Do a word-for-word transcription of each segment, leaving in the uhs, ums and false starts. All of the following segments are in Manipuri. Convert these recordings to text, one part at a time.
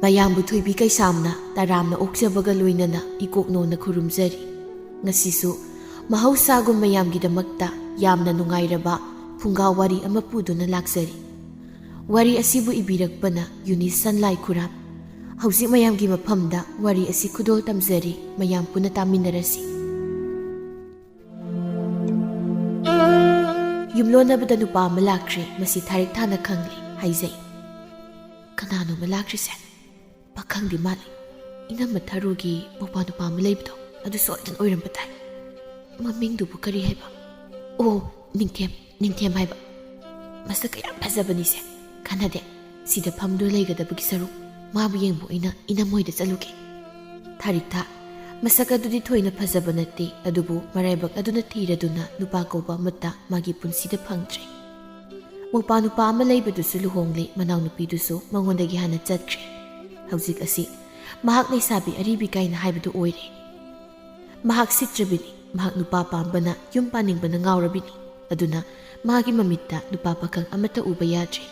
ꯃꯌꯥꯝꯕꯨ ꯊꯣꯏꯕꯤ ꯀꯩꯁꯥꯝꯅ ꯇꯔꯥꯝꯅ ꯑꯣꯛꯆꯕꯒ ꯂꯣꯏꯅꯅ ꯏꯀꯣꯛꯅꯣꯅ ꯈꯨꯔꯨꯝꯖꯔꯤ꯫ ꯉꯁꯤꯁꯨ ꯃꯍꯧꯁꯥꯒꯨꯝ ꯃꯌꯥꯝꯒꯤꯗꯃꯛꯇ ꯌꯥꯝꯅ ꯅꯨꯡꯉꯥꯏꯔꯕ ꯐꯨꯡꯒꯥ ꯋꯥꯔꯤ ꯑꯃ ꯄꯨꯗꯨꯅ ꯂꯥꯛꯆꯔꯤ꯫ ꯋꯥꯔꯤ ꯑꯁꯤꯕꯨ ꯏꯕꯤꯔꯛꯄꯅ ꯌꯨꯅꯤꯁꯟ ꯂꯥꯏꯈꯨꯔꯥꯝ꯫ ꯍꯧꯖꯤꯛ ꯃꯌꯥꯝꯒꯤ ꯃꯐꯝꯗ ꯋꯥꯔꯤ ꯑꯁꯤ ꯈꯨꯗꯣꯜ ꯇꯝꯖꯔꯤ, ꯃꯌꯥꯝ ꯄꯨꯟꯅ ꯇꯥꯃꯤꯟꯅꯔꯁꯤ꯫ ꯌꯨꯝꯂꯣꯟꯅꯕꯗ ꯅꯨꯄꯥ ꯑꯃ ꯂꯥꯛꯈ꯭ꯔꯦ, ꯃꯁꯤ ꯊꯥꯔꯤꯛ ꯊꯥꯅ ꯈꯪꯂꯦ ꯍꯥꯏꯖꯩ꯫ ꯀꯅꯥꯅꯣ ꯑꯃ ꯂꯥꯛꯈ꯭ꯔꯤꯁꯦ? ꯄꯥꯈꯪꯗꯤ ꯃꯥꯜꯂꯤ꯫ ꯏꯅꯝꯃ ꯊꯔꯨꯒꯤ ꯃꯧꯄꯥ ꯅꯨꯄꯥ ꯑꯃ ꯂꯩꯕꯗꯣ, ꯑꯗꯨ ꯁꯣꯏꯗꯅ ꯑꯣꯏꯔꯝꯕ ꯇꯥꯏ꯫ ꯃꯃꯤꯡꯗꯨꯕꯨ ꯀꯔꯤ ꯍꯥꯏꯕ? ꯑꯣ, ꯅꯤꯡꯊꯦꯝ, ꯅꯤꯡꯊꯦꯝ ꯍꯥꯏꯕ꯫ ꯃꯁꯛꯀ ꯌꯥꯝ ꯐꯖꯕꯅꯤꯁꯦ꯫ ꯀꯥꯟꯅꯗꯦ, ꯁꯤꯗ ꯐꯝꯗꯨꯅ ꯂꯩꯒꯗꯕꯒꯤ ꯁꯔꯨꯛ, ꯃꯥꯕꯨ ꯌꯦꯡꯕ ꯑꯣꯏꯅ ꯏꯅꯝꯃꯣꯏꯗ ꯆꯠꯂꯨꯒꯦ꯫ ꯊꯥꯔꯤꯛꯊꯥ, ꯃꯁꯛ ꯑꯗꯨꯗꯤ ꯊꯣꯏꯅ ꯐꯖꯕ ꯅꯠꯇꯦ, ꯑꯗꯨꯕꯨ ꯃꯔꯥꯏꯕꯛ ꯑꯗꯨꯅ ꯊꯤꯔꯗꯨꯅ ꯅꯨꯄꯥ ꯀꯧꯕ ꯑꯃꯠꯇ ꯃꯥꯒꯤ ꯄꯨꯟꯁꯤꯗ ꯐꯪꯗ꯭ꯔꯦ꯫ ꯃꯧꯄꯥ ꯅꯨꯄꯥ ꯑꯃ ꯂꯩꯕꯗꯨꯁꯨ ꯂꯨꯍꯣꯡꯂꯦ, ꯃꯅꯥꯎꯅꯨꯄꯤꯗꯨꯁꯨ ꯃꯉꯣꯟꯗꯒꯤ ꯍꯥꯟꯅ ꯆꯠꯈ꯭ꯔꯦ꯫ ꯍꯧꯖꯤꯛ ꯑꯁꯤ ꯃꯍꯥꯛ ꯂꯩꯁꯥꯕꯤ ꯑꯔꯤꯕꯤ ꯀꯥꯏꯅ ꯍꯥꯏꯕꯗꯨ ꯑꯣꯏꯔꯦ꯫ ꯃꯍꯥꯛ ꯁꯤꯠꯇ꯭ꯔꯕꯤꯅꯤ, ꯃꯍꯥꯛ ꯅꯨꯄꯥ ꯄꯥꯝꯕꯅ ꯌꯨꯝ ꯄꯥꯅꯤꯡꯕꯅ ꯉꯥꯎꯔꯕꯤꯅꯤ꯫ ꯑꯗꯨꯅ ꯃꯥꯒꯤ ꯃꯃꯤꯠꯇ ꯅꯨꯄꯥ ꯄꯥꯈꯪ ꯑꯃꯠꯇ ꯎꯕ ꯌꯥꯗ꯭ꯔꯦ꯫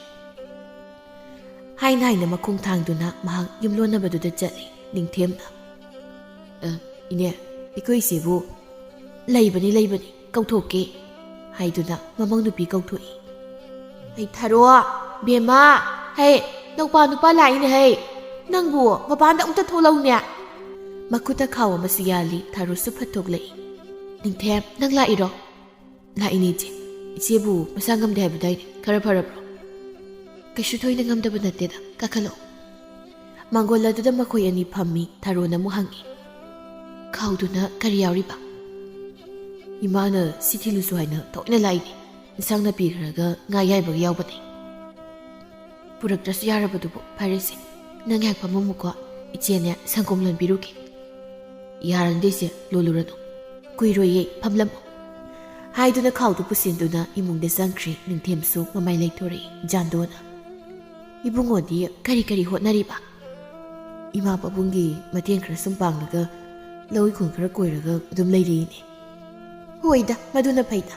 ꯍꯥꯏꯅ ꯍꯥꯏꯅ ꯃꯈꯣꯡ ꯊꯥꯡꯗꯨꯅ ꯃꯍꯥꯛ ꯌꯨꯝꯂꯣꯟꯅꯕꯗꯨꯗ ꯆꯠꯂꯤ꯫ ꯅꯤꯡꯊꯦꯝꯅ, "ꯑ, ꯏꯅꯦ, ꯑꯩꯈꯣꯏ ꯏꯆꯦꯕꯨ ꯂꯩꯕꯅꯤ, ꯂꯩꯕꯅꯤ, ꯀꯧꯊꯣꯛꯀꯦ," ꯍꯥꯏꯗꯨꯅ ꯃꯃꯧ ꯅꯨꯄꯤ ꯀꯧꯊꯣꯛꯏ꯫ "ꯍꯩ ꯊꯥꯔꯣ, ꯕꯦꯝꯃ, ꯍꯩ, ꯅꯧꯄꯥ ꯅꯨꯄꯥ ꯂꯥꯛꯏꯅꯦ, ꯍꯩ, ꯅꯪꯕꯨ ꯃꯄꯥꯟꯗ ꯑꯃꯨꯛꯇ ꯊꯣꯛꯂꯛꯎꯅꯦ꯫" ꯃꯈꯨꯠꯇ ꯈꯥꯎ ꯑꯃꯁꯨ ꯌꯥꯜꯂꯤ, ꯊꯥꯔꯣꯁꯨ ꯐꯠꯊꯣꯛꯂꯛꯏ꯫ "ꯅꯤꯡꯊꯦꯝ, ꯅꯪ ꯂꯥꯛꯏꯔꯣ?" "ꯂꯥꯛꯏꯅꯦ ꯏꯆꯦ꯫ ꯏꯆꯦꯕꯨ ꯃꯁꯥ ꯉꯝꯗꯦ ꯍꯥꯏꯕꯗꯥꯏꯅꯦ? ꯈꯔ ꯐꯔꯕ꯭ꯔꯣ?" "ꯀꯩꯁꯨ ꯊꯣꯏꯅ ꯉꯝꯗꯕ ꯅꯠꯇꯦꯗ, ꯀꯥꯈꯠꯂꯛꯑꯣ꯫" ꯃꯥꯡꯒꯣꯜ ꯑꯗꯨꯗ ꯃꯈꯣꯏ ꯑꯅꯤ ꯐꯝꯃꯤ꯫ ꯊꯥꯔꯣꯅ ꯑꯃꯨꯛ ꯍꯪꯉꯤ, "ꯈꯥꯎꯗꯨꯅ ꯀꯔꯤ ꯌꯥꯎꯔꯤꯕ?" "ꯏꯃꯥꯅ ꯁꯤ ꯊꯤꯜꯂꯨꯁꯨ ꯍꯥꯏꯅ ꯊꯑꯣꯏꯅ ꯂꯥꯛꯏꯅꯦ꯫ ꯏꯟꯁꯥꯡ ꯅꯥꯄꯤ ꯈꯔꯒ ꯉꯥ ꯑꯌꯥꯏꯕꯒ ꯌꯥꯎꯕꯅꯦ꯫" "ꯄꯨꯔꯛꯇ꯭ꯔꯁꯨ ꯌꯥꯔꯕꯗꯨꯕꯨ ꯐꯔꯦꯁꯦ꯫ ꯅꯪ ꯉꯥꯏꯍꯥꯛ ꯐꯝꯃꯝꯃꯨꯀꯣ, ꯏꯆꯦꯅꯦ ꯁꯪꯒꯣꯝ ꯂꯣꯟꯕꯤꯔꯨꯒꯦ꯫" "ꯌꯥꯔꯅꯤꯗ ꯏꯆꯦ, ꯂꯣꯜꯂꯨꯔꯅꯨ꯫ ꯀꯨꯏꯔꯣꯏꯌꯦ, ꯐꯝꯂꯝꯃꯨ꯫" ꯍꯥꯏꯗꯨꯅ ꯈꯥꯎꯗꯨ ꯄꯨꯁꯤꯟꯗꯨꯅ ꯏꯃꯨꯡꯗ ꯆꯪꯈ꯭ꯔꯦ꯫ ꯅꯤꯡꯊꯦꯝꯁꯨ ꯃꯃꯥꯏ ꯂꯩꯊꯣꯔꯛꯏ꯫ ꯖꯥꯟꯗꯣꯅ, "ꯏꯕꯨꯡꯉꯣꯗꯤ ꯀꯔꯤ ꯀꯔꯤ ꯍꯣꯠꯅꯔꯤꯕ?" "ꯏꯃꯥ ꯄꯥꯕꯨꯡꯒꯤ ꯃꯇꯦꯡ ꯈꯔ ꯁꯨꯝ ꯄꯥꯡꯂꯒ ꯂꯧ ꯏꯪꯈꯣꯜ ꯈꯔ ꯀꯣꯏꯔꯒ ꯑꯗꯨꯝ ꯂꯩꯔꯤꯅꯦ꯫" "ꯍꯣꯏꯗ, ꯃꯗꯨꯅ ꯐꯩꯗ꯫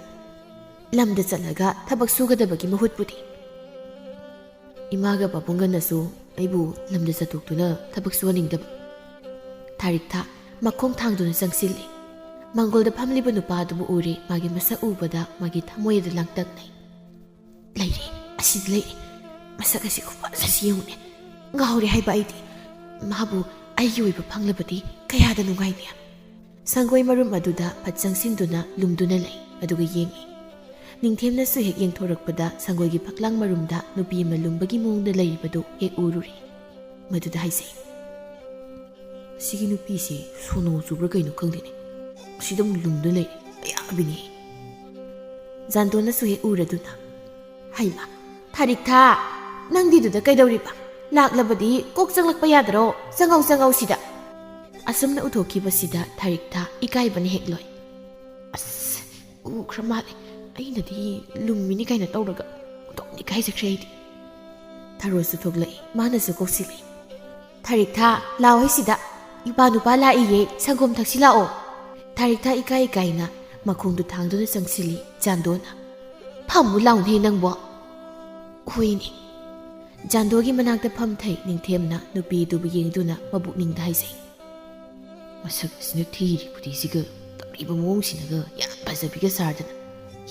ꯂꯝꯗ ꯆꯠꯂꯒ ꯊꯕꯛ ꯁꯨꯒꯗꯕꯒꯤ ꯃꯍꯨꯠꯄꯨꯗꯤ꯫" "ꯏꯃꯥꯒ ꯄꯥꯕꯨꯡꯒꯅꯁꯨ ꯑꯩꯕꯨ ꯂꯝꯗ ꯆꯠꯊꯣꯛꯇꯨꯅ ꯊꯕꯛ ꯁꯨꯍꯟꯅꯤꯡꯗꯕ꯫ ꯊꯥꯔꯤꯛꯊꯥ ꯃꯈꯣꯡ ꯊꯥꯡꯗꯨꯅ ꯆꯪꯁꯤꯜꯂꯤ꯫ ꯃꯥꯡꯒꯣꯜꯗ ꯐꯝꯂꯤꯕ ꯅꯨꯄꯥ ꯑꯗꯨꯕꯨ ꯎꯔꯦ꯫ ꯃꯥꯒꯤ ꯃꯁꯛ ꯎꯕꯗ ꯃꯥꯒꯤ ꯊꯃꯣꯏ ꯑꯗꯨ ꯂꯥꯡꯇꯛꯅꯩ꯫ "ꯂꯩꯔꯦ, ꯑꯁꯤꯗ ꯂꯩꯔꯦ꯫ ꯃꯁꯛ ꯑꯁꯤ ꯈꯨꯐꯖꯁꯤ ꯌꯦꯡꯉꯨꯅꯦ꯫ ꯉꯥꯎꯔꯦ ꯍꯥꯏꯕ ꯑꯩꯗꯤ꯫ ꯃꯥꯕꯨ ꯑꯩꯒꯤ ꯑꯣꯏꯕ ꯐꯪꯂꯕꯗꯤ ꯀꯌꯥꯗ ꯅꯨꯡꯉꯥꯏꯅꯤ!" ꯁꯪꯒꯣꯏ ꯃꯔꯨꯝ ꯑꯗꯨꯗ ꯐꯠ ꯆꯪꯁꯤꯟꯗꯨꯅ ꯂꯨꯝꯗꯨꯅ ꯂꯩ꯫ ꯑꯗꯨꯒ ꯌꯦꯡꯉꯤ꯫ ꯅꯤꯡꯊꯦꯝꯅꯁꯨ ꯍꯦꯛ ꯌꯦꯡꯊꯣꯔꯛꯄꯗ ꯁꯪꯒꯣꯏꯒꯤ ꯐꯛꯂꯥꯡ ꯃꯔꯨꯝꯗ ꯅꯨꯄꯤ ꯑꯃ ꯂꯨꯝꯕꯒꯤ ꯃꯑꯣꯡꯗ ꯂꯩꯔꯤꯕꯗꯨ ꯍꯦꯛ ꯎꯔꯨꯔꯦ꯫ ꯃꯗꯨꯗ ꯍꯥꯏꯖꯩ, "ꯁꯤꯒꯤ ꯅꯨꯄꯤꯁꯤ ꯁꯣꯅꯣ ꯆꯨꯕ꯭ꯔꯥ ꯀꯩꯅꯣ ꯈꯪꯗꯦꯅꯦ꯫ ꯁꯤꯗ ꯑꯃꯨꯛ ꯂꯨꯝꯗꯨꯅ ꯂꯩꯔꯦ꯫ ꯑꯌꯥꯕꯤꯅꯦ!" ꯖꯥꯟꯗꯣꯅꯁꯨ ꯍꯦꯛ ꯎꯔꯗꯨꯅ, "ꯍꯩꯃꯥ, ꯊꯥꯔꯤꯛꯊꯥ, ꯅꯪꯗꯤꯗꯨꯗ ꯀꯩꯗꯧꯔꯤꯕ? ꯂꯥꯛꯂꯕꯗꯤ ꯀꯣꯛ ꯆꯪꯂꯛꯄ ꯌꯥꯗ꯭ꯔꯣ? ꯆꯪꯉꯧ, ꯆꯪꯉꯧ ꯁꯤꯗ!" ꯑꯁꯨꯝꯅ ꯎꯊꯣꯛꯈꯤꯕꯁꯤꯗ ꯊꯥꯔꯤꯛꯊꯥ ꯏꯀꯥꯏꯕꯅ ꯍꯦꯛ ꯂꯣꯏ꯫ "ꯑꯁ, ꯎꯈ꯭ꯔ ꯃꯥꯜꯂꯦ꯫ ꯑꯩꯅꯗꯤ ꯂꯨꯝꯃꯤꯅꯤ ꯀꯥꯏꯅ ꯇꯧꯔꯒ ꯑꯣꯟꯊꯣꯛꯅ ꯏꯀꯥꯏꯖꯈ꯭ꯔꯦ ꯑꯩꯗꯤ꯫" ꯊꯔꯣꯁꯨ ꯊꯣꯛꯂꯛꯏ꯫ ꯃꯥꯅꯁꯨ ꯀꯧꯁꯤꯜꯂꯤ꯫ "ꯊꯥꯔꯤꯛꯊꯥ, ꯂꯥꯛꯑꯣ ꯍꯩꯁꯤꯗ꯫ ꯏꯄꯥ ꯅꯨꯄꯥ ꯂꯥꯛꯏꯌꯦ, ꯁꯪꯒꯣꯝ ꯊꯛꯁꯤ ꯂꯥꯛꯑꯣ꯫" ꯊꯥꯔꯤꯛꯊꯥ ꯏꯀꯥꯏ ꯏꯀꯥꯏꯅ ꯃꯈꯣꯡꯗꯨ ꯊꯥꯡꯗꯨꯅ ꯆꯪꯁꯤꯜꯂꯤ꯫ ꯆꯥꯟꯗꯣꯅ, "ꯐꯝꯃꯨ ꯂꯥꯎꯅꯦ ꯅꯪꯕꯣ꯫" "ꯍꯣꯏꯅꯦ꯫" ꯆꯥꯟꯗꯣꯒꯤ ꯃꯅꯥꯛꯇ ꯐꯝꯊꯩ꯫ ꯅꯤꯡꯊꯦꯝꯅ ꯅꯨꯄꯤꯗꯨꯕꯨ ꯌꯦꯡꯗꯨꯅ ꯃꯕꯨꯛꯅꯤꯡꯗ ꯍꯥꯏꯖꯩ, "ꯃꯁꯛ ꯑꯁꯤꯅ ꯊꯤꯔꯤ ꯈꯨꯗꯤꯁꯤꯒ ꯇꯧꯔꯤꯕ ꯃꯑꯣꯡꯁꯤꯅꯒ ꯌꯥꯝ ꯐꯖꯕꯤꯒ ꯁꯥꯔꯗꯅ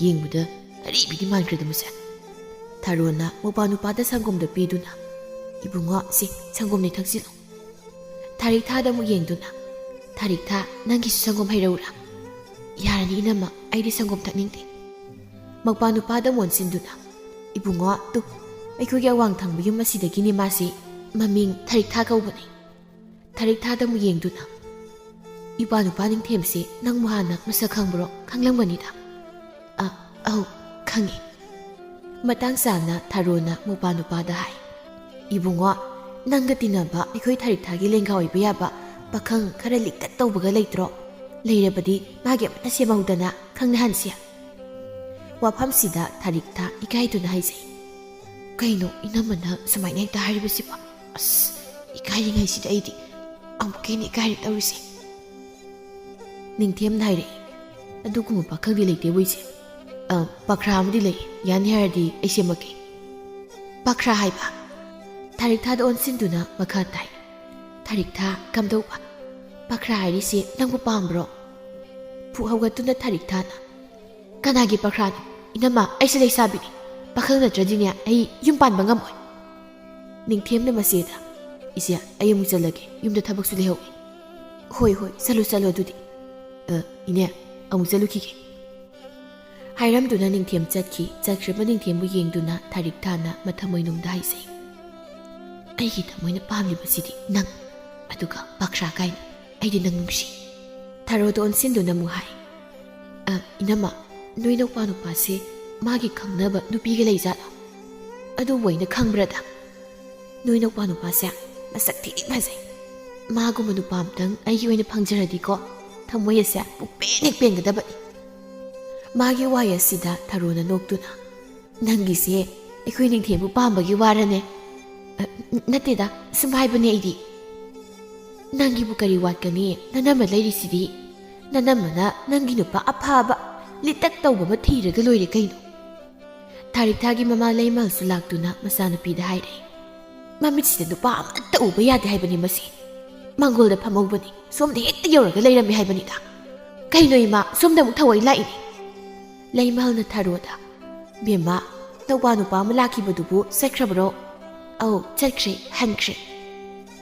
ꯌꯦꯡꯕꯗ ꯑꯔꯤꯕꯤꯗꯤ ꯃꯥꯟꯈ꯭ꯔꯦꯗ ꯃꯁꯦ꯫" ꯊꯔꯣꯅ ꯃꯧꯄꯥ ꯅꯨꯄꯥꯗ ꯁꯪꯒꯣꯝꯗ ꯄꯤꯗꯨꯅ, "ꯏꯕꯨꯡꯉꯣ, ꯁꯤ ꯁꯪꯒꯣꯝꯅꯤ, ꯊꯛꯆꯤꯜꯂꯨ꯫" ꯊꯥꯔꯤꯛꯊꯥꯗ ꯑꯃꯨꯛ ꯌꯦꯡꯗꯨꯅ, "ꯊꯥꯔꯤꯛꯊꯥ, ꯅꯪꯒꯤꯁꯨ ꯁꯪꯒꯣꯝ ꯍꯩꯔꯛꯎꯔꯥ?" "ꯌꯥꯔꯅꯤ ꯏꯅꯝꯃ, ꯑꯩꯗꯤ ꯁꯪꯒꯣꯝ ꯊꯛꯅꯤꯡꯗꯦ꯫" ꯃꯧꯄꯥ ꯅꯨꯄꯥꯗ ꯑꯃꯨꯛ ꯑꯣꯟꯁꯤꯟꯗꯨꯅ, "ꯏꯕꯨꯡꯉꯣ, ꯇꯨ, ꯑꯩꯈꯣꯏꯒꯤ ꯑꯋꯥꯡ ꯊꯪꯕ ꯌꯨꯝ ꯑꯁꯤꯗꯒꯤꯅꯤ ꯃꯥꯁꯤ꯫ ꯃꯃꯤꯡ ꯊꯥꯔꯤꯛꯊꯥ ꯀꯧꯕꯅꯤ꯫" ꯊꯥꯔꯤꯛꯊꯥꯗ ꯑꯃꯨꯛ ꯌꯦꯡꯗꯨꯅ, "ꯏꯄꯥ ꯅꯨꯄꯥ ꯅꯤꯡꯊꯦꯝꯁꯦ ꯅꯪꯕꯨ ꯍꯥꯟꯅ ꯃꯁꯛ ꯈꯪꯕ꯭ꯔꯣ? ꯈꯪꯂꯝꯒꯅꯤꯗ?" "ꯑ, ꯑꯧ, ꯈꯪꯉꯤ꯫" ꯃꯇꯥꯡ ꯆꯥꯅ ꯊꯔꯣꯅ ꯃꯧꯄꯥ ꯅꯨꯄꯥꯗ ꯍꯥꯏ, "ꯏꯕꯨꯡꯉꯣ, ꯅꯪꯒ ꯇꯤꯟꯅꯕ ꯑꯩꯈꯣꯏ ꯊꯥꯔꯤꯛꯊꯥꯒꯤ ꯂꯦꯡꯒꯥ ꯑꯣꯏꯕ ꯌꯥꯕ ꯄꯥꯈꯪ ꯈꯔ ꯂꯤꯛꯇꯛ ꯇꯧꯕꯒ ꯂꯩꯇ꯭ꯔꯣ? ꯂꯩꯔꯕꯗꯤ ꯃꯥꯒꯤ ꯑꯃꯠꯇ ꯁꯦꯝꯍꯧꯗꯅ ꯈꯪꯅꯍꯟꯁꯤ꯫" ꯋꯥꯐꯝꯁꯤꯗ ꯊꯥꯔꯤꯛꯊꯥ ꯏꯀꯥꯏꯗꯨꯅ ꯍꯥꯏꯖꯩ, "ꯀꯩꯅꯣ ꯏꯅꯝꯃꯅ ꯁꯨꯃꯥꯏꯅ ꯍꯦꯛꯇ ꯍꯥꯏꯔꯤꯕꯁꯤꯕꯣ? ꯑꯁ, ꯏꯀꯥꯏꯔꯤꯉꯩꯁꯤꯗ ꯑꯩꯗꯤ ꯑꯃꯨꯛꯀ ꯍꯦꯟꯅ ꯏꯀꯥꯏꯔꯦ ꯇꯧꯔꯤꯁꯦ꯫" ꯅꯤꯡꯊꯦꯝꯅ ꯍꯥꯏꯔꯛꯏ, "ꯑꯗꯨꯒꯨꯝꯕ ꯄꯥꯈꯪꯗꯤ ꯂꯩꯇꯦꯕꯨ ꯏꯆꯦ꯫ ꯑ, ꯄꯥꯈ꯭ꯔꯥ ꯑꯃꯗꯤ ꯂꯩ, ꯌꯥꯅꯤ ꯍꯥꯏꯔꯗꯤ ꯑꯩ ꯁꯦꯝꯃꯛꯀꯦ꯫" "ꯄꯥꯈ꯭ꯔꯥ ꯍꯥꯏꯕ?" ꯊꯥꯔꯤꯛꯊꯥꯗ ꯑꯣꯟꯁꯤꯟꯗꯨꯅ ꯃꯈꯥ ꯇꯥꯏ꯫ "ꯊꯥꯔꯤꯛꯊꯥ, ꯀꯝꯗꯧꯕ? ꯄꯥꯈ꯭ꯔꯥ ꯍꯥꯏꯔꯤꯁꯤ ꯅꯪꯕꯨ ꯄꯥꯝꯕ꯭ꯔꯣ?" ꯐꯨꯛ ꯍꯧꯒꯠꯇꯨꯅ ꯊꯥꯔꯤꯛꯊꯥꯅ, "ꯀꯅꯥꯒꯤ ꯄꯥꯈ꯭ꯔꯥꯅꯣ? ꯏꯅꯝꯃ, ꯑꯩꯁꯦ ꯂꯩꯁꯥꯕꯤꯅꯤ꯫ ꯄꯥꯈꯪ ꯅꯠꯇ꯭ꯔꯗꯤꯅꯦ ꯑꯩ ꯌꯨꯝ ꯄꯥꯟꯕ ꯉꯝꯃꯣꯏ꯫" ꯅꯤꯡꯊꯦꯝꯅ ꯃꯆꯦꯗ, "ꯏꯆꯦ, ꯑꯩ ꯑꯃꯨꯛ ꯆꯠꯂꯒꯦ, ꯌꯨꯝꯗ ꯊꯕꯛꯁꯨ ꯂꯩꯍꯧꯏ꯫" "ꯍꯣꯏ, ꯍꯣꯏ, ꯆꯠꯂꯨ, ꯆꯠꯂꯨ ꯑꯗꯨꯗꯤ꯫ ꯑ, ꯏꯅꯦ, ꯑꯃꯨꯛ ꯆꯠꯂꯨꯈꯤꯒꯦ꯫" ꯍꯥꯏꯔꯝꯗꯨꯅ ꯅꯤꯡꯊꯦꯝ ꯆꯠꯈꯤ꯫ ꯆꯠꯈ꯭ꯔꯕ ꯅꯤꯡꯊꯦꯝꯕꯨ ꯌꯦꯡꯗꯨꯅ ꯊꯥꯔꯤꯛꯊꯥꯅ ꯃꯊꯃꯣꯏꯅꯨꯡꯗ ꯍꯥꯏꯖꯩ, "ꯑꯩꯒꯤ ꯊꯃꯣꯏꯅ ꯄꯥꯝꯂꯤꯕꯁꯤꯗꯤ ꯅꯪ, ꯑꯗꯨꯒ ꯄꯥꯈ꯭ꯔꯥ ꯀꯥꯏꯅ꯫ ꯑꯩꯗꯤ ꯅꯪ ꯅꯨꯡꯁꯤ꯫" ꯊꯔꯣꯗ ꯑꯣꯟꯁꯤꯟꯗꯨꯅ ꯑꯃꯨꯛ ꯍꯥꯏ, "ꯑ, ꯏꯅꯝꯃ, ꯅꯣꯏ ꯅꯧꯄꯥ ꯅꯨꯄꯥꯁꯦ ꯃꯥꯒꯤ ꯈꯪꯅꯕ ꯅꯨꯄꯤꯒ ꯂꯩꯖꯥꯠꯂꯣ? ꯑꯗꯨꯕꯨ ꯑꯩꯅ ꯈꯪꯕ꯭ꯔꯗ? ꯅꯣꯏ ꯅꯧꯄꯥ ꯅꯨꯄꯥꯁꯦ ꯃꯁꯛ ꯊꯤꯗꯤ ꯐꯖꯩ꯫ ꯃꯥꯒꯨꯝꯕ ꯅꯨꯄꯥ ꯑꯝꯇꯪ ꯑꯩꯒꯤ ꯑꯣꯏꯅ ꯐꯪꯖꯔꯗꯤꯀꯣ, ꯊꯃꯣꯏ ꯑꯁꯦ ꯄꯨꯡꯄꯦꯟ ꯍꯦꯛ ꯄꯦꯟꯒꯗꯕꯅꯤ꯫" ꯃꯥꯒꯤ ꯋꯥꯍꯩ ꯑꯁꯤꯗ ꯊꯔꯣꯅ ꯅꯣꯛꯇꯨꯅ, "ꯅꯪꯒꯤꯁꯦ ꯑꯩꯈꯣꯏ ꯅꯤꯡꯊꯦꯝꯕꯨ ꯄꯥꯝꯕꯒꯤ ꯋꯥꯔꯅꯦ? ꯑ, ꯅꯠꯇꯦꯗ, ꯁꯨꯝ ꯍꯥꯏꯕꯅꯦ ꯑꯩꯗꯤ꯫ ꯅꯪꯒꯤꯕꯨ ꯀꯔꯤ ꯋꯥꯠꯀꯅꯤ? ꯅꯅꯝꯃ ꯂꯩꯔꯤꯁꯤꯗꯤ꯫ ꯅꯅꯝꯃꯅ ꯅꯪꯒꯤ ꯅꯨꯄꯥ ꯑꯐꯕ, ꯂꯤꯇꯛ ꯇꯧꯕ ꯑꯃ ꯊꯤꯔꯒ ꯂꯣꯏꯔꯦ ꯀꯩꯅꯣ꯫" ꯊꯥꯔꯤꯛꯊꯥꯒꯤ ꯃꯃꯥ ꯂꯩꯃꯜꯁꯨ ꯂꯥꯛꯇꯨꯅ ꯃꯆꯥꯅꯨꯄꯤꯗ ꯍꯥꯏꯔꯦ, "ꯃꯃꯤꯠꯁꯤꯗ ꯅꯨꯄꯥ ꯑꯃꯠꯇ ꯎꯕ ꯌꯥꯗꯦ ꯍꯥꯏꯕꯅꯤ ꯃꯁꯤ꯫ ꯃꯥꯡꯒꯣꯜꯗ ꯐꯝꯍꯧꯕꯅꯤ, ꯁꯣꯝꯗ ꯍꯦꯛꯇ ꯌꯧꯔꯒ ꯂꯩꯔꯝꯃꯦ ꯍꯥꯏꯕꯅꯤꯗ꯫ ꯀꯩꯅꯣ ꯏꯃꯥ, ꯁꯣꯝꯗ ꯑꯃꯨꯛ ꯊꯑꯣꯏ ꯂꯥꯛꯏꯅꯦ?" ꯂꯩꯃꯜꯅ ꯊꯔꯣꯗ, "ꯕꯦꯝꯃ, ꯅꯧꯄꯥ ꯅꯨꯄꯥ ꯑꯃ ꯂꯥꯛꯈꯤꯕꯗꯨꯕꯨ ꯆꯠꯈ꯭ꯔꯕ꯭ꯔꯣ?" "ꯑꯧ, ꯆꯠꯈ꯭ꯔꯦ, ꯍꯟꯈ꯭ꯔꯦ꯫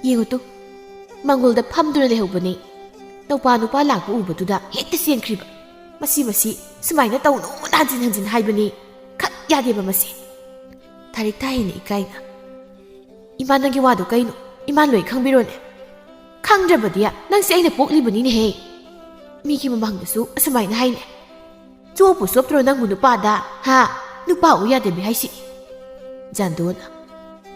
ꯌꯦꯡꯉꯨ ꯇꯨ, ꯃꯥꯡꯒꯣꯜꯗ ꯐꯝꯗꯨꯅ ꯂꯩꯍꯧꯕꯅꯤ꯫ ꯅꯧꯄꯥ ꯅꯨꯄꯥ ꯂꯥꯛꯄ ꯎꯕꯗꯨꯗ ꯍꯦꯛꯇ ꯆꯦꯟꯈ꯭ꯔꯤꯕ꯫ ꯃꯁꯤ, ꯃꯁꯤ ꯁꯨꯃꯥꯏꯅ ꯇꯧꯅꯨꯅ ꯍꯟꯖꯤꯟ ꯍꯟꯖꯤꯟ ꯍꯥꯏꯕꯅꯤ꯫ ꯈꯠ ꯌꯥꯗꯦꯕ ꯃꯁꯤ꯫" ꯊꯥꯔꯤꯛꯊꯥ ꯍꯦꯟꯅ ꯏꯀꯥꯏꯅ, "ꯏꯃꯥ, ꯅꯪꯒꯤ ꯋꯥꯗꯣ ꯀꯩꯅꯣ? ꯏꯃꯥ ꯂꯣꯏ ꯈꯪꯕꯤꯔꯣꯅꯦ꯫ ꯈꯪꯗ꯭ꯔꯕꯗꯤ ꯅꯪꯁꯦ ꯑꯩꯅ ꯄꯣꯛꯂꯤꯕꯅꯤꯅꯦꯍꯦ꯫ ꯃꯤꯒꯤ ꯃꯃꯥꯡꯗꯁꯨ ꯑꯁꯨꯃꯥꯏꯅ ꯍꯥꯏꯅꯦ꯫ ꯆꯣꯞꯄꯨ ꯆꯣꯞꯇ꯭ꯔꯣ ꯅꯪꯕꯨ ꯅꯨꯄꯥꯗ? ꯍꯥ? ꯅꯨꯄꯥ ꯎ ꯌꯥꯗꯕꯤ ꯍꯥꯏꯁꯤ?" ꯖꯥꯟꯗꯣꯅ,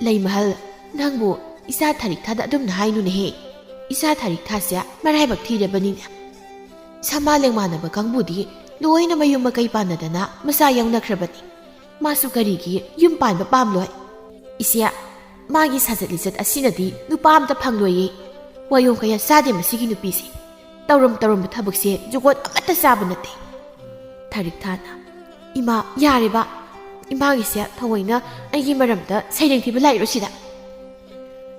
"ꯂꯩꯃꯍꯜ, ꯅꯪꯕꯨ ꯏꯆꯥ ꯊꯥꯔꯤꯛꯊꯥꯗ ꯑꯗꯨꯝꯅ ꯍꯥꯏꯅꯨꯅꯦꯍꯦ꯫ ꯏꯆꯥ ꯊꯥꯔꯤꯛꯊꯥꯁꯦ ꯃꯔꯥꯏꯕꯛ ꯊꯤꯔꯕꯅꯤꯅꯦ꯫ ꯁꯃꯥ ꯂꯦꯡꯃꯥꯟꯅꯕ ꯀꯥꯡꯕꯨꯗꯤ ꯂꯣꯏꯅ ꯃꯌꯨꯝ ꯃꯀꯩ ꯄꯥꯟꯅꯗꯅ ꯃꯆꯥ ꯌꯥꯎꯅꯈ꯭ꯔꯕꯅꯤ꯫ ꯃꯥꯁꯨ ꯀꯔꯤꯒꯤ ꯌꯨꯝ ꯄꯥꯟꯕ ꯄꯥꯝꯂꯣꯏ? ꯏꯆꯦ, ꯃꯥꯒꯤ ꯁꯥꯖꯠ ꯂꯤꯆꯠ ꯑꯁꯤꯅꯗꯤ ꯅꯨꯄꯥ ꯑꯝꯇ ꯐꯪꯂꯣꯏꯌꯦ꯫ ꯋꯥꯌꯣꯡ ꯀꯌꯥ ꯆꯥꯗꯦ ꯃꯁꯤꯒꯤ ꯅꯨꯄꯤꯁꯦ꯫ ꯇꯧꯔꯝ ꯇꯧꯔꯝꯕ ꯊꯕꯛꯁꯦ ꯖꯨꯒꯣꯠ ꯑꯃꯠꯇ ꯆꯥꯕ ꯅꯠꯇꯦ꯫" ꯊꯥꯔꯤꯛꯊꯥꯅ, "ꯏꯃꯥ, ꯌꯥꯔꯦꯕ꯫ ꯏꯃꯥꯒꯤꯁꯦ ꯊꯑꯣꯏꯅ ꯑꯩꯒꯤ ꯃꯔꯝꯗ ꯁꯩꯔꯦꯡ ꯊꯤꯕ ꯂꯥꯛꯏꯔꯣ ꯁꯤꯗ?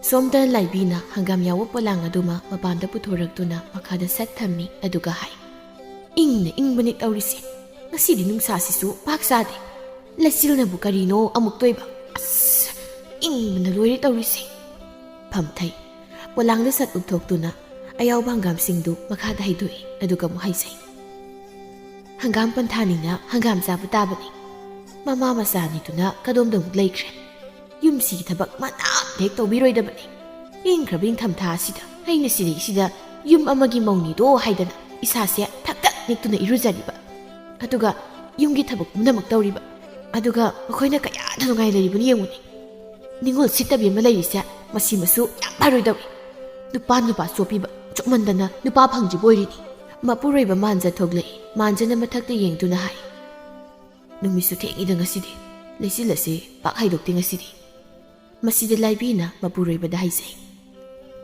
ꯁꯣꯝꯗ ꯂꯥꯏꯕꯤꯅ ꯍꯪꯒꯥꯝ ꯌꯥꯎꯕ ꯄꯣꯂꯥꯡ ꯑꯗꯨꯃ ꯃꯄꯥꯟꯗ ꯄꯨꯊꯣꯔꯛꯇꯨꯅ ꯃꯈꯥꯗ ꯁꯠ ꯊꯝꯃꯤ, ꯑꯗꯨꯒ ꯍꯥꯏ, "ꯏꯪꯅ ꯏꯪꯕꯅꯤ ꯇꯧꯔꯤꯁꯦ꯫ ꯉꯁꯤꯗꯤ ꯅꯨꯡꯁꯥꯁꯤꯁꯨ ꯄꯥꯛ ꯆꯥꯗꯦ꯫ ꯂꯩꯆꯤꯜꯅꯕꯨ ꯀꯔꯤꯅꯣ ꯑꯃꯨꯛꯇꯣꯏꯕ꯫ ꯑꯁ, ꯏꯪꯕꯅ ꯂꯣꯏꯔꯦ ꯇꯧꯔꯤꯁꯦ꯫" ꯐꯝꯊꯩ꯫ ꯄꯣꯂꯥꯡꯗ ꯁꯠ ꯎꯞꯊꯣꯛꯇꯨꯅ ꯑꯌꯥꯎꯕ ꯍꯪꯒꯥꯝꯁꯤꯡꯗꯨ ꯃꯈꯥꯗ ꯍꯩꯗꯣꯛꯏ, ꯑꯗꯨꯒ ꯑꯃꯨꯛ ꯍꯥꯏꯖꯩ, "ꯍꯪꯒꯥꯝ ꯄꯟꯊꯥꯅꯤꯅ ꯍꯪꯒꯥꯝ ꯆꯥꯕ ꯇꯥꯕꯅꯤ꯫ ꯃꯃꯥ ꯃꯆꯥ ꯑꯅꯤꯗꯨꯅ ꯀꯗꯣꯝꯗ ꯑꯃꯨꯛ ꯂꯩꯈ꯭ꯔꯦ? ꯌꯨꯝꯁꯤꯒꯤ ꯊꯕꯛ ꯃꯅꯥ ꯑꯃ ꯍꯦꯛ ꯇꯧꯕꯤꯔꯣꯏꯗꯕꯅꯤ꯫ ꯏꯪꯈ꯭ꯔꯕ ꯏꯪꯊꯝꯊꯥ ꯑꯁꯤꯗ ꯑꯩꯅ ꯁꯤꯗꯩꯁꯤꯗ ꯌꯨꯝ ꯑꯃꯒꯤ ꯃꯧꯅꯤꯗꯣ ꯍꯥꯏꯗꯅ ꯏꯁꯥꯁꯦ ꯊꯛ ꯊꯛ ꯅꯤꯛꯇꯨꯅ ꯏꯔꯨꯖꯔꯤꯕ, ꯑꯗꯨꯒ ꯌꯨꯝꯒꯤ ꯊꯕꯛ ꯄꯨꯝꯅꯃꯛ ꯇꯧꯔꯤꯕ, ꯑꯗꯨꯒ ꯃꯈꯣꯏꯅ ꯀꯌꯥꯗ ꯅꯨꯡꯉꯥꯏ ꯂꯩꯔꯤꯕꯅꯣ ꯌꯦꯡꯉꯨꯅꯦ꯫ ꯅꯤꯡꯉꯣꯜ ꯁꯤꯠꯇꯕꯤ ꯑꯃ ꯂꯩꯔꯤꯁꯦ ꯃꯁꯤꯃꯁꯨ ꯌꯥꯝ ꯐꯔꯣꯏꯗꯧꯔꯤ꯫ ꯅꯨꯄꯥ ꯅꯨꯄꯥ ꯆꯣꯞꯄꯤꯕ ꯆꯣꯞꯃꯟꯗꯅ ꯅꯨꯄꯥ ꯐꯪꯗ꯭ꯔꯤꯕ ꯑꯣꯏꯔꯤꯅꯤ꯫" ꯃꯄꯨꯔꯣꯏꯕ ꯃꯥꯟꯖ ꯊꯣꯛꯂꯛꯏ꯫ ꯃꯥꯟꯖꯅ ꯃꯊꯛꯇ ꯌꯦꯡꯗꯨꯅ ꯍꯥꯏ, "ꯅꯨꯃꯤꯠꯁꯨ ꯊꯦꯡꯉꯤꯗ ꯉꯁꯤꯗꯤ꯫ ꯂꯩꯆꯤꯜ ꯑꯁꯤ ꯄꯥꯛ ꯍꯥꯏꯗꯣꯛꯇꯦ ꯉꯁꯤꯗꯤ꯫" ꯃꯁꯤꯗ ꯂꯥꯏꯕꯤꯅ ꯃꯄꯨꯔꯣꯏꯕꯗ ꯍꯥꯏꯖꯩ,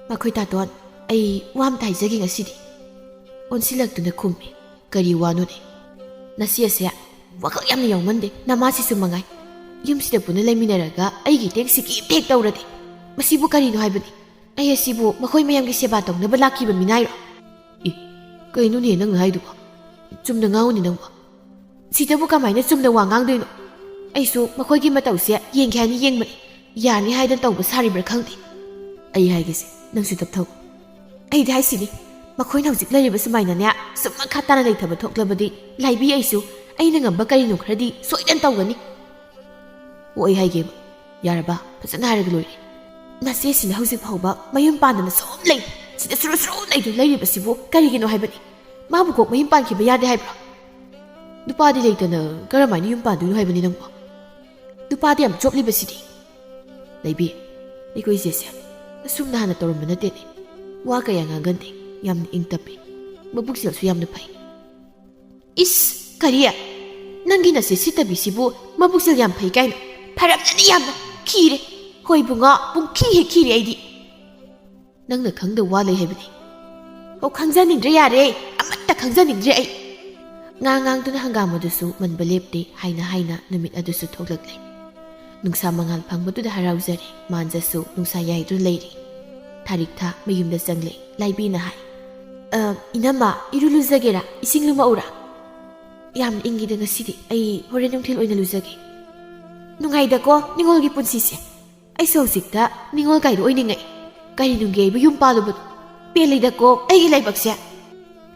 "ꯃꯈꯣꯏ ꯇꯥꯇꯣꯟ, ꯑꯩ ꯋꯥ ꯑꯝꯇ ꯍꯥꯏꯖꯒꯦ ꯉꯁꯤꯗꯤ꯫" ꯑꯣꯟꯁꯤꯜꯂꯛꯇꯨꯅ ꯈꯨꯝꯃꯤ, "ꯀꯔꯤ ꯋꯥꯅꯣꯅꯦ?" "ꯅꯆꯦꯁꯦ ꯋꯥꯈꯜ ꯌꯥꯝꯅ ꯌꯥꯎꯃꯟꯗꯦ꯫ ꯅꯃꯥꯁꯤꯁꯨ ꯃꯉꯥꯏ꯫ ꯌꯨꯝꯁꯤꯗ ꯄꯨꯟꯅ ꯂꯩꯃꯤꯟꯅꯔꯒ ꯑꯩꯒꯤ ꯏꯇꯦꯛ ꯁꯤꯀꯤ ꯏꯇꯦꯛ ꯇꯧꯔꯗꯤ꯫ ꯃꯁꯤꯕꯨ ꯀꯔꯤꯅꯣ ꯍꯥꯏꯕꯅꯤ? ꯑꯩ ꯑꯁꯤꯕꯨ ꯃꯈꯣꯏ ꯃꯌꯥꯝꯒꯤ ꯁꯦꯕꯥ ꯇꯧꯅꯕ ꯂꯥꯛꯈꯤꯕ ꯃꯤꯅꯥꯏꯔꯣ?" "ꯏ, ꯀꯩꯅꯣꯅꯦ ꯅꯪꯅ ꯍꯥꯏꯗꯨꯕꯣ? ꯆꯨꯝꯅ ꯉꯥꯡꯉꯨꯅꯦ ꯅꯪꯕꯣ꯫ ꯁꯤꯗꯕꯨ ꯀꯃꯥꯏꯅ ꯆꯨꯝꯅ ꯋꯥ ꯉꯥꯡꯗꯣꯏꯅꯣ? ꯑꯩꯁꯨ ꯃꯈꯣꯏꯒꯤ ꯃꯇꯧꯁꯦ ꯌꯦꯡꯒꯦ ꯍꯥꯏꯅ ꯌꯦꯡꯕꯅꯤ꯫ ꯌꯥꯅꯤ ꯍꯥꯏꯗꯅ ꯇꯧꯕ ꯁꯥꯔꯤꯕ꯭ꯔꯥ ꯈꯪꯗꯦ꯫" "ꯑꯩ ꯍꯥꯏꯒꯦꯁꯦ, ꯅꯪꯁꯨ ꯇꯞꯊꯧ꯫" "ꯑꯩꯗꯤ ꯍꯥꯏꯁꯤꯅꯤ, ꯃꯈꯣꯏꯅ ꯍꯧꯖꯤꯛ ꯂꯩꯔꯤꯕ ꯁꯨꯃꯥꯏꯅꯅꯦ ꯁꯨꯝ ꯃꯈꯥ ꯇꯥꯅ ꯂꯩꯊꯕ ꯊꯣꯛꯂꯕꯗꯤ ꯂꯥꯏꯕꯤ ꯑꯩꯁꯨ ꯑꯩꯅ ꯉꯝꯕ ꯀꯔꯤꯅꯣ ꯈꯔꯗꯤ ꯁꯣꯏꯗꯅ ꯇꯧꯒꯅꯤ꯫" "ꯑꯣ, ꯑꯩ ꯍꯥꯏꯒꯦꯕ, ꯌꯥꯔꯕ? ꯐꯖꯅ ꯍꯥꯏꯔꯒ ꯂꯣꯏꯔꯦ꯫ ꯅꯆꯦꯁꯤꯅ ꯍꯧꯖꯤꯛ ꯐꯥꯎꯕ ꯃꯌꯨꯝ ꯄꯥꯟꯗꯅ ꯁꯨꯝ ꯂꯩ, ꯁꯤꯗ ꯁꯨꯔꯨ ꯁꯨꯔꯨ ꯂꯩꯗꯨꯅ ꯂꯩꯔꯤꯕꯁꯤꯕꯨ ꯀꯔꯤꯒꯤꯅꯣ ꯍꯥꯏꯕꯅꯤ? ꯃꯥꯕꯨ ꯀꯣꯛ ꯃꯌꯨꯝ ꯄꯥꯟꯈꯤꯕ ꯌꯥꯗꯦ ꯍꯥꯏꯕ꯭ꯔꯣ? ꯅꯨꯄꯥꯗꯤ ꯂꯩꯇꯅ ꯀꯔꯝꯍꯥꯏꯅ ꯌꯨꯝ ꯄꯥꯟꯗꯣꯏꯅꯣ ꯍꯥꯏꯕꯅꯤ ꯅꯪꯕꯣ? ꯅꯨꯄꯥꯗꯤ ꯌꯥꯝ ꯆꯣꯞꯂꯤꯕꯁꯤꯗꯤ꯫" "ꯂꯩꯕꯤ, ꯑꯩꯈꯣꯏ ꯏꯆꯦꯁꯦ ꯑꯁꯨꯝꯅ ꯍꯥꯟꯅ ꯇꯧꯔꯝꯕ ꯅꯠꯇꯦꯅꯦ꯫ ꯋꯥ ꯀꯌꯥ ꯉꯥꯡꯒꯟꯗꯦ, ꯌꯥꯝꯅ ꯏꯪ ꯇꯞꯄꯤ, ꯃꯕꯨꯛꯆꯦꯜꯁꯨ ꯌꯥꯝꯅ ꯐꯩ꯫" "ꯏꯁ, ꯀꯔꯤ? ꯅꯪꯒꯤ ꯅꯆꯦ ꯁꯤꯠꯇꯕꯤꯁꯤꯕꯨ ꯃꯕꯨꯛꯆꯦꯜ ꯌꯥꯝ ꯐꯩ ꯀꯥꯏꯅ? ꯐꯔꯝꯖꯅꯤ ꯌꯥꯝꯅ꯫ ꯈꯤꯔꯦ꯫ ꯍꯣꯏ ꯏꯕꯨꯡꯉꯣ, ꯄꯨꯡꯈꯤ ꯍꯦꯛ ꯈꯤꯔꯦ ꯑꯩꯗꯤ꯫" "ꯅꯪꯅ ꯈꯪꯗꯕ ꯋꯥ ꯂꯩ ꯍꯥꯏꯕꯅꯤ꯫" "ꯑꯣ, ꯈꯪꯖꯅꯤꯡꯗ꯭ꯔꯦ, ꯌꯥꯔꯦ꯫ ꯑꯃꯠꯇ ꯈꯪꯖꯅꯤꯡꯗ꯭ꯔꯦ ꯑꯩ꯫" ꯉꯥꯡ ꯉꯥꯡꯗꯨꯅ ꯍꯪꯒꯥꯝ ꯑꯗꯨꯁꯨ ꯃꯟꯕ ꯂꯦꯞꯇꯦ꯫ ꯍꯥꯏꯅ ꯍꯥꯏꯅ ꯅꯨꯃꯤꯠ ꯑꯗꯨꯁꯨ ꯊꯣꯛꯂꯛꯂꯦ꯫ ꯅꯨꯡꯁꯥ ꯃꯉꯥꯜ ꯐꯪꯕꯗꯨꯗ ꯍꯔꯥꯎꯖꯔꯦ꯫ ꯃꯥꯟꯖꯁꯨ ꯅꯨꯡꯁꯥ ꯌꯥꯏꯗꯨꯅ ꯂꯩꯔꯤ꯫ ꯊꯥꯔꯤꯛꯊꯥ ꯃꯌꯨꯝꯗ ꯆꯪꯂꯦ꯫ ꯂꯥꯏꯕꯤꯅ ꯍꯥꯏ, "ꯑ, ꯏꯅꯝꯃ, ꯏꯔꯨ ꯂꯨꯖꯒꯦꯔꯥ? ꯏꯁꯤꯡ ꯂꯨꯝꯃꯛꯎꯔꯥ?" "ꯌꯥꯝ ꯏꯪꯉꯤꯗ ꯉꯁꯤꯗꯤ꯫ ꯑꯩ ꯍꯣꯔꯦꯟ ꯅꯨꯡꯊꯤꯜ ꯑꯣꯏꯅ ꯂꯨꯖꯒꯦ꯫" "ꯅꯨꯡꯉꯥꯏꯗꯀꯣ ꯅꯤꯉꯣꯜꯒꯤ ꯄꯨꯟꯁꯤꯁꯦ꯫ ꯑꯩꯁꯨ ꯍꯧꯖꯤꯛꯇ ꯅꯤꯉꯣꯜ ꯀꯥꯏꯗꯣ ꯑꯣꯏꯅꯤꯡꯉꯛꯑꯦ꯫ ꯀꯔꯤ ꯅꯨꯡꯒꯤ ꯑꯩꯕꯨ ꯌꯨꯝ ꯄꯥꯜꯂꯨꯕꯅꯣ? ꯄꯦꯜꯂꯤꯗꯀꯣ ꯑꯩꯒꯤ ꯂꯥꯏꯕꯛꯁꯦ꯫"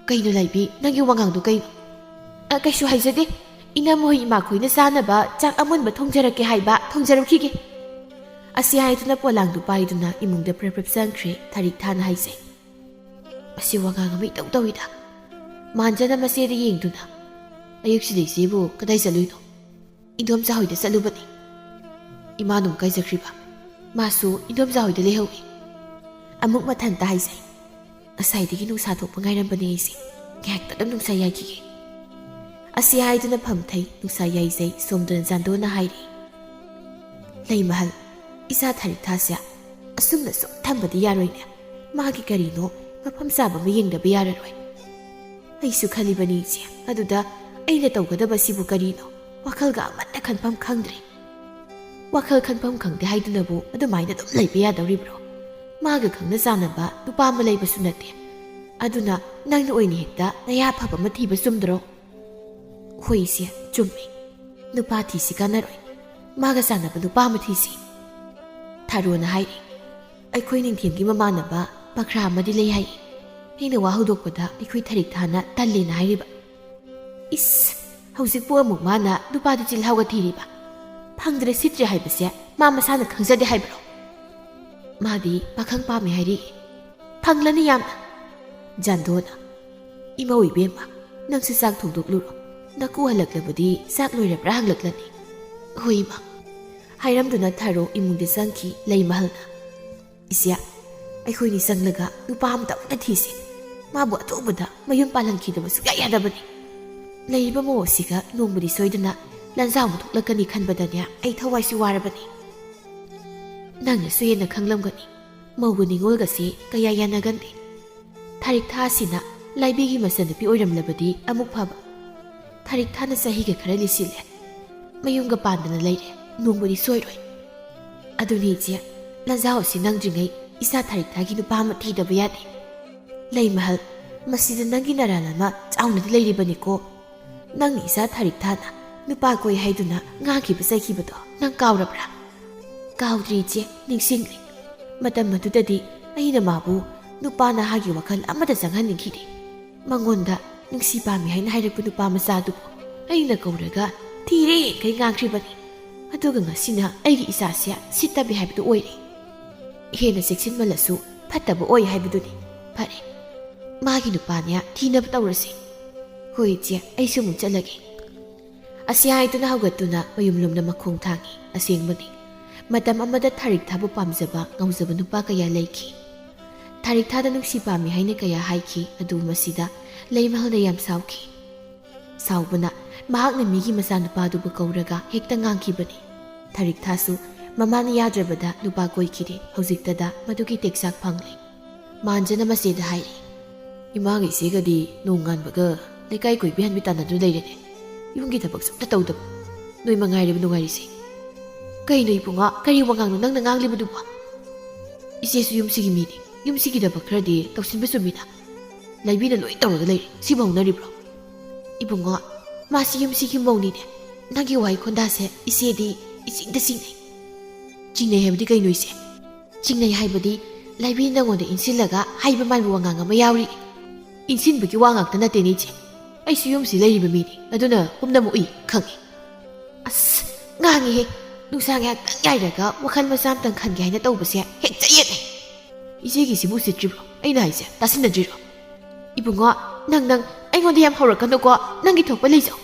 "ꯀꯩꯅꯣ ꯂꯥꯏꯕꯤ, ꯅꯪꯒꯤ ꯋꯥꯉꯥꯡꯗꯣ ꯀꯩꯅꯣ?" "ꯑ, ꯀꯩꯁꯨ ꯍꯥꯏꯖꯗꯦ꯫ ꯏꯅꯝꯃ ꯍꯣꯏ ꯏꯃꯥꯈꯣꯏꯅ ꯆꯥꯅꯕ ꯆꯥꯛ ꯑꯃꯨꯟꯕ ꯊꯣꯡꯖꯔꯛꯀꯦ ꯍꯥꯏꯕ, ꯊꯣꯡꯖꯔꯨꯈꯤꯒꯦ꯫" ꯑꯁꯤ ꯍꯥꯏꯗꯨꯅ ꯄꯣꯂꯥꯡꯗꯨ ꯄꯥꯏꯗꯨꯅ ꯏꯃꯨꯡꯗ ꯄ꯭ꯔꯞ ꯄ꯭ꯔꯞ ꯆꯪꯈ꯭ꯔꯦ꯫ ꯊꯥꯔꯤꯛꯊꯥꯅ ꯍꯥꯏꯖꯩ, "ꯑꯁꯤ ꯋꯥꯉꯥꯡ ꯑꯃ ꯏꯇꯧ ꯇꯧꯏꯗ꯫" ꯃꯥꯟꯖꯅ ꯃꯆꯦꯗ ꯌꯦꯡꯗꯨꯅ, "ꯑꯌꯨꯛꯁꯤꯗ ꯏꯆꯦꯕꯨ ꯀꯗꯥꯏ ꯆꯠꯂꯨꯏꯅꯣ?" "ꯏꯟꯗꯣꯝꯆꯥ ꯍꯣꯏꯗ ꯆꯠꯂꯨꯕꯅꯤ꯫" "ꯏꯃꯥꯅ ꯑꯃꯨꯛ ꯀꯥꯏ ꯆꯠꯈ꯭ꯔꯤꯕ?" "ꯃꯥꯁꯨ ꯏꯟꯗꯣꯝꯆꯥ ꯍꯣꯏꯗ ꯂꯩꯍꯧꯏ꯫" ꯑꯃꯨꯛ ꯃꯊꯟꯇ ꯍꯥꯏꯖꯩ, "ꯉꯁꯥꯏꯗꯒꯤ ꯅꯨꯡꯁꯥ ꯊꯣꯛꯄ ꯉꯥꯏꯔꯝꯕꯅꯦ ꯑꯩꯁꯦ꯫ ꯉꯥꯏꯍꯥꯛꯇ ꯑꯗꯨꯝ ꯅꯨꯡꯁꯥ ꯌꯥꯏꯈꯤꯒꯦ꯫" ꯑꯁꯤ ꯍꯥꯏꯗꯨꯅ ꯐꯝꯊꯩ꯫ ꯅꯨꯡꯁꯥ ꯌꯥꯏꯖꯩ꯫ ꯁꯣꯝꯗꯅ ꯆꯥꯟꯗꯣꯅ ꯍꯥꯏꯔꯤ, "ꯂꯩꯃꯍꯜ, ꯏꯆꯥ ꯊꯥꯔꯤꯛꯊꯥꯁꯦ ꯑꯁꯨꯝꯅ ꯁꯨꯝ ꯊꯝꯕꯗꯤ ꯌꯥꯔꯣꯏꯅꯦ꯫ ꯃꯥꯒꯤ ꯀꯔꯤꯅꯣ ꯃꯐꯝ ꯆꯥꯕ ꯑꯃ ꯌꯦꯡꯗꯕ ꯌꯥꯔꯔꯣꯏ꯫" "ꯑꯩꯁꯨ ꯈꯜꯂꯤꯕꯅꯤ ꯏꯆꯦ, ꯑꯗꯨꯗ ꯑꯩꯅ ꯇꯧꯒꯗꯕꯁꯤꯕꯨ ꯀꯔꯤꯅꯣ? ꯋꯥꯈꯜꯒ ꯑꯃꯠꯇ ꯈꯟꯐꯝ ꯈꯪꯗ꯭ꯔꯦ꯫" "ꯋꯥꯈꯜ ꯈꯟꯐꯝ ꯈꯪꯗꯦ ꯍꯥꯏꯗꯨꯅꯕꯨ ꯑꯗꯨꯃꯥꯏꯅ ꯑꯗꯨꯝ ꯂꯩꯕ ꯌꯥꯗꯧꯔꯤꯕ꯭ꯔꯣ? ꯃꯥꯒ ꯈꯪꯅ ꯆꯥꯟꯅꯕ ꯅꯨꯄꯥ ꯑꯃ ꯂꯩꯕꯁꯨ ꯅꯠꯇꯦ꯫ ꯑꯗꯨꯅ ꯅꯪꯅ ꯑꯣꯏꯅ ꯍꯦꯛꯇ ꯅꯌꯥ ꯐꯕ ꯑꯃ ꯊꯤꯕ ꯆꯨꯝꯗ꯭ꯔꯣ?" "ꯍꯣꯏ ꯏꯆꯦ, ꯆꯨꯝꯃꯤ꯫ ꯅꯨꯄꯥ ꯊꯤꯁꯤ ꯀꯥꯟꯅꯔꯣꯏ꯫ ꯃꯥꯒ ꯆꯥꯟꯅꯕ ꯅꯨꯄꯥ ꯑꯃ ꯊꯤꯁꯤ꯫" ꯊꯥꯔꯣꯅ ꯍꯥꯏꯔꯤ, "ꯑꯩꯈꯣꯏ ꯅꯤꯡꯊꯦꯝꯒꯤ ꯃꯃꯥꯟꯅꯕ ꯄꯈ꯭ꯔꯥ ꯑꯃꯗꯤ ꯂꯩ ꯍꯥꯏ꯫ ꯑꯩꯅ ꯋꯥ ꯍꯧꯗꯣꯛꯄꯗ ꯑꯩꯈꯣꯏ ꯊꯥꯔꯤꯛꯊꯥꯅ ꯇꯜꯂꯦꯅ ꯍꯥꯏꯔꯤꯕ꯫" "ꯏꯁ, ꯍꯧꯖꯤꯛꯄꯨ ꯑꯃꯨꯛ ꯃꯥꯅ ꯅꯨꯄꯥꯗꯨ ꯆꯤꯜꯍꯥꯎꯒ ꯊꯤꯔꯤꯕ? ꯐꯪꯗ꯭ꯔꯦ ꯁꯤꯠꯇ꯭ꯔꯦ ꯍꯥꯏꯕꯁꯦ ꯃꯥ ꯃꯁꯥꯅ ꯈꯪꯖꯗꯦ ꯍꯥꯏꯕ꯭ꯔꯣ? ꯃꯥꯗꯤ ꯄꯥꯈꯪ ꯄꯥꯝꯃꯦ ꯍꯥꯏꯔꯤ꯫ ꯐꯪꯂꯅꯤ ꯌꯥꯝꯅ꯫" ꯖꯥꯟꯗꯣꯅ, "ꯏꯃꯧ ꯏꯕꯦꯝꯃ, ꯅꯪꯁꯨ ꯆꯥꯛ ꯊꯣꯡꯗꯣꯛꯂꯨꯔꯣ꯫ ꯅꯀꯨ ꯍꯜꯂꯛꯂꯕꯗꯤ ꯆꯥꯛ ꯂꯣꯏꯔꯕ꯭ꯔꯥ ꯍꯪꯂꯛꯂꯅꯤ꯫" "ꯍꯣꯏ ꯏꯃꯥ꯫" ꯍꯥꯏꯔꯝꯗꯨꯅ ꯊꯥꯔꯣ ꯏꯃꯨꯡꯗ ꯆꯪꯈꯤ꯫ ꯂꯩꯃꯍꯜꯅ, "ꯏꯆꯦ, ꯑꯩꯈꯣꯏꯅꯤ ꯆꯪꯂꯒ ꯅꯨꯄꯥ ꯑꯃꯇ ꯑꯃꯨꯛꯇ ꯊꯤꯁꯤ꯫ ꯃꯥꯕꯨ ꯑꯊꯨꯕꯗ ꯃꯌꯨꯝ ꯄꯥꯜꯍꯟꯈꯤꯗꯕ ꯁꯨꯡꯌꯥ ꯌꯥꯗꯕꯅꯤ꯫ ꯂꯩꯔꯤꯕ ꯃꯑꯣꯡꯁꯤꯒ ꯅꯣꯡꯃꯗꯤ ꯁꯣꯏꯗꯅ ꯂꯥꯟꯖꯥꯎ ꯑꯃ ꯊꯣꯛꯂꯛꯀꯅꯤ ꯈꯟꯕꯗꯅꯦ ꯑꯩ ꯊꯋꯥꯏꯁꯤ ꯋꯥꯔꯕꯅꯤ꯫" "ꯅꯪꯅꯁꯨ ꯍꯦꯟꯅ ꯈꯪꯂꯝꯒꯅꯤ꯫ ꯃꯧꯒ ꯅꯤꯉꯣꯜꯒꯁꯤ ꯀꯌꯥ ꯌꯥꯅꯒꯟꯗꯦ꯫ ꯊꯥꯔꯤꯛꯊꯥ ꯑꯁꯤꯅ ꯂꯥꯏꯕꯤꯒꯤ ꯃꯆꯟꯅꯨꯄꯤ ꯑꯣꯏꯔꯝꯂꯕꯗꯤ ꯑꯃꯨꯛ ꯐꯕ꯫ ꯊꯥꯔꯤꯛꯊꯥꯅ ꯆꯍꯤꯒ ꯈꯔ ꯂꯤꯁꯤꯜꯂꯦ꯫ ꯃꯌꯨꯝꯒ ꯄꯥꯟꯗꯅ ꯂꯩꯔꯦ꯫ ꯅꯣꯡꯃꯗꯤ ꯁꯣꯏꯔꯣꯏ꯫ ꯑꯗꯨꯅꯤ ꯏꯆꯦ, ꯂꯟꯖꯥꯎ ꯑꯁꯤ ꯅꯪꯗ꯭ꯔꯤꯉꯩ ꯏꯆꯥ ꯊꯥꯔꯤꯛꯊꯥꯒꯤ ꯅꯨꯄꯥ ꯑꯃ ꯊꯤꯗꯕ ꯌꯥꯗꯦ꯫ ꯂꯩꯃꯍꯜ, ꯃꯁꯤꯗ ꯅꯪꯒꯤ ꯅꯔꯥꯜ ꯑꯃ ꯆꯥꯎꯅꯗꯤ ꯂꯩꯔꯤꯕꯅꯤꯀꯣ꯫ ꯅꯪꯅ ꯏꯆꯥ ꯊꯥꯔꯤꯛꯊꯥꯅ ꯅꯨꯄꯥ ꯀꯣꯏ ꯍꯥꯏꯗꯨꯅ ꯉꯥꯡꯈꯤꯕ ꯆꯩꯈꯤꯕꯗꯣ ꯅꯪ ꯀꯥꯎꯔꯕ꯭ꯔꯥ? ꯀꯥꯎꯗ꯭ꯔꯤ ꯏꯆꯦ, ꯅꯤꯡꯁꯤꯡꯂꯤ꯫ ꯃꯇꯝ ꯑꯗꯨꯗꯗꯤ ꯑꯩꯅ ꯃꯥꯕꯨ ꯅꯨꯄꯥ ꯅꯍꯥꯒꯤ ꯋꯥꯈꯜ ꯑꯃꯗ ꯆꯪꯍꯟꯅꯤꯡꯈꯤꯗꯦ꯫ ꯃꯉꯣꯟꯗ ꯅꯨꯡꯁꯤ ꯄꯥꯝꯃꯤ ꯍꯥꯏꯅ ꯍꯥꯏꯔꯛꯄ ꯅꯨꯄꯥ ꯃꯆꯥꯗꯨꯕꯨ ꯑꯩꯅ ꯀꯧꯔꯒ ꯊꯤꯔꯦ ꯈꯩ ꯉꯥꯡꯈ꯭ꯔꯤꯕꯅꯤ꯫ ꯑꯗꯨꯒ ꯉꯁꯤꯅ ꯑꯩꯒꯤ ꯏꯆꯥꯁꯦ ꯁꯤꯠꯇꯕꯤ ꯍꯥꯏꯕꯗꯨ ꯑꯣꯏꯔꯦ꯫ ꯍꯦꯟꯅ ꯆꯦꯛꯁꯤꯟꯃꯜꯂꯁꯨ ꯐꯠꯇꯕ ꯑꯣꯏ ꯍꯥꯏꯕꯗꯨꯅꯤ꯫ ꯐꯔꯦ, ꯃꯥꯒꯤ ꯅꯨꯄꯥꯅꯦ ꯊꯤꯅꯕ ꯇꯧꯔꯁꯤ꯫ ꯍꯣꯏ ꯏꯆꯦ, ꯑꯩꯁꯨ ꯑꯃꯨꯛ ꯆꯠꯂꯒꯦ꯫ ꯑꯁꯤ ꯍꯥꯏꯗꯨꯅ ꯍꯧꯒꯠꯇꯨꯅ ꯃꯌꯨꯝꯂꯣꯝꯗ ꯃꯈꯣꯡ ꯊꯥꯡꯏ꯫ ꯑꯁꯦꯡꯕꯅꯤ, ꯃꯇꯝ ꯑꯃꯗ ꯊꯥꯔꯤꯛꯊꯥꯕꯨ ꯄꯥꯝꯖꯕ ꯉꯥꯎꯖꯕ ꯅꯨꯄꯥ ꯀꯌꯥ ꯂꯩꯈꯤ꯫ ꯊꯥꯔꯤꯛꯊꯥꯗ ꯅꯨꯡꯁꯤ ꯄꯥꯝꯃꯤ ꯍꯥꯏꯅ ꯀꯌꯥ ꯍꯥꯏꯈꯤ, ꯑꯗꯨꯕꯨ ꯃꯁꯤꯗ ꯂꯩꯃꯍꯜꯅ ꯌꯥꯝ ꯁꯥꯎꯈꯤ꯫ ꯁꯥꯎꯕꯅ ꯃꯍꯥꯛꯅ ꯃꯤꯒꯤ ꯃꯆꯥꯅꯨꯄꯥꯗꯨꯕꯨ ꯀꯧꯔꯒ ꯍꯦꯛꯇ ꯉꯥꯡꯈꯤꯕꯅꯤ꯫ ꯊꯥꯔꯤꯛꯊꯥꯁꯨ ꯃꯃꯥꯅ ꯌꯥꯗ꯭ꯔꯕꯗ ꯅꯨꯄꯥ ꯀꯣꯏꯈꯤꯗꯦ꯫ ꯍꯧꯖꯤꯛꯇꯗ ꯃꯗꯨꯒꯤ ꯇꯦꯛꯆꯥꯛ ꯐꯪꯂꯦ꯫ ꯃꯥꯟꯖꯅ ꯃꯆꯦꯗ ꯍꯥꯏꯔꯤ, "ꯏꯃꯥꯒ ꯏꯆꯦꯒꯗꯤ ꯅꯣꯡꯉꯥꯟꯕꯒ ꯂꯩꯀꯥꯏ ꯀꯣꯏꯕꯤꯍꯟꯕꯤ ꯇꯥꯟꯅꯗꯨꯅ ꯂꯩꯔꯦꯅꯦ꯫ ꯌꯨꯝꯒꯤ ꯊꯕꯛꯁꯨ ꯑꯝꯇ ꯇꯧꯗꯕ꯫ ꯅꯣꯏ ꯃꯉꯥꯏꯔꯦꯕ ꯅꯨꯡꯉꯥꯏꯔꯤꯁꯦ꯫ ꯀꯩꯅꯣ ꯏꯕꯨꯡꯉꯣ, ꯀꯔꯤ ꯋꯥꯉꯥꯡꯅꯣ ꯅꯪꯅ ꯉꯥꯡꯂꯤꯕꯗꯨꯕꯣ? ꯏꯆꯦꯁꯨ ꯌꯨꯝꯁꯤꯒꯤ ꯃꯤꯅꯤ꯫ ꯌꯨꯝꯁꯤꯒꯤ ꯊꯕꯛ ꯈꯔꯗꯤ ꯇꯧꯁꯤꯟꯕ ꯆꯨꯝꯃꯤꯅ꯫ ꯂꯩꯕꯤꯅ ꯂꯣꯏ ꯇꯧꯔꯒ ꯂꯩꯔꯦ꯫ ꯁꯤꯕꯨ ꯍꯧꯅꯔꯤꯕ꯭ꯔꯣ?" "ꯏꯕꯨꯡꯉꯣ, ꯃꯥꯁꯤ ꯌꯨꯝꯁꯤꯒꯤ ꯃꯧꯅꯤꯅꯦ꯫ ꯅꯪꯒꯤ ꯋꯥꯍꯩ ꯈꯣꯟꯗꯥꯁꯦ ꯏꯆꯦꯗꯤ ꯏꯆꯤꯡꯗ ꯆꯤꯡꯅꯩ꯫" "ꯆꯤꯡꯅꯩ ꯍꯥꯏꯕꯗꯤ ꯀꯩꯅꯣ ꯏꯆꯦ?" "ꯆꯤꯡꯅꯩ ꯍꯥꯏꯕꯗꯤ ꯂꯩꯕꯤ ꯅꯪꯉꯣꯟꯗ ꯏꯟꯁꯤꯜꯂꯒ ꯍꯥꯏꯕ ꯃꯥꯟꯕ ꯋꯥꯉꯥꯡ ꯑꯃ ꯌꯥꯎꯔꯤ꯫" "ꯏꯟꯁꯤꯟꯕꯒꯤ ꯋꯥ ꯉꯥꯛꯇ ꯅꯠꯇꯦꯅꯦ ꯏꯆꯦ꯫ ꯑꯩꯁꯨ ꯌꯨꯝꯁꯤ ꯂꯩꯔꯤꯕ ꯃꯤꯅꯤ, ꯑꯗꯨꯅ ꯄꯨꯝꯅꯃꯛ ꯎꯏ, ꯈꯪꯉꯤ꯫" "ꯑꯁ, ꯉꯥꯡꯉꯤꯍꯦ꯫ ꯅꯨꯡꯁꯥ ꯉꯥꯏꯍꯥꯛꯇꯪ ꯌꯥꯏꯔꯒ ꯋꯥꯈꯜ ꯃꯆꯥ ꯑꯃꯇꯪ ꯈꯟꯒꯦ ꯍꯥꯏꯅ ꯇꯧꯕꯁꯦ ꯍꯦꯛꯇ ꯌꯦꯠꯅꯩ꯫" "ꯏꯆꯦꯒꯤꯁꯤꯕꯨ ꯎꯁꯤꯠꯇ꯭ꯔꯤꯕ꯭ꯔꯣ? ꯑꯩꯅ ꯍꯥꯏꯁꯦ ꯇꯥꯁꯤꯟꯅꯗ꯭ꯔꯤꯔꯣ?" "ꯏꯕꯨꯡꯉꯣ, ꯅꯪ, ꯅꯪ ꯑꯩꯉꯣꯟꯗ ꯌꯥꯝ ꯍꯧꯔꯛꯀꯅꯨꯀꯣ꯫ ꯅꯪꯒꯤ ꯊꯣꯛꯄ ꯂꯩꯖꯧ꯫"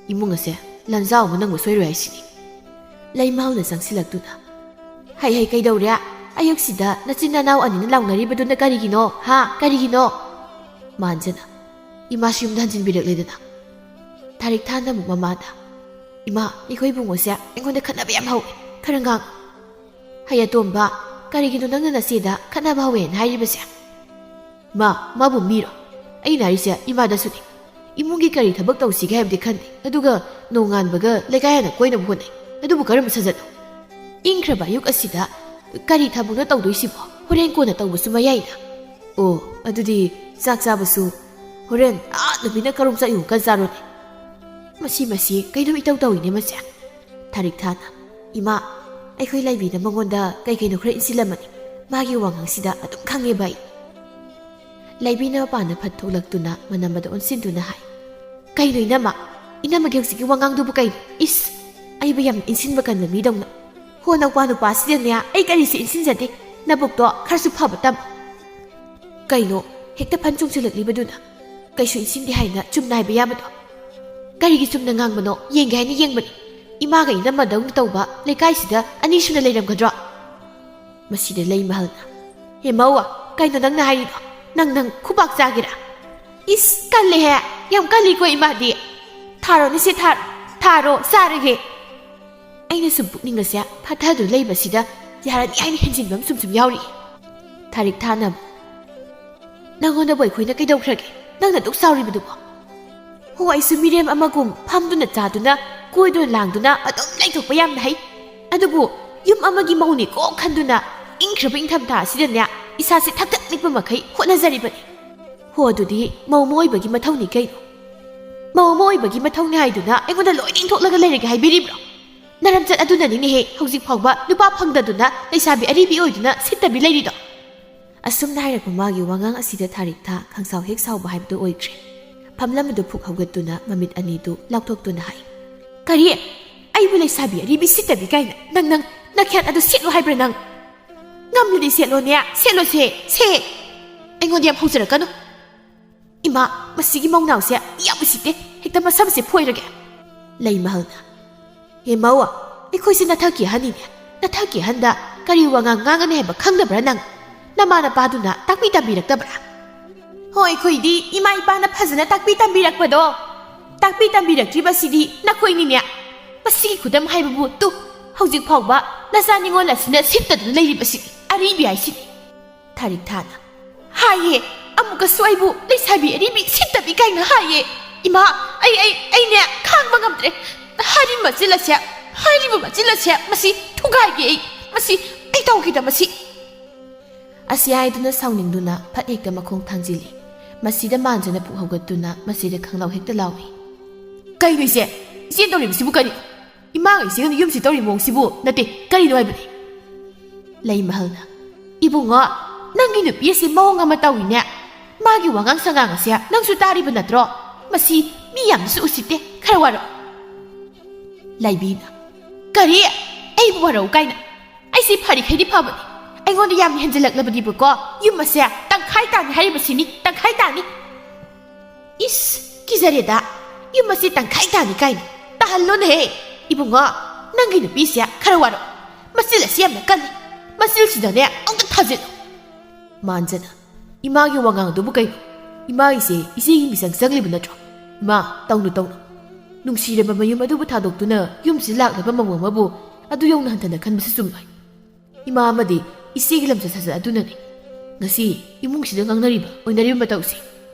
"ꯏꯃꯨꯡ ꯑꯁꯦ ꯂꯟꯖꯥꯎ ꯑꯃ ꯅꯪꯕ ꯁꯣꯏꯔꯣꯏ ꯍꯥꯏꯁꯤꯅꯤ꯫" ꯂꯩꯃꯥꯎꯅ ꯆꯪꯁꯤꯜꯂꯛꯇꯨꯅ, "ꯍꯩ ꯍꯩ, ꯀꯩꯗꯧꯔꯦ? ꯑꯌꯨꯛꯁꯤꯗ ꯅꯆꯤꯟ ꯅꯅꯥꯎ ꯑꯅꯤꯅ ꯂꯥꯎꯅꯔꯤꯕꯗꯨꯅ ꯀꯔꯤꯒꯤꯅꯣ? ꯍꯥ? ꯀꯔꯤꯒꯤꯅꯣ?" ꯃꯥꯟꯖꯅ, "ꯏꯃꯥꯁꯨ ꯌꯨꯝꯗ ꯍꯟꯖꯤꯟꯕꯤꯔꯛꯂꯦꯗꯅ꯫" ꯊꯥꯔꯤꯛ ꯊꯥꯅ ꯑꯃꯨꯛ ꯃꯃꯥꯗ, "ꯏꯃꯥ, ꯏꯈꯣꯏ ꯏꯕꯨꯡꯉꯣꯁꯦ ꯑꯩꯉꯣꯟꯗ ꯈꯠꯅꯕ ꯌꯥꯝ ꯍꯧꯋꯤ꯫ ꯈꯔ ꯉꯥꯡ꯫" "ꯍꯩ ꯑꯇꯣꯝꯕ, ꯀꯔꯤꯒꯤꯅꯣ ꯅꯪꯅ ꯅꯆꯦꯗ ꯈꯠꯅꯕ ꯍꯧꯋꯦꯅ ꯍꯥꯏꯔꯤꯕꯁꯦ?" "ꯃꯥ, ꯃꯥꯕꯨ ꯃꯤꯔꯣ? ꯑꯩꯅ ꯍꯥꯏꯔꯤꯁꯦ ꯏꯃꯥꯗꯁꯨꯅꯤ꯫ ꯏꯃꯨꯡꯒꯤ ꯀꯔꯤ ꯊꯕꯛ ꯇꯧꯁꯤꯒꯦ ꯍꯥꯏꯕꯗꯤ ꯈꯟꯗꯦ, ꯑꯗꯨꯒ ꯅꯣꯡꯉꯥꯟꯕꯒ ꯂꯩꯀꯥꯏ ꯍꯥꯟꯅ ꯀꯣꯏꯅꯕ ꯍꯣꯠꯅꯩ꯫ ꯑꯗꯨꯕꯨ ꯀꯔꯝꯕ ꯁꯥꯖꯠꯅꯣ? ꯏꯪꯈ꯭ꯔꯕ ꯑꯌꯨꯛ ꯑꯁꯤꯗ ꯀꯔꯤ ꯊꯕꯛꯅꯣ ꯇꯧꯗꯣꯏꯁꯤꯕꯣ? ꯍꯣꯔꯦꯟ ꯀꯣꯟꯅ ꯇꯧꯕꯁꯨ ꯃꯌꯥꯏꯗ꯫ ꯑꯣ, ꯑꯗꯨꯗꯤ ꯆꯥꯛ ꯆꯥꯕꯁꯨ ꯍꯣꯔꯦꯟ ꯑꯥ ꯅꯨꯄꯤꯅ ꯀꯔꯣꯝ ꯆꯠꯂꯤꯉꯣ ꯀ ꯆꯥꯔꯣꯅꯦ꯫ ꯃꯁꯤ, ꯃꯁꯤ ꯀꯩꯅꯣ ꯏꯇꯧ ꯇꯧꯏꯅꯦ ꯃꯁꯦ꯫ ꯊꯥꯔꯤꯛ ꯊꯥꯅ, "ꯏꯃꯥ, ꯑꯩꯈꯣꯏ ꯂꯥꯏꯕꯤꯅ ꯃꯉꯣꯟꯗ ꯀꯩ ꯀꯩꯅꯣ ꯈꯔ ꯏꯟꯁꯤꯜꯂꯝꯃꯅꯤ꯫ ꯃꯥꯒꯤ ꯋꯥꯉꯥꯡꯁꯤꯗ ꯑꯗꯨꯝ ꯈꯪꯉꯦꯕ ꯑꯩ꯫" ꯂꯥꯏꯕꯤꯅ ꯃꯄꯥꯟꯗ ꯐꯠ ꯊꯣꯛꯂꯛꯇꯨꯅ ꯃꯅꯝ ꯑꯗꯨ ꯑꯣꯟꯁꯤꯟꯗꯨꯅ ꯍꯥꯏ, "ꯀꯩꯅꯣ ꯏꯅꯝꯃ? ꯏꯅꯝꯃꯒꯤ ꯍꯧꯖꯤꯛꯀꯤ ꯋꯥꯉꯥꯡꯗꯨꯕꯨ ꯀꯩꯅꯣ? ꯏꯁ, ꯑꯩꯕꯨ ꯌꯥꯝ ꯏꯟꯁꯤꯟꯕ ꯀꯟꯕ ꯃꯤꯗꯧꯅ꯫ ꯍꯣ, ꯅꯧꯄꯥ ꯅꯨꯄꯥꯁꯤꯗꯅꯦ ꯑꯩ ꯀꯔꯤꯁꯨ ꯏꯟꯁꯤꯟꯖꯗꯦ꯫ ꯅꯕꯨꯛꯇꯣ ꯈꯔꯁꯨ ꯐꯕ ꯇꯝꯃꯣ꯫" ꯀꯩꯅꯣ, ꯍꯦꯛꯇ ꯐꯟ ꯆꯣꯡꯁꯤꯜꯂꯛꯂꯤꯕꯗꯨꯅ? "ꯀꯩꯁꯨ ꯏꯟꯁꯤꯟꯗꯦ ꯍꯥꯏꯅ ꯆꯨꯝꯅ ꯍꯥꯏꯕ ꯌꯥꯕꯗꯣ? ꯀꯔꯤꯒꯤ ꯆꯨꯝꯅ ꯉꯥꯡꯕꯅꯣ ꯌꯦꯡꯒꯦ ꯍꯥꯏꯅ ꯌꯦꯡꯕꯅꯤ꯫ ꯏꯃꯥꯒ ꯏꯅꯝꯃꯗꯧꯅ ꯇꯧꯕ ꯂꯩꯀꯥꯏꯁꯤꯗ ꯑꯅꯤ ꯁꯨꯅ ꯂꯩꯔꯝꯒꯗ꯭ꯔꯣ?" ꯃꯁꯤꯗ ꯂꯩꯃꯍꯜꯅ, "ꯍꯦ ꯃꯧ, ꯀꯩꯅꯣ ꯅꯪꯅ ꯍꯥꯏꯔꯤꯗꯣ? ꯅꯪ, ꯅꯪ ꯈꯨꯕꯥꯛ ꯆꯥꯒꯦꯔꯥ? ꯏꯁ, ꯀꯜꯂꯦꯍꯦ꯫ ꯌꯥꯝ ꯀꯜꯂꯤꯀꯣ ꯏꯃꯥꯗꯤ꯫ ꯊꯥꯔꯣꯅꯦ ꯁꯦ, ꯊꯥꯔꯣ, ꯊꯥꯔꯣ, ꯆꯥꯔꯒꯦ꯫" ꯑꯩꯅ ꯁꯨꯝ ꯄꯨꯛꯅꯤꯡ ꯑꯁꯦ ꯐꯥꯊꯗꯨꯅ ꯂꯩꯕꯁꯤꯗ ꯌꯥꯔꯅꯤ ꯍꯥꯏꯅ ꯍꯦꯟꯖꯤꯟꯕ ꯑꯃ ꯁꯨꯝ ꯁꯨꯝ ꯌꯥꯎꯔꯤ꯫ ꯊꯥꯔꯤꯛ ꯊꯥꯅ, "ꯅꯪꯉꯣꯟꯗꯕꯨ ꯑꯩꯈꯣꯏꯅ ꯀꯩꯗꯧꯈ꯭ꯔꯒꯦ? ꯅꯪꯅ ꯑꯗꯨꯛ ꯁꯥꯎꯔꯤꯕꯗꯨꯕꯨ?" ꯍꯣ, ꯑꯩꯁꯨ ꯃꯤꯔꯦꯝ ꯑꯃꯒꯨꯝ ꯐꯝꯗꯨꯅ ꯆꯥꯗꯨꯅ ꯀꯣꯏꯗꯨꯅ ꯂꯥꯡꯗꯨꯅ ꯑꯗꯨꯝ ꯂꯩꯊꯣꯛꯄ ꯌꯥꯝꯅ ꯍꯩ꯫ ꯑꯗꯨꯕꯨ ꯌꯨꯝ ꯑꯃꯒꯤ ꯃꯧꯅꯤꯀꯣ ꯈꯟꯗꯨꯅ ꯏꯪꯈ꯭ꯔꯕ ꯏꯪꯊꯝꯊꯥ ꯑꯁꯤꯗꯅꯦ ꯏꯁꯥꯁꯦ ꯊꯛꯇꯛ ꯅꯤꯛꯄ ꯃꯈꯩ ꯍꯣꯠꯅꯖꯔꯤꯕꯅꯤ꯫ ꯍꯣ, ꯑꯗꯨꯗꯤ ꯃꯧ ꯑꯃ ꯑꯣꯏꯕꯒꯤ ꯃꯊꯧꯅꯤ ꯀꯩꯅꯣ? ꯃꯧ ꯑꯃ ꯑꯣꯏꯕꯒꯤ ꯃꯊꯧꯅꯤ ꯍꯥꯏꯗꯨꯅ ꯑꯩꯉꯣꯟꯗ ꯂꯣꯏꯅ ꯏꯟꯊꯣꯛꯂꯒ ꯂꯩꯔꯒꯦ ꯍꯥꯏꯕꯤꯔꯤꯕ꯭ꯔꯣ? ꯅꯔꯝꯆꯠ ꯑꯗꯨꯅꯅꯤꯅꯦꯍꯦ ꯍꯧꯖꯤꯛ ꯐꯥꯎꯕ ꯅꯨꯄꯥ ꯐꯪꯗꯗꯨꯅ ꯂꯩꯁꯥꯕꯤ ꯑꯔꯤꯕꯤ ꯑꯣꯏꯗꯨꯅ ꯁꯤꯠꯇꯕꯤ ꯂꯩꯔꯤꯗꯣ꯫ ꯑꯁꯨꯝꯅ ꯍꯥꯏꯔꯛꯄ ꯃꯥꯒꯤ ꯋꯥꯉꯥꯡ ꯑꯁꯤꯗ ꯊꯥꯔꯤꯛ ꯊꯥ ꯈꯪꯁꯥꯎ ꯍꯦꯛ ꯁꯥꯎꯕ ꯍꯥꯏꯕꯗꯨ ꯑꯣꯏꯈ꯭ꯔꯦ꯫ ꯐꯝꯂꯝꯕꯗꯨ ꯐꯨꯛ ꯍꯧꯒꯠꯇꯨꯅ ꯃꯃꯤꯠ ꯑꯅꯤꯗꯨ ꯂꯥꯎꯊꯣꯛꯇꯨꯅ ꯍꯥꯏ, "ꯀꯔꯤ? ꯑꯩꯕꯨ ꯂꯩꯁꯥꯕꯤ ꯑꯔꯤꯕꯤ ꯁꯤꯠꯇꯕꯤ ꯀꯥꯏꯅ? ꯅꯪ, ꯅꯪ ꯅꯈꯦꯠ ꯑꯗꯨ ꯁꯦꯠꯂꯨ ꯍꯥꯏꯕ꯭ꯔꯥ ꯅꯪ? ꯉꯝꯂꯗꯤ ꯁꯦꯠꯂꯣꯅꯦ, ꯁꯦꯠꯂꯣꯁꯦ, ꯁꯦ꯫ ꯑꯩꯉꯣꯟꯗ ꯌꯥꯝ ꯍꯧꯖꯔꯛꯀꯅꯨ꯫ ꯏꯃꯥ, ꯃꯁꯤꯒꯤ ꯃꯧꯅꯥꯎꯁꯦ ꯌꯥꯝ ꯎꯁꯤꯠꯇꯦ꯫ ꯍꯦꯛꯇ ꯃꯁꯝꯁꯦ ꯐꯣꯏꯔꯒꯦ꯫" ꯂꯩꯃꯍꯜꯅ, "ꯍꯦ ꯃꯧ, ꯑꯩꯈꯣꯏꯁꯦ ꯅꯊꯛꯀꯤ ꯑꯍꯟꯅꯤꯅꯦ꯫ ꯅꯊꯛꯀꯤ ꯑꯍꯟꯗ ꯀꯔꯤ ꯋꯥꯉꯥꯡ ꯉꯥꯡꯒꯅꯤ ꯍꯥꯏꯕ ꯈꯪꯗꯕ꯭ꯔꯥ ꯅꯪ? ꯅꯃꯥ ꯅꯄꯥꯗꯨꯅ ꯇꯥꯛꯄꯤ ꯇꯝꯕꯤꯔꯛꯇꯕ꯭ꯔꯥ?" "ꯍꯣꯏ, ꯑꯩꯈꯣꯏꯗꯤ ꯏꯃꯥ ꯏꯄꯥꯅ ꯐꯖꯅ ꯇꯥꯛꯄꯤ ꯇꯝꯕꯤꯔꯛꯄꯗꯣ꯫ ꯇꯥꯛꯄꯤ ꯇꯝꯕꯤꯔꯛꯇ꯭ꯔꯤꯕꯁꯤꯗꯤ ꯅꯈꯣꯏꯅꯤꯅꯦ꯫ ꯃꯁꯤꯒꯤ ꯈꯨꯗꯝ ꯍꯥꯏꯕꯕꯨ ꯇꯨ, ꯍꯧꯖꯤꯛ ꯐꯥꯎꯕ ꯅꯆꯥ ꯅꯤꯉꯣꯜ ꯑꯁꯤꯅ ꯁꯤꯠꯇꯗꯨꯅ ꯂꯩꯔꯤꯕꯁꯤꯗꯤ ꯑꯔꯤꯕꯤ ꯍꯥꯏꯁꯤꯅꯤ꯫" ꯊꯥꯔꯤꯛ ꯊꯥꯅ, "ꯍꯥꯏꯌꯦ, ꯑꯃꯨꯛꯀꯁꯨ ꯑꯩꯕꯨ ꯂꯩꯁꯥꯕꯤ ꯑꯔꯤꯕꯤ ꯁꯤꯠꯇꯕꯤ ꯀꯥꯏꯅ ꯍꯥꯏꯌꯦ꯫ ꯏꯃꯥ, ꯑꯩ, ꯑꯩ, ꯑꯩꯅꯦ ꯈꯥꯡꯕ ꯉꯝꯗ꯭ꯔꯦ꯫ ꯍꯥꯏꯔꯤ ꯃꯆꯤꯜ ꯑꯁꯦ ꯍꯥꯏꯔꯤꯕ ꯃꯆꯤꯟ ꯑꯁꯦ ꯃꯁꯤ ꯊꯨꯒꯥꯏꯒꯦ ꯑꯩ꯫ ꯃꯁꯤ ꯑꯩ ꯇꯧꯈꯤꯗ ꯃꯁꯤ꯫ ꯑꯁꯤ ꯍꯥꯏꯗꯨꯅ ꯁꯥꯎꯅꯤꯡꯗꯨꯅ ꯐꯠ ꯍꯦꯛꯇ ꯃꯈꯣꯡ ꯊꯥꯡꯖꯤꯜꯂꯤ꯫ ꯃꯁꯤꯗ ꯃꯥꯟꯖꯅ ꯄꯨꯛ ꯍꯧꯒꯠꯇꯨꯅ ꯃꯁꯤꯗ ꯈꯪꯂꯥꯎ ꯍꯦꯛꯇ ꯂꯥꯎꯏ꯫ "ꯀꯩꯅꯣ ꯏꯆꯦ? ꯏꯆꯦꯅ ꯇꯧꯔꯤꯕꯁꯤꯕꯨ ꯀꯔꯤ? ꯏꯃꯥꯒ ꯏꯆꯦꯒꯅ ꯌꯨꯝꯁꯤ ꯇꯧꯔꯤꯕ ꯃꯑꯣꯡꯁꯤꯕꯨ ꯅꯠꯇꯦ, ꯀꯔꯤꯅꯣ ꯍꯥꯏꯕꯅꯤ?" ꯂꯩꯃꯍꯜꯅ, "ꯏꯕꯨꯡꯉꯣ, ꯅꯪꯒꯤ ꯅꯨꯄꯤ ꯑꯁꯤ ꯃꯑꯣꯡ ꯑꯃ ꯇꯧꯏꯅꯦ꯫ ꯃꯥꯒꯤ ꯋꯥꯉꯥꯡ ꯁꯉꯥꯡ ꯑꯁꯦ ꯅꯪꯁꯨ ꯇꯥꯔꯤꯕ ꯅꯠꯇ꯭ꯔꯣ? ꯃꯁꯤ ꯃꯤ ꯌꯥꯝꯅꯁꯨ ꯎꯁꯤꯠꯇꯦ, ꯈꯔ ꯋꯥꯔꯣ꯫" ꯂꯥꯏꯕꯤꯅ, "ꯀꯔꯤ? ꯑꯩꯕꯨ ꯋꯥꯔꯧ ꯀꯥꯏꯅ? ꯑꯩꯁꯤ ꯐꯔꯤꯈꯩꯗꯤ ꯐꯕꯅꯤ꯫ ꯑꯩꯉꯣꯟꯗ ꯌꯥꯝꯅ ꯍꯦꯟꯖꯜꯂꯛꯂꯕꯗꯤꯕꯀꯣ, ꯌꯨꯝ ꯑꯁꯦ ꯇꯪꯈꯥꯏ ꯇꯥꯅꯤ ꯍꯥꯏꯔꯤꯕꯁꯤꯅꯤ, ꯇꯪꯈꯥꯏ ꯇꯥꯅꯤ꯫" "ꯏꯁ, ꯀꯤꯖꯔꯦꯗ꯫ ꯌꯨꯝ ꯑꯁꯤ ꯇꯪꯈꯥꯏ ꯇꯥꯅꯤ ꯀꯥꯏꯅ꯫ ꯇꯥꯍꯜꯂꯣꯅꯦꯍꯦ꯫ ꯏꯕꯨꯡꯉꯣ, ꯅꯪꯒꯤ ꯅꯨꯄꯤꯁꯦ ꯈꯔ ꯋꯥꯔꯣ꯫ ꯃꯆꯤꯜ ꯑꯁꯤ ꯌꯥꯝꯅ ꯀꯜꯂꯤ꯫ ꯃꯆꯤꯜꯁꯤꯗꯅꯦ ꯑꯃꯨꯛꯇ ꯊꯥꯖꯤꯜꯂꯨ꯫" ꯃꯥꯟꯖꯅ, "ꯏꯃꯥꯒꯤ ꯋꯥꯉꯥꯡꯗꯨꯕꯨ ꯀꯩꯅꯣ? ꯏꯃꯥꯒꯤꯁꯦ ꯏꯆꯦꯒꯤ ꯃꯤꯆꯪ ꯆꯪꯂꯤꯕ ꯅꯠꯇ꯭ꯔꯣ? ꯏꯃꯥ, ꯇꯧꯅꯨ, ꯇꯧꯅꯨ꯫ ꯅꯨꯡꯁꯤꯔꯕ ꯃꯌꯨꯝ ꯑꯗꯨꯕꯨ ꯊꯥꯗꯣꯛꯇꯨꯅ ꯌꯨꯝꯁꯤꯗ ꯂꯥꯛꯂꯕ ꯃꯧ ꯑꯃꯕꯨ ꯑꯗꯨ ꯌꯧꯅ ꯍꯟꯊꯅ ꯈꯟꯕꯁꯤ ꯆꯨꯝꯂꯣꯏ꯫ ꯏꯃꯥ ꯑꯃꯗꯤ ꯏꯆꯦꯒꯤ ꯂꯝꯆꯠ ꯁꯥꯖꯠ ꯑꯗꯨꯅꯅꯤ ꯉꯁꯤ ꯏꯃꯨꯡꯁꯤꯗ ꯉꯥꯡꯅꯔꯤꯕ ꯑꯣꯏꯅꯔꯤꯕ ꯃꯇꯧꯁꯦ꯫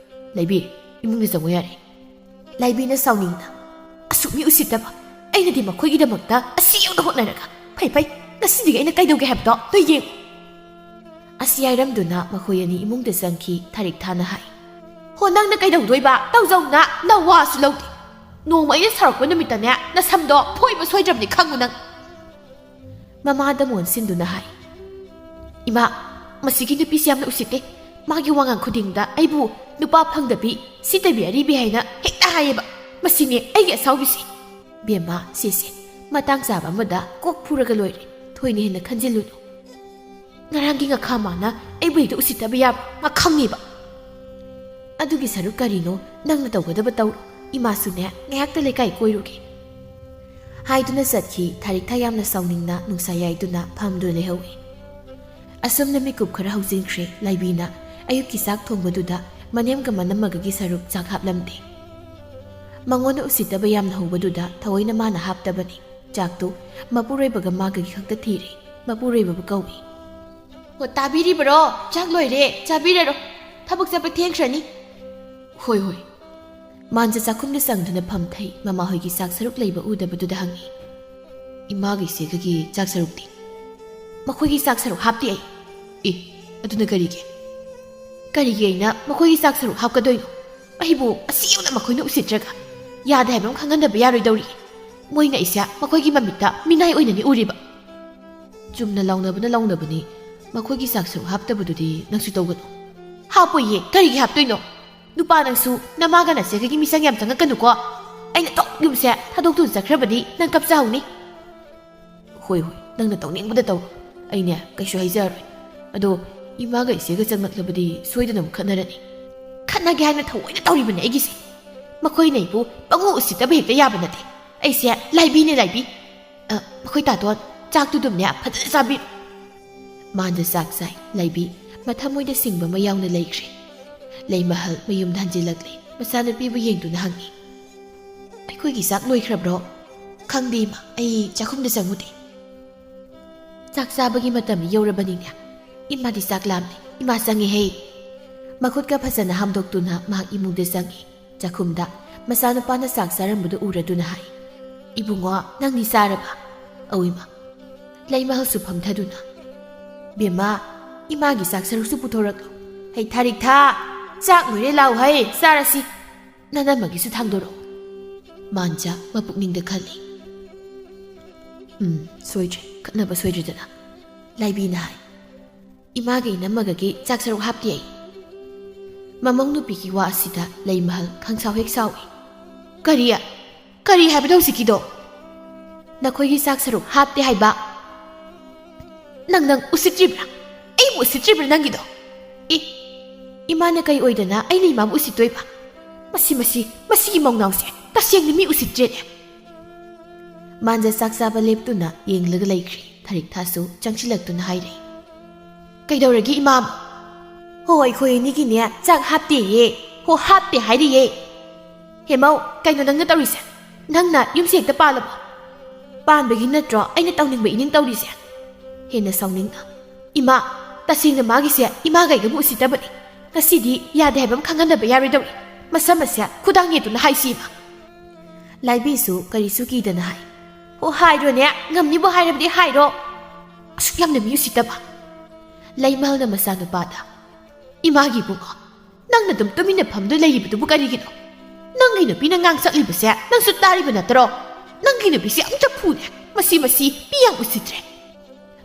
ꯂꯩꯕꯤ, ꯏꯃꯨꯡꯗ ꯆꯪꯉꯣ ꯌꯥꯔꯦ꯫" ꯂꯥꯏꯕꯤꯅ ꯁꯥꯎꯅꯤꯡꯅ, "ꯑꯁꯨꯛ ꯃꯤ ꯎꯁꯤꯠꯇꯕ! ꯑꯩꯅꯗꯤ ꯃꯈꯣꯏꯒꯤꯗꯃꯛꯇ ꯑꯁꯤ ꯌꯧꯅ ꯍꯣꯠꯅꯔꯒ꯫ ꯐꯩ, ꯐꯩ, ꯉꯁꯤꯗꯒꯤ ꯑꯩꯅ ꯀꯩꯗꯧꯒꯦ ꯍꯥꯏꯕꯗꯣ ꯅꯣꯏ ꯌꯦꯡꯉꯨ꯫" ꯑꯁꯤ ꯍꯥꯏꯔꯝꯗꯨꯅ ꯃꯈꯣꯏ ꯑꯅꯤ ꯏꯃꯨꯡꯗ ꯆꯪꯈꯤ꯫ ꯊꯥꯔꯤꯛ ꯊꯥꯅ ꯍꯥꯏ, "ꯍꯣ, ꯅꯪꯅ ꯀꯩꯗꯧꯗꯣꯏꯕ? ꯇꯧꯖꯧꯅ, ꯅꯋꯥꯁꯨ ꯂꯧꯗꯦ꯫ ꯅꯣꯡꯃ ꯑꯩꯅ ꯁꯥꯎꯔꯛꯄ ꯅꯨꯃꯤꯠꯇꯅꯦ, ꯅꯁꯝꯗꯣ ꯐꯣꯏꯕ ꯁꯣꯏꯗ꯭ꯔꯕꯅꯤ, ꯈꯪꯉꯨ ꯅꯪ꯫" ꯃꯃꯥꯗ ꯃꯣꯟꯁꯤꯟꯗꯨꯅ ꯍꯥꯏ, "ꯏꯃꯥ, ꯃꯁꯤꯒꯤ ꯅꯨꯄꯤꯁꯤ ꯌꯥꯝꯅ ꯎꯁꯤꯠꯇꯦ꯫ ꯃꯥꯒꯤ ꯋꯥꯉꯥꯡ ꯈꯨꯗꯤꯡꯗ ꯑꯩꯕꯨ ꯅꯨꯄꯥ ꯐꯪꯗꯕꯤ, ꯁꯤꯠꯇꯕꯤ ꯑꯔꯤꯕꯤ ꯍꯥꯏꯅ ꯍꯦꯛꯇ ꯍꯥꯏꯌꯦꯕ꯫ ꯃꯁꯤꯅꯦ ꯑꯩꯒꯤ ꯑꯁꯥꯎꯕꯤꯁꯤ꯫" "ꯕꯦꯝꯃ, ꯁꯦ, ꯁꯦ, ꯃꯇꯥꯡ ꯆꯥꯕ ꯑꯃꯗ ꯀꯣꯛ ꯐꯨꯔꯒ ꯂꯣꯏꯔꯦ꯫ ꯊꯣꯏꯅ ꯍꯦꯟꯅ ꯈꯟꯖꯤꯜꯂꯨꯅꯨ꯫ ꯉꯔꯥꯡꯒꯤ ꯉꯥꯈꯥ ꯃꯥꯅ ꯑꯩꯕꯨ ꯍꯦꯛꯇ ꯎꯁꯤꯠꯇꯕ ꯌꯥꯕ꯭ꯔꯥ? ꯃꯥ ꯈꯪꯉꯤꯕ꯫" "ꯑꯗꯨꯒꯤ ꯁꯔꯨꯛ ꯀꯔꯤꯅꯣ ꯅꯪꯅ ꯇꯧꯒꯗꯕ ꯇꯧꯔꯣ꯫ ꯏꯃꯥꯁꯨꯅꯦ ꯉꯥꯏꯍꯥꯛꯇ ꯂꯩꯀꯥꯏ ꯀꯣꯏꯔꯨꯒꯦ꯫" ꯍꯥꯏꯗꯨꯅ ꯆꯠꯈꯤ꯫ ꯊꯥꯔꯤꯛ ꯊꯥ ꯌꯥꯝꯅ ꯁꯥꯎꯅꯤꯡꯅ ꯅꯨꯡꯁꯥ ꯌꯥꯏꯗꯨꯅ ꯐꯝꯗꯨꯅ ꯂꯩꯍꯧꯏ꯫ ꯑꯁꯨꯝꯅ ꯃꯤꯀꯨꯞ ꯈꯔ ꯍꯧꯖꯤꯟꯈ꯭ꯔꯦ꯫ ꯂꯥꯏꯕꯤꯅ ꯑꯌꯨꯛꯀꯤ ꯆꯥꯛ ꯊꯣꯡꯕꯗꯨꯗ ꯃꯅꯦꯝꯒ ꯃꯅꯝꯃꯒꯒꯤ ꯁꯔꯨꯛ ꯆꯥꯛ ꯍꯥꯞꯂꯝꯗꯦ꯫ ꯃꯉꯣꯟꯗ ꯎꯁꯤꯠꯇꯕ ꯌꯥꯝꯅ ꯍꯧꯕꯗꯨꯗ ꯊꯑꯣꯏꯅ ꯃꯥꯅ ꯍꯥꯞꯇꯕꯅꯤ꯫ ꯆꯥꯛꯇꯨ ꯃꯄꯨꯔꯣꯏꯕꯒ ꯃꯥꯒꯒꯤ ꯈꯛꯇ ꯊꯤꯔꯦ꯫ ꯃꯄꯨꯔꯣꯏꯕꯕꯨ ꯀꯧꯏ꯫ "ꯑꯣ, ꯇꯥꯕꯤꯔꯤꯕꯔꯣ? ꯆꯥꯛ ꯂꯣꯏꯔꯦ, ꯆꯥꯕꯤꯔꯔꯣ꯫ ꯊꯕꯛ ꯆꯠꯄ ꯊꯦꯡꯈ꯭ꯔꯅꯤ꯫" "ꯍꯣꯏ, ꯍꯣꯏ꯫" ꯃꯥꯟꯖ ꯆꯥꯛꯈꯨꯝꯗ ꯆꯪꯗꯨꯅ ꯐꯝꯊꯩ꯫ ꯃꯃꯥꯍꯣꯏꯒꯤ ꯆꯥꯛ ꯁꯔꯨꯛ ꯂꯩꯕ ꯎꯗꯕꯗꯨꯗ ꯍꯪꯉꯤ, ꯏꯃꯥꯒ ꯏꯆꯦꯒꯒꯤ ꯆꯥꯛ ꯁꯔꯨꯛꯇꯤ? ꯃꯈꯣꯏꯒꯤ ꯆꯥꯛ ꯁꯔꯨꯛ ꯍꯥꯞꯇꯦ ꯑꯩ꯫ ꯑꯦ, ꯑꯗꯨꯅ ꯀꯔꯤꯒꯤ? ꯀꯔꯤꯒꯤ ꯑꯩꯅ ꯃꯈꯣꯏꯒꯤ ꯆꯥꯛ ꯁꯔꯨꯛ ꯍꯥꯞꯀꯗꯣꯏꯅꯣ? ꯑꯩꯕꯨ ꯑꯁꯤ ꯌꯧꯅ ꯃꯈꯣꯏꯅ ꯎꯁꯤꯠꯇ꯭ꯔꯒ ꯌꯥꯗꯦ ꯍꯥꯏꯕ ꯑꯃ ꯈꯪꯍꯟꯗꯕ ꯌꯥꯔꯣꯏꯗꯧꯔꯤ꯫ ꯃꯣꯏꯅ ꯑꯩꯁꯦ ꯃꯈꯣꯏꯒꯤ ꯃꯃꯤꯠꯇ ꯃꯤꯅꯥꯏ ꯑꯣꯏꯅꯅꯤ ꯎꯔꯤꯕ꯫ ꯆꯨꯝꯅ ꯂꯥꯎꯅꯕꯅ ꯂꯥꯎꯅꯕꯅꯤ, ꯃꯈꯣꯏꯒꯤ ꯆꯥꯛ ꯁꯔꯨꯛ ꯍꯥꯞꯇꯕꯗꯨꯗꯤ ꯅꯪꯁꯨ ꯇꯧꯒꯅꯨ꯫ ꯍꯥꯞꯄꯣꯏꯌꯦ, ꯀꯔꯤꯒꯤ ꯍꯥꯞꯇꯣꯏꯅꯣ? ꯅꯨꯄꯥ ꯅꯪꯁꯨ ꯅꯃꯥꯒ ꯅꯆꯦꯒꯒꯤ ꯃꯤꯆꯪ ꯌꯥꯝ ꯆꯪꯉꯛꯀꯅꯨꯀꯣ꯫ ꯑꯩꯅ ꯊꯣꯛ ꯌꯨꯝꯁꯦ ꯊꯥꯗꯣꯛꯇꯨꯅ ꯆꯠꯈ꯭ꯔꯕꯗꯤ ꯅꯪ ꯀꯞꯆꯍꯧꯅꯤ꯫ ꯍꯣꯏ ꯍꯣꯏ, ꯅꯪꯅ ꯇꯧꯅꯤꯡꯕꯗ ꯇꯧꯔꯣ, ꯑꯩꯅꯦ ꯀꯩꯁꯨ ꯍꯥꯏꯖꯔꯔꯣꯏ꯫ ꯑꯗꯣ ꯏꯃꯥꯒ ꯏꯆꯦꯒ ꯆꯪꯂꯛꯂꯕꯗꯤ ꯁꯣꯏꯗꯅ ꯑꯃꯨꯛ ꯈꯠꯅꯔꯅꯤ꯫ ꯈꯠꯅꯒꯦ ꯍꯥꯏꯅ ꯊꯑꯣꯏꯅ ꯇꯧꯔꯤꯕꯅꯦ ꯑꯩꯒꯤꯁꯦ꯫ ꯃꯈꯣꯏꯅ ꯑꯩꯕꯨ ꯄꯪꯎ ꯎꯁꯤꯠꯇꯕ ꯍꯦꯛꯇ ꯌꯥꯕ ꯅꯠꯇꯦ꯫ ꯑꯩꯁꯦ ꯂꯥꯏꯕꯤꯅꯦ, ꯂꯥꯏꯕꯤ꯫ ꯑ, ꯃꯈꯣꯏ ꯇꯥꯇꯣꯟ, ꯆꯥꯛꯇꯨꯗꯨꯝꯅꯦ ꯐꯖꯅ ꯆꯥꯕꯤꯔꯣ꯫ ꯃꯥꯟꯗ ꯆꯥꯛ ꯆꯥꯏ ꯂꯥꯏꯕꯤ꯫ ꯃꯊꯃꯣꯏꯗ ꯁꯤꯡꯕ ꯑꯃ ꯌꯥꯎꯅ ꯂꯩꯈ꯭ꯔꯦ꯫ ꯂꯩꯃꯍꯜ ꯃꯌꯨꯝꯗ ꯍꯟꯖꯤꯜꯂꯛꯂꯦ꯫ ꯃꯆꯥꯅꯨꯄꯤꯕꯨ ꯌꯦꯡꯗꯨꯅ ꯍꯪꯉꯤ, "ꯑꯩꯈꯣꯏꯒꯤ ꯆꯥꯛ ꯂꯣꯏꯈ꯭ꯔꯕ꯭ꯔꯣ?" "ꯈꯪꯗꯦ ꯏꯃꯥ, ꯑꯩ ꯆꯥꯛꯈꯨꯝꯗ ꯆꯪꯉꯨꯗꯦ꯫" ꯆꯥꯛ ꯆꯥꯕꯒꯤ ꯃꯇꯝ ꯌꯧꯔꯕꯅꯤꯅꯦ꯫ ꯏꯃꯥꯗꯤ ꯆꯥꯛ ꯂꯥꯝꯂꯦ꯫ ꯏꯃꯥ ꯆꯪꯉꯦ ꯍꯦ꯫ ꯃꯈꯨꯠꯀ ꯐꯖꯅ ꯍꯥꯝꯗꯣꯛꯇꯨꯅ ꯃꯍꯥꯛ ꯏꯃꯨꯡꯗ ꯆꯪꯉꯤ꯫ ꯆꯥꯛꯈꯨꯝꯗ ꯃꯆꯥꯅꯨꯄꯥꯅ ꯆꯥꯛ ꯆꯥꯔꯝꯕꯗꯨ ꯎꯔꯗꯨꯅ ꯍꯥꯏ, "ꯏꯕꯨꯡꯉꯣ, ꯅꯪꯗꯤ ꯆꯥꯔꯕ?" "ꯑꯧ ꯏꯃꯥ꯫" ꯂꯩꯃꯍꯜꯁꯨ ꯐꯝꯊꯗꯨꯅ, "ꯕꯦꯝꯃ, ꯏꯃꯥꯒꯤ ꯆꯥꯛ ꯁꯔꯨꯛꯁꯨ ꯄꯨꯊꯣꯔꯛꯂꯣ꯫ ꯍꯩ ꯊꯥꯔꯤꯛꯊꯥ, ꯆꯥꯛ ꯂꯣꯏꯔꯦ, ꯂꯥꯎ ꯍꯩ, ꯆꯥꯔꯁꯤ꯫ ꯅꯅꯝꯃꯒꯤꯁꯨ ꯊꯥꯡꯗꯣꯔꯛꯑꯣ꯫" ꯃꯥꯟꯖ ꯃꯄꯨꯛꯅꯤꯡꯗ ꯈꯜꯂꯤ, "ꯎꯝ, ꯁꯣꯏꯗ꯭ꯔꯦ, ꯈꯠꯅꯕ ꯁꯣꯏꯗ꯭ꯔꯦꯗꯅ꯫" ꯂꯥꯏꯕꯤꯅ ꯍꯥꯏ, "ꯏꯃꯥꯒ ꯏꯅꯝꯃꯒꯒꯤ ꯆꯥꯛ ꯁꯔꯨꯛ ꯍꯥꯞꯇꯦ ꯑꯩ꯫" ꯃꯃꯧ ꯅꯨꯄꯤꯒꯤ ꯋꯥ ꯑꯁꯤꯗ ꯂꯩꯃꯍꯜ ꯈꯪꯁꯥꯎ ꯍꯦꯛ ꯁꯥꯎꯏ꯫ "ꯀꯔꯤ? ꯀꯔꯤ ꯍꯥꯏꯕꯅꯣ ꯍꯧꯖꯤꯛꯀꯤꯗꯣ? ꯅꯈꯣꯏꯒꯤ ꯆꯥꯛ ꯁꯔꯨꯛ ꯍꯥꯞꯇꯦ ꯍꯥꯏꯕ? ꯅꯪ, ꯅꯪ ꯎꯁꯤꯠꯇ꯭ꯔꯤꯕ꯭ꯔꯥ? ꯑꯩꯕꯨ ꯎꯁꯤꯠꯇ꯭ꯔꯤꯕ꯭ꯔꯥ ꯅꯪꯒꯤꯗꯣ? ꯑꯦ, ꯏꯃꯥꯅ ꯀꯩ ꯑꯣꯏꯗꯅ ꯑꯩꯅ ꯏꯃꯥꯕꯨ ꯎꯁꯤꯠꯇꯣꯏꯕ? ꯃꯁꯤ, ꯃꯁꯤ, ꯃꯁꯤꯒꯤ ꯃꯧꯅꯥꯎꯁꯦ ꯇꯁꯦꯡꯅ ꯃꯤ ꯎꯁꯤꯠꯇ꯭ꯔꯦꯅꯦ꯫" ꯃꯥꯟꯖ ꯆꯥꯛ ꯆꯥꯕ ꯂꯦꯞꯇꯨꯅ ꯌꯦꯡꯂꯒ ꯂꯩꯈ꯭ꯔꯦ꯫ ꯊꯥꯔꯤꯛꯊꯥꯁꯨ ꯆꯪꯁꯤꯜꯂꯛꯇꯨꯅ ꯍꯥꯏꯔꯦ, "ꯀꯩꯗꯧꯔꯒꯦ ꯏꯃꯥ?" "ꯍꯣ, ꯑꯩꯈꯣꯏ ꯑꯅꯤꯒꯤꯅꯦ ꯆꯥꯛ ꯍꯥꯞꯇꯦꯌꯦ꯫ ꯍꯣ, ꯍꯥꯞꯇꯦ ꯍꯥꯏꯔꯤꯌꯦ꯫ ꯍꯦ ꯃꯧ, ꯀꯩꯅꯣ ꯅꯪꯅ ꯇꯧꯔꯤꯁꯦ? ꯅꯪꯅ ꯌꯨꯝꯁꯦ ꯍꯦꯛꯇ ꯄꯥꯜꯂꯕꯣ? ꯄꯥꯟꯕꯒꯤ ꯅꯠꯇ꯭ꯔꯣ ꯑꯩꯅ ꯇꯧꯅꯤꯡꯕ ꯏꯅꯤꯡ ꯇꯧꯔꯤꯁꯦ?" ꯍꯦꯟꯅ ꯁꯥꯎꯅꯤꯡꯅ, "ꯏꯃꯥ, ꯇꯁꯦꯡꯅ ꯃꯥꯒꯤꯁꯦ ꯏꯃꯥꯒ ꯑꯩꯒꯕꯨ ꯎꯁꯤꯠꯇꯕꯅꯤ꯫ ꯉꯁꯤꯗꯤ ꯌꯥꯗꯦ ꯍꯥꯏꯕ ꯑꯃ ꯈꯪꯍꯟꯗꯕ ꯌꯥꯔꯣꯏꯗꯧꯔꯤ꯫ ꯃꯁꯝ ꯑꯁꯦ ꯈꯨꯗꯥꯡ ꯌꯦꯠꯇꯨꯅ ꯍꯥꯏꯁꯤ ꯏꯃꯥ꯫" ꯂꯥꯏꯕꯤꯁꯨ ꯀꯔꯤꯁꯨ ꯀꯤꯗꯅ ꯍꯥꯏ, ꯑꯣ, ꯍꯥꯏꯔꯣꯅꯦ, ꯉꯝꯅꯤꯕꯨ ꯍꯥꯏꯔꯕꯗꯤ ꯍꯥꯏꯔꯣ꯫ ꯑꯁꯨꯛ ꯌꯥꯝꯅ ꯃꯤ ꯎꯁꯤꯠꯇꯕ꯫ ꯂꯩꯃꯍꯜꯅ ꯃꯆꯥꯅꯨꯄꯥꯗ, "ꯏꯃꯥꯒꯤ ꯏꯕꯨꯡꯉꯣ, ꯅꯪꯅ ꯑꯗꯨꯝ ꯇꯨꯃꯤꯟꯅ ꯐꯝꯗꯨꯅ ꯂꯩꯔꯤꯕꯗꯨꯕꯨ ꯀꯔꯤꯒꯤꯅꯣ? ꯅꯪꯒꯤ ꯅꯨꯄꯤꯅ ꯉꯥꯡꯁꯛꯂꯤꯕꯁꯦ ꯅꯪꯁꯨ ꯇꯥꯔꯤꯕ ꯅꯠꯇ꯭ꯔꯣ? ꯅꯪꯒꯤ ꯅꯨꯄꯤꯁꯦ ꯌꯥꯝ ꯆꯐꯨꯅꯦ꯫ ꯃꯁꯤ, ꯃꯁꯤ ꯃꯤ ꯌꯥꯝ ꯎꯁꯤꯠꯇ꯭ꯔꯦ꯫"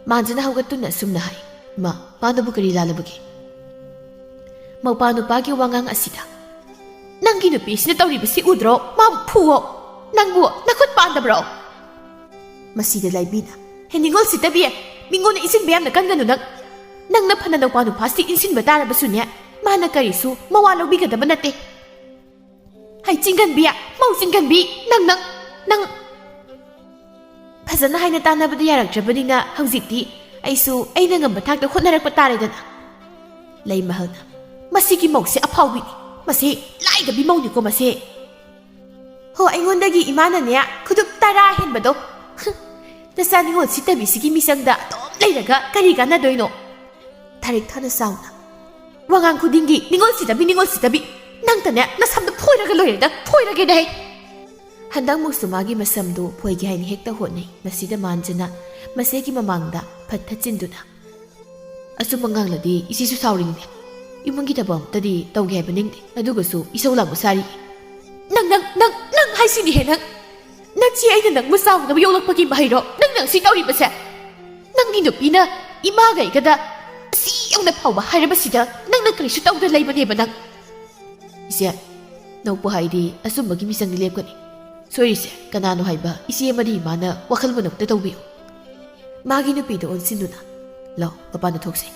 ꯃꯥꯟꯖꯅ ꯍꯧꯒꯠꯇꯨꯅ ꯑꯁꯨꯝꯅ ꯍꯥꯏ, "ꯏꯃꯥ, ꯃꯥꯅꯕꯨ ꯀꯔꯤ ꯂꯥꯜꯂꯕꯒꯦ?" ꯃꯧꯄꯥ ꯅꯨꯄꯥꯒꯤ ꯋꯥꯉꯥꯡ ꯑꯁꯤꯗ, "ꯅꯪꯒꯤ ꯅꯨꯄꯤꯁꯤꯅ ꯇꯧꯔꯤꯕꯁꯤ ꯎꯗ꯭ꯔꯣ? ꯃꯥꯕꯨ ꯐꯨꯋꯣ꯫ ꯅꯪꯕꯨ ꯅꯈꯨꯠ ꯄꯥꯟꯗꯕ꯭ꯔꯣ?" ꯃꯁꯤꯗ ꯂꯥꯏꯕꯤꯅ, "ꯍꯦ ꯅꯤꯡꯉꯣꯜ ꯁꯤꯠꯇꯕꯤ, ꯃꯤꯉꯣꯟꯗ ꯏꯟꯁꯤꯟꯕ ꯌꯥꯝꯅ ꯀꯟꯒꯅꯨ ꯅꯪ꯫ ꯅꯪꯅ ꯐꯅ ꯅꯧꯄꯥ ꯅꯨꯄꯥꯁꯤ ꯏꯟꯁꯤꯟꯕ ꯇꯥꯔꯕꯁꯨꯅꯦ, ꯃꯥꯅ ꯀꯔꯤꯁꯨ ꯃꯋꯥ ꯂꯧꯕꯤꯒꯗꯕ ꯅꯠꯇꯦ꯫ ꯍꯩ ꯆꯤꯡꯒꯟꯕꯤ, ꯃꯧ ꯆꯤꯡꯒꯟꯕꯤ, ꯅꯪ, ꯅꯪ, ꯅꯪ!" ꯐꯖꯅ ꯍꯥꯏꯅ ꯇꯥꯟꯅꯕꯗ ꯌꯥꯔꯛꯇ꯭ꯔꯕꯅꯤꯅ ꯍꯧꯖꯤꯛꯇꯤ ꯑꯩꯁꯨ ꯑꯩꯅ ꯉꯝꯕ ꯊꯥꯛꯇ ꯍꯣꯠꯅꯔꯛꯄ ꯇꯥꯔꯦꯗꯅ꯫ ꯂꯩꯃꯍꯜꯅ, "ꯃꯁꯤꯒꯤ ꯃꯧꯁꯦ ꯑꯐꯥꯎꯕꯤꯅꯤ꯫ ꯃꯁꯤ ꯂꯥꯏꯗꯕꯤ ꯃꯧꯅꯤꯀꯣ ꯃꯁꯦ꯫ ꯍꯣ, ꯑꯩꯉꯣꯟꯗꯒꯤ ꯏꯃꯥꯅꯅꯦ ꯈꯨꯗꯨꯞ ꯇꯔꯥ ꯍꯦꯟꯕꯗꯣ꯫ ꯅꯆꯥ ꯅꯤꯉꯣꯜ ꯁꯤꯠꯇꯕꯤꯁꯤꯒꯤ ꯃꯤꯆꯪꯗ ꯑꯗꯨꯝ ꯂꯩꯔꯒ ꯀꯔꯤ ꯀꯥꯟꯅꯗꯣꯏꯅꯣ?" ꯊꯥꯔꯤꯛ ꯊꯥꯅ ꯁꯥꯎꯅ, "ꯋꯥꯉꯥꯡ ꯈꯨꯗꯤꯡꯒꯤ ꯅꯤꯉꯣꯜ ꯁꯤꯠꯇꯕꯤ, ꯅꯤꯉꯣꯜ ꯁꯤꯠꯇꯕꯤ꯫ ꯅꯪꯇꯅꯦ ꯅꯁꯝꯗꯣ ꯐꯣꯏꯔꯒ ꯂꯣꯏꯔꯦꯗ, ꯐꯣꯏꯔꯒꯦꯗ ꯍꯦ!" ꯍꯟꯗꯛꯃꯨꯛꯁꯨ ꯃꯥꯒꯤ ꯃꯁꯝꯗꯨ ꯐꯣꯏꯒꯦ ꯍꯥꯏꯅ ꯍꯦꯛꯇ ꯍꯣꯠꯅꯩ꯫ ꯃꯁꯤꯗ ꯃꯥꯟꯖꯅ ꯃꯆꯦꯒꯤ ꯃꯃꯥꯡꯗ ꯐꯠ ꯊꯠꯆꯤꯟꯗꯨꯅ, "ꯑꯆꯨꯝꯕ ꯉꯥꯡꯂꯗꯤ ꯏꯆꯦꯁꯨ ꯁꯥꯎꯔꯤꯅꯤꯅꯦ꯫ ꯏꯃꯨꯡꯒꯤ ꯊꯕꯛ ꯑꯃꯠꯇꯗꯤ ꯇꯧꯒꯦ ꯍꯥꯏꯕ ꯅꯤꯡꯗꯦ, ꯑꯗꯨꯒꯁꯨ ꯏꯁꯧ ꯂꯥꯡꯕ ꯁꯥꯔꯤ꯫ ꯅꯪ, ꯅꯪ, ꯅꯪ, ꯅꯪ ꯍꯥꯏꯁꯤꯅꯤꯍꯦ ꯅꯪ꯫ ꯅꯆꯦ ꯑꯩꯅ ꯅꯪꯕꯨ ꯆꯥꯎꯅꯕ ꯌꯣꯛꯂꯛꯄꯒꯤ ꯃꯍꯩꯔꯣ ꯅꯪꯅ ꯁꯤ ꯇꯧꯔꯤꯕꯁꯦ? ꯅꯪꯒꯤ ꯅꯨꯄꯤꯅ ꯏꯃꯥꯒ ꯑꯩꯒꯗ ꯑꯁꯤ ꯌꯧꯅ ꯐꯥꯎꯕ ꯍꯥꯏꯔꯕꯁꯤꯗ ꯅꯪꯅ ꯀꯔꯤꯁꯨ ꯇꯧꯗ ꯂꯩꯕꯅꯦꯕ ꯅꯪ꯫" "ꯏꯆꯦ, ꯅꯧꯄꯨ ꯍꯥꯏꯗꯤ ꯑꯆꯨꯝꯕꯒꯤ ꯃꯤꯆꯪꯗꯤ ꯂꯦꯞꯀꯅꯤ꯫ ꯁꯣꯏꯔꯤꯁꯦ ꯀꯅꯥꯅꯣ ꯍꯥꯏꯕ ꯏꯆꯦ ꯑꯃꯗꯤ ꯏꯃꯥꯅ ꯋꯥꯈꯜ ꯃꯨꯟꯅ ꯑꯝꯇ ꯇꯧꯕꯤꯌꯨ꯫" ꯃꯥꯒꯤ ꯅꯨꯄꯤꯗ ꯑꯣꯟꯁꯤꯟꯗꯨꯅ, "ꯂꯥꯎ, ꯃꯄꯥꯟꯗ ꯊꯣꯛꯁꯤ꯫"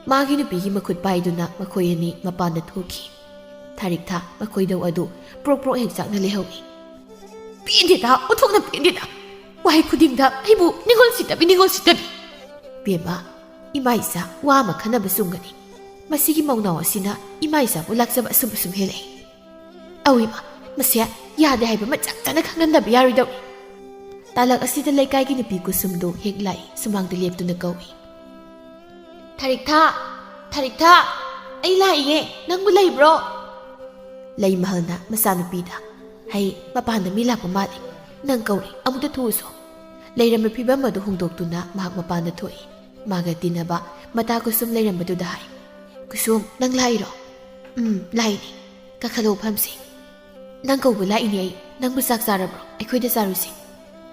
ꯃꯥꯒꯤ ꯅꯨꯄꯤꯒꯤ ꯃꯈꯨꯠ ꯄꯥꯏꯗꯨꯅ ꯃꯈꯣꯏ ꯑꯅꯤ ꯃꯄꯥꯟꯗ ꯊꯣꯛꯈꯤ꯫ ꯊꯥꯔꯤꯛꯊꯥ ꯃꯈꯣꯏꯗꯧ ꯑꯗꯨ ꯄ꯭ꯔꯣꯛ ꯄ꯭ꯔꯣꯛ ꯍꯦꯛ ꯆꯥꯛꯅ ꯂꯩꯍꯧꯏ꯫ "ꯄꯦꯟꯗꯦꯗ, ꯑꯣꯟꯊꯣꯛꯅ ꯄꯦꯟꯗꯦꯗ꯫ ꯋꯥꯍꯩ ꯈꯨꯗꯤꯡꯗ ꯑꯩꯕꯨ ꯅꯤꯡꯉꯣꯜ ꯁꯤꯠꯇꯕꯤ, ꯅꯤꯡꯉꯣꯜ ꯁꯤꯠꯇꯕꯤ꯫" ꯄꯦꯝꯃ, ꯏꯃꯥ ꯏꯆꯥ ꯋꯥ ꯑꯃ ꯈꯟꯅꯕ ꯆꯨꯝꯒꯅꯤ꯫ ꯃꯁꯤꯒꯤ ꯃꯧꯅꯥꯎ ꯑꯁꯤꯅ ꯏꯃꯥ ꯏꯆꯥꯕꯨ ꯂꯥꯛꯆꯕ ꯑꯁꯨꯝ ꯑꯁꯨꯝ ꯍꯦꯜꯂꯛꯏ꯫ ꯑꯧ ꯏꯃꯥ, ꯃꯁꯦ ꯌꯥꯗꯦ ꯍꯥꯏꯕ ꯃꯆꯥ ꯆꯥꯅ ꯈꯪꯍꯟꯗꯕ ꯌꯥꯔꯣꯏꯗꯧꯔꯤ꯫ ꯇꯥꯂꯛ ꯑꯁꯤꯗ ꯂꯩꯀꯥꯏꯒꯤ ꯅꯨꯄꯤ ꯀꯨꯁꯨꯝꯗꯨ ꯍꯦꯛ ꯂꯥꯛꯏ, ꯁꯨꯃꯥꯡꯗ ꯂꯦꯞꯇꯨꯅ ꯀꯧꯏ꯫ "ꯊꯥꯔꯤꯛꯊꯥ, ꯊꯥꯔꯤꯛꯊꯥ, ꯑꯩ ꯂꯥꯛꯏꯌꯦ, ꯅꯪꯕꯨ ꯂꯩꯕ꯭ꯔꯣ?" ꯂꯩꯃꯍꯜꯅ ꯃꯆꯥꯅꯨꯄꯤꯗ, "ꯍꯩ, ꯃꯄꯥꯟꯗ ꯃꯤ ꯂꯥꯛꯄ ꯃꯥꯜꯂꯤ꯫ "ꯅꯪ ꯀꯧꯔꯤ, ꯑꯃꯨꯛꯇ ꯊꯣꯛꯎꯁꯣ꯫" ꯂꯩꯔꯝꯕ ꯐꯤꯕꯝ ꯑꯗꯨ ꯍꯣꯡꯗꯣꯛꯇꯨꯅ ꯃꯍꯥꯛ ꯃꯄꯥꯟꯗ ꯊꯣꯛꯏ꯫ ꯃꯥꯒ ꯇꯤꯟꯅꯕ ꯃꯇꯥ ꯀꯨꯁꯨꯝ ꯂꯩꯔꯝꯕꯗꯨꯗ ꯍꯥꯏ, "ꯀꯨꯁꯨꯝ, ꯅꯪ ꯂꯥꯛꯏꯔꯣ?" "ꯎꯝ, ꯂꯥꯛꯏꯅꯦ꯫ ꯀꯥꯈꯠꯂꯣ, ꯐꯝꯁꯤ꯫" "ꯅꯪ ꯀꯧꯕ ꯂꯥꯛꯏꯅꯦ ꯑꯩ꯫ ꯅꯪꯕꯨ ꯆꯥꯛ ꯆꯥꯔꯕ꯭ꯔꯣ? ꯑꯩꯈꯣꯏꯗ ꯆꯥꯔꯨꯁꯤ꯫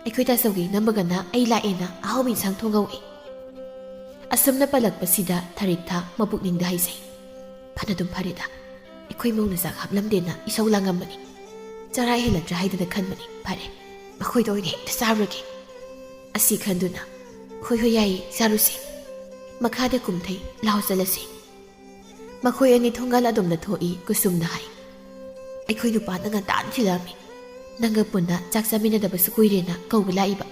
ꯑꯩꯈꯣꯏ ꯇꯥꯆꯧꯒꯤ ꯏꯅꯝꯃꯒꯅ ꯑꯩ ꯂꯥꯛꯑꯦꯅ ꯑꯍꯥꯎꯕ ꯏꯟꯁꯥꯡ ꯊꯣꯡꯍꯧꯏ꯫" ꯑꯁꯨꯝꯅ ꯄꯜꯂꯛꯄꯁꯤꯗ ꯊꯔꯤꯛꯊꯥ ꯃꯄꯨꯛꯅꯤꯡꯗ ꯍꯥꯏꯖꯩ, "ꯐꯅꯗꯨꯝ ꯐꯔꯦꯗ꯫ ꯑꯩꯈꯣꯏ ꯃꯧꯅ ꯆꯥꯛ ꯍꯥꯞꯂꯝꯗꯦꯅ ꯏꯁꯧ ꯂꯥꯡꯉꯝꯕꯅꯤ꯫ ꯆꯔꯥ ꯍꯦꯜꯂꯗ꯭ꯔꯥ ꯍꯥꯏꯗꯅ ꯈꯟꯕꯅꯤ꯫ ꯐꯔꯦ, ꯃꯈꯣꯏꯗ ꯑꯣꯏꯅ ꯍꯦꯛꯇ ꯆꯥꯔꯨꯔꯒꯦ꯫" ꯑꯁꯤ ꯈꯟꯗꯨꯅ, "ꯍꯣꯏ, ꯍꯣꯏ, ꯌꯥꯏꯌꯦ, ꯆꯥꯔꯨꯁꯤ꯫" ꯃꯈꯥꯗ ꯀꯨꯝꯊꯩ, "ꯂꯥꯎ ꯆꯠꯂꯁꯤ꯫" ꯃꯈꯣꯏ ꯑꯅꯤ ꯊꯣꯡꯒꯥꯜ ꯑꯗꯣꯝꯗ ꯊꯣꯛꯏ꯫ ꯀꯨꯁꯨꯝꯅ ꯍꯥꯏ, "ꯑꯩꯈꯣꯏ ꯅꯨꯄꯥꯅ ꯉꯟꯇꯥꯅ ꯊꯤꯜꯂꯛꯑꯝꯃꯤ꯫ ꯅꯪꯒ ꯄꯨꯟꯅ ꯆꯥꯛ ꯆꯥꯃꯤꯟꯅꯗꯕꯁꯨ ꯀꯨꯏꯔꯦꯅ ꯀꯧꯕ ꯂꯥꯛꯏꯕ꯫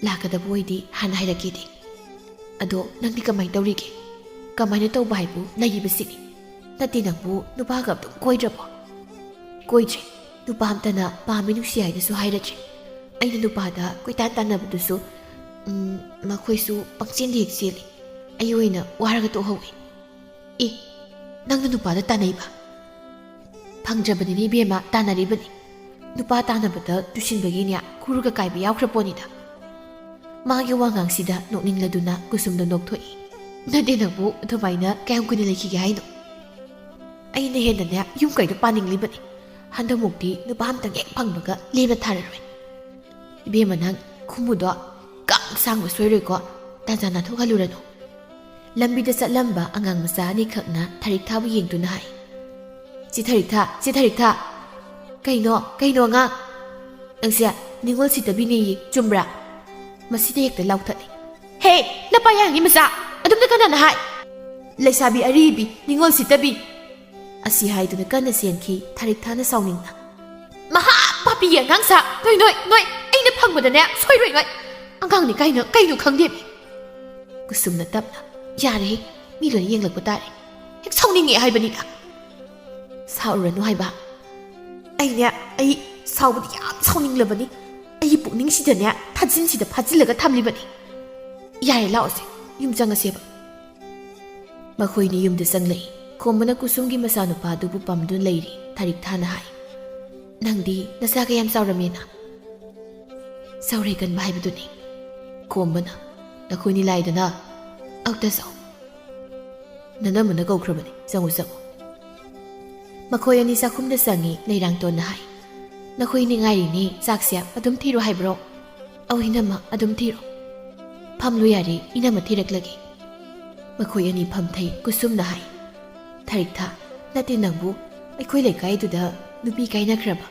ꯂꯥꯛꯀꯗꯕ ꯑꯣꯏꯗꯤ ꯍꯥꯟꯅ ꯍꯥꯏꯔꯛꯀꯦꯗꯤ꯫ ꯑꯗꯣ ꯅꯪꯗꯤ ꯀꯃꯥꯏꯅ ꯇꯧꯔꯤꯒꯦ? ꯀꯃꯥꯏꯅ ꯇꯧꯕ ꯍꯥꯏꯕꯨ ꯂꯩꯔꯤꯕꯁꯤꯅꯤ꯫ ꯅꯠꯇꯦ, ꯅꯪꯕꯨ ꯅꯨꯄꯥꯒ ꯑꯗꯨꯝ ꯀꯣꯏꯗ꯭ꯔꯕꯣ?" "ꯀꯣꯏꯗ꯭ꯔꯦ꯫ ꯅꯨꯄꯥ ꯑꯝꯇꯅ ꯄꯥꯝꯃꯤ, ꯅꯨꯡꯁꯤ ꯍꯥꯏꯅꯁꯨ ꯍꯥꯏꯔꯛꯇ꯭ꯔꯦ꯫ ꯑꯩꯅ ꯅꯨꯄꯥꯗ ꯀꯣꯏꯇꯥꯟ ꯇꯥꯟꯅꯕꯗꯨꯁꯨ, ꯎꯝ, ꯃꯈꯣꯏꯁꯨ ꯄꯪꯆꯦꯟꯗ ꯍꯦꯛ ꯆꯦꯜꯂꯤ꯫ ꯑꯩ ꯑꯣꯏꯅ ꯋꯥꯔꯒ ꯇꯣꯛꯍꯧꯏ꯫" "ꯑꯦ, ꯅꯪꯅ ꯅꯨꯄꯥꯗ ꯇꯥꯟꯅꯩꯕ?" "ꯐꯪꯗ꯭ꯔꯕꯅꯤꯅꯦ ꯏꯕꯦꯝꯃ, ꯇꯥꯟꯅꯔꯤꯕꯅꯤ꯫ ꯅꯨꯄꯥ ꯇꯥꯟꯅꯕꯗ ꯇꯨꯁꯤꯟꯕꯒꯤꯅꯦ ꯈꯨꯔꯒ ꯀꯥꯏꯕ ꯌꯥꯎꯈ꯭ꯔ ꯄꯣꯠꯅꯤꯗ꯫" ꯃꯥꯒꯤ ꯋꯥꯉꯥꯡꯁꯤꯗ ꯅꯣꯛꯅꯤꯡꯂꯗꯨꯅ ꯀꯨꯁꯨꯝꯗ ꯅꯣꯛꯊꯣꯛꯏ꯫ "ꯅꯠꯇꯦ, ꯅꯪꯕꯨ ꯑꯗꯨꯃꯥꯏꯅ ꯀꯌꯥꯝ ꯀꯨꯏꯅ ꯂꯩꯈꯤꯒꯦ ꯍꯥꯏꯅꯣ? ꯑꯩꯅ ꯍꯦꯟꯅꯅꯦ ꯌꯨꯝ ꯀꯩꯗꯣ ꯄꯥꯅꯤꯡꯂꯤꯕꯅꯤ꯫ ꯍꯟꯗꯛꯃꯨꯛꯇꯤ ꯅꯨꯄꯥ ꯑꯝꯇꯪ ꯍꯦꯛ ꯐꯪꯕꯒ ꯂꯦꯝꯅ ꯊꯥꯔꯔꯣꯏ꯫" "ꯏꯕꯦꯝꯃ, ꯅꯪ ꯈꯨꯝꯃꯨꯗꯣ ꯀꯥꯡ ꯁꯥꯡꯕ ꯁꯣꯏꯔꯣꯏꯀꯣ꯫ ꯇꯥꯟꯖꯥ ꯅꯥꯊꯣꯛꯍꯜꯂꯨꯔꯅꯨ꯫" ꯂꯝꯕꯤꯗ ꯆꯠꯂꯝꯕ ꯑꯉꯥꯡ ꯃꯆꯥ ꯑꯅꯤꯈꯛꯅ ꯊꯔꯤꯛꯊꯥꯕꯨ ꯌꯦꯡꯗꯨꯅ ꯍꯥꯏ, "ꯆꯦ ꯊꯔꯤꯛꯊꯥ, ꯆꯦ ꯊꯔꯤꯛꯊꯥ!" "ꯀꯩꯅꯣ, ꯀꯩꯅꯣ ꯑꯉꯥꯡ?" "ꯅꯪꯁꯦ ꯅꯤꯉꯣꯜ ꯁꯤꯠꯇꯕꯤꯅꯦꯌꯦ, ꯆꯨꯝꯕ꯭ꯔꯥ?" ꯃꯁꯤꯗ ꯍꯦꯛꯇ ꯂꯥꯎꯊꯠꯂꯤ꯫ "ꯍꯦ, ꯅꯄꯥ ꯌꯥꯡꯒꯤ ꯃꯆꯥ! ꯑꯗꯨꯝꯅ ꯀꯅꯥꯅ ꯍꯥꯏ? ꯂꯩꯁꯥꯕꯤ ꯑꯔꯤꯕꯤ, ꯅꯤꯉꯣꯜ ꯁꯤꯠꯇꯕꯤ!" ꯑꯁꯤ ꯍꯥꯏꯗꯨꯅ ꯀꯟꯅ ꯆꯦꯟꯈꯤ ꯊꯔꯤꯛꯊꯥꯅ ꯁꯥꯎꯅꯤꯡꯅ꯫ "ꯃꯍꯥ ꯄꯥꯄꯤꯒꯤ ꯑꯉꯥꯡ ꯁꯥ! ꯅꯣꯏ, ꯅꯣꯏ, ꯅꯣꯏ! ꯑꯩꯅ ꯐꯪꯕꯗꯅꯦ ꯁꯣꯏꯔꯣꯏ ꯅꯣꯏ! ꯑꯉꯥꯡꯅꯤ ꯀꯥꯏꯅ ꯀꯩꯅꯣ ꯈꯪꯗꯦꯃꯤ!" ꯀꯨꯁꯨꯝꯅ ꯇꯞꯅ, "ꯌꯥꯔꯦꯍꯦ, ꯃꯤ ꯂꯣꯏꯅ ꯌꯦꯡꯂꯛꯄ ꯇꯥꯔꯦ꯫ ꯍꯦꯛ ꯁꯥꯎꯅꯤꯡꯉꯦ ꯍꯥꯏꯕꯅꯤꯗ꯫" "ꯁꯥꯎꯔꯨꯔꯅꯨ ꯍꯥꯏꯕ꯫ ꯑꯩꯅꯦ, ꯑꯩ ꯁꯥꯎꯕꯗꯤ ꯌꯥꯝ ꯁꯥꯎꯅꯤꯡꯂꯕꯅꯤ꯫ ꯑꯩꯒꯤ ꯄꯨꯛꯅꯤꯡꯁꯤꯗꯅꯦ ꯊꯥꯖꯤꯟꯁꯤꯗ ꯐꯥꯖꯤꯜꯂꯒ ꯊꯝꯂꯤꯕꯅꯤ꯫ ꯌꯥꯔꯦ, ꯂꯥꯛꯑꯣꯁꯦ, ꯌꯨꯝ ꯆꯪꯉꯁꯦꯕ꯫" ꯃꯈꯣꯏꯅꯤ ꯌꯨꯝꯗ ꯆꯪꯂꯛꯏ꯫ ꯈꯣꯝꯕꯅ ꯀꯨꯁꯨꯝꯒꯤ ꯃꯆꯥꯅꯨꯄꯥꯗꯨꯕꯨ ꯄꯝꯗꯨꯅ ꯂꯩꯔꯤ꯫ ꯊꯔꯤꯛꯊꯥꯅ ꯍꯥꯏ, "ꯅꯪꯗꯤ ꯅꯆꯥ ꯀꯌꯥꯝ ꯆꯥꯎꯔꯝꯃꯦꯅ?" ꯆꯥꯎꯔꯩ ꯀꯟꯕ ꯍꯥꯏꯕꯗꯨꯅꯤ꯫ ꯀꯣꯝꯕꯅ, "ꯅꯈꯣꯏꯅꯤ ꯂꯥꯛꯏꯗꯅ, ꯑꯝꯇ ꯆꯪꯉꯨ꯫ ꯅꯅꯝꯃꯅ ꯀꯧꯈ꯭ꯔꯕꯅꯤ, ꯆꯪꯉꯨ, ꯆꯪꯉꯨ꯫" ꯃꯈꯣꯏ ꯑꯅꯤ ꯆꯥꯛꯈꯨꯝꯗ ꯆꯪꯉꯤ꯫ ꯂꯩꯔꯥꯡꯇꯣꯟꯅ ꯍꯥꯏ, "ꯅꯈꯣꯏꯅꯤ ꯉꯥꯏꯔꯤꯅꯤ, ꯆꯥꯛꯁꯦ ꯑꯗꯨꯝ ꯊꯤꯔꯣ ꯍꯥꯏꯕ꯭ꯔꯣ?" "ꯑꯧ ꯏꯅꯝꯃ, ꯑꯗꯨꯝ ꯊꯤꯔꯣ꯫" "ꯐꯝꯂꯨ ꯌꯥꯔꯦ, ꯏꯅꯝꯃ ꯊꯤꯔꯛꯂꯒꯦ꯫" ꯃꯈꯣꯏ ꯑꯅꯤ ꯐꯝꯊꯩ꯫ ꯀꯨꯁꯨꯝꯅ ꯍꯥꯏ, "ꯊꯔꯤꯛꯊꯥ, ꯅꯠꯇꯦ ꯅꯪꯕꯨ, ꯑꯩꯈꯣꯏ ꯂꯩꯀꯥꯏꯗꯨꯗ ꯅꯨꯄꯤ ꯀꯥꯏꯅꯈ꯭ꯔꯕ,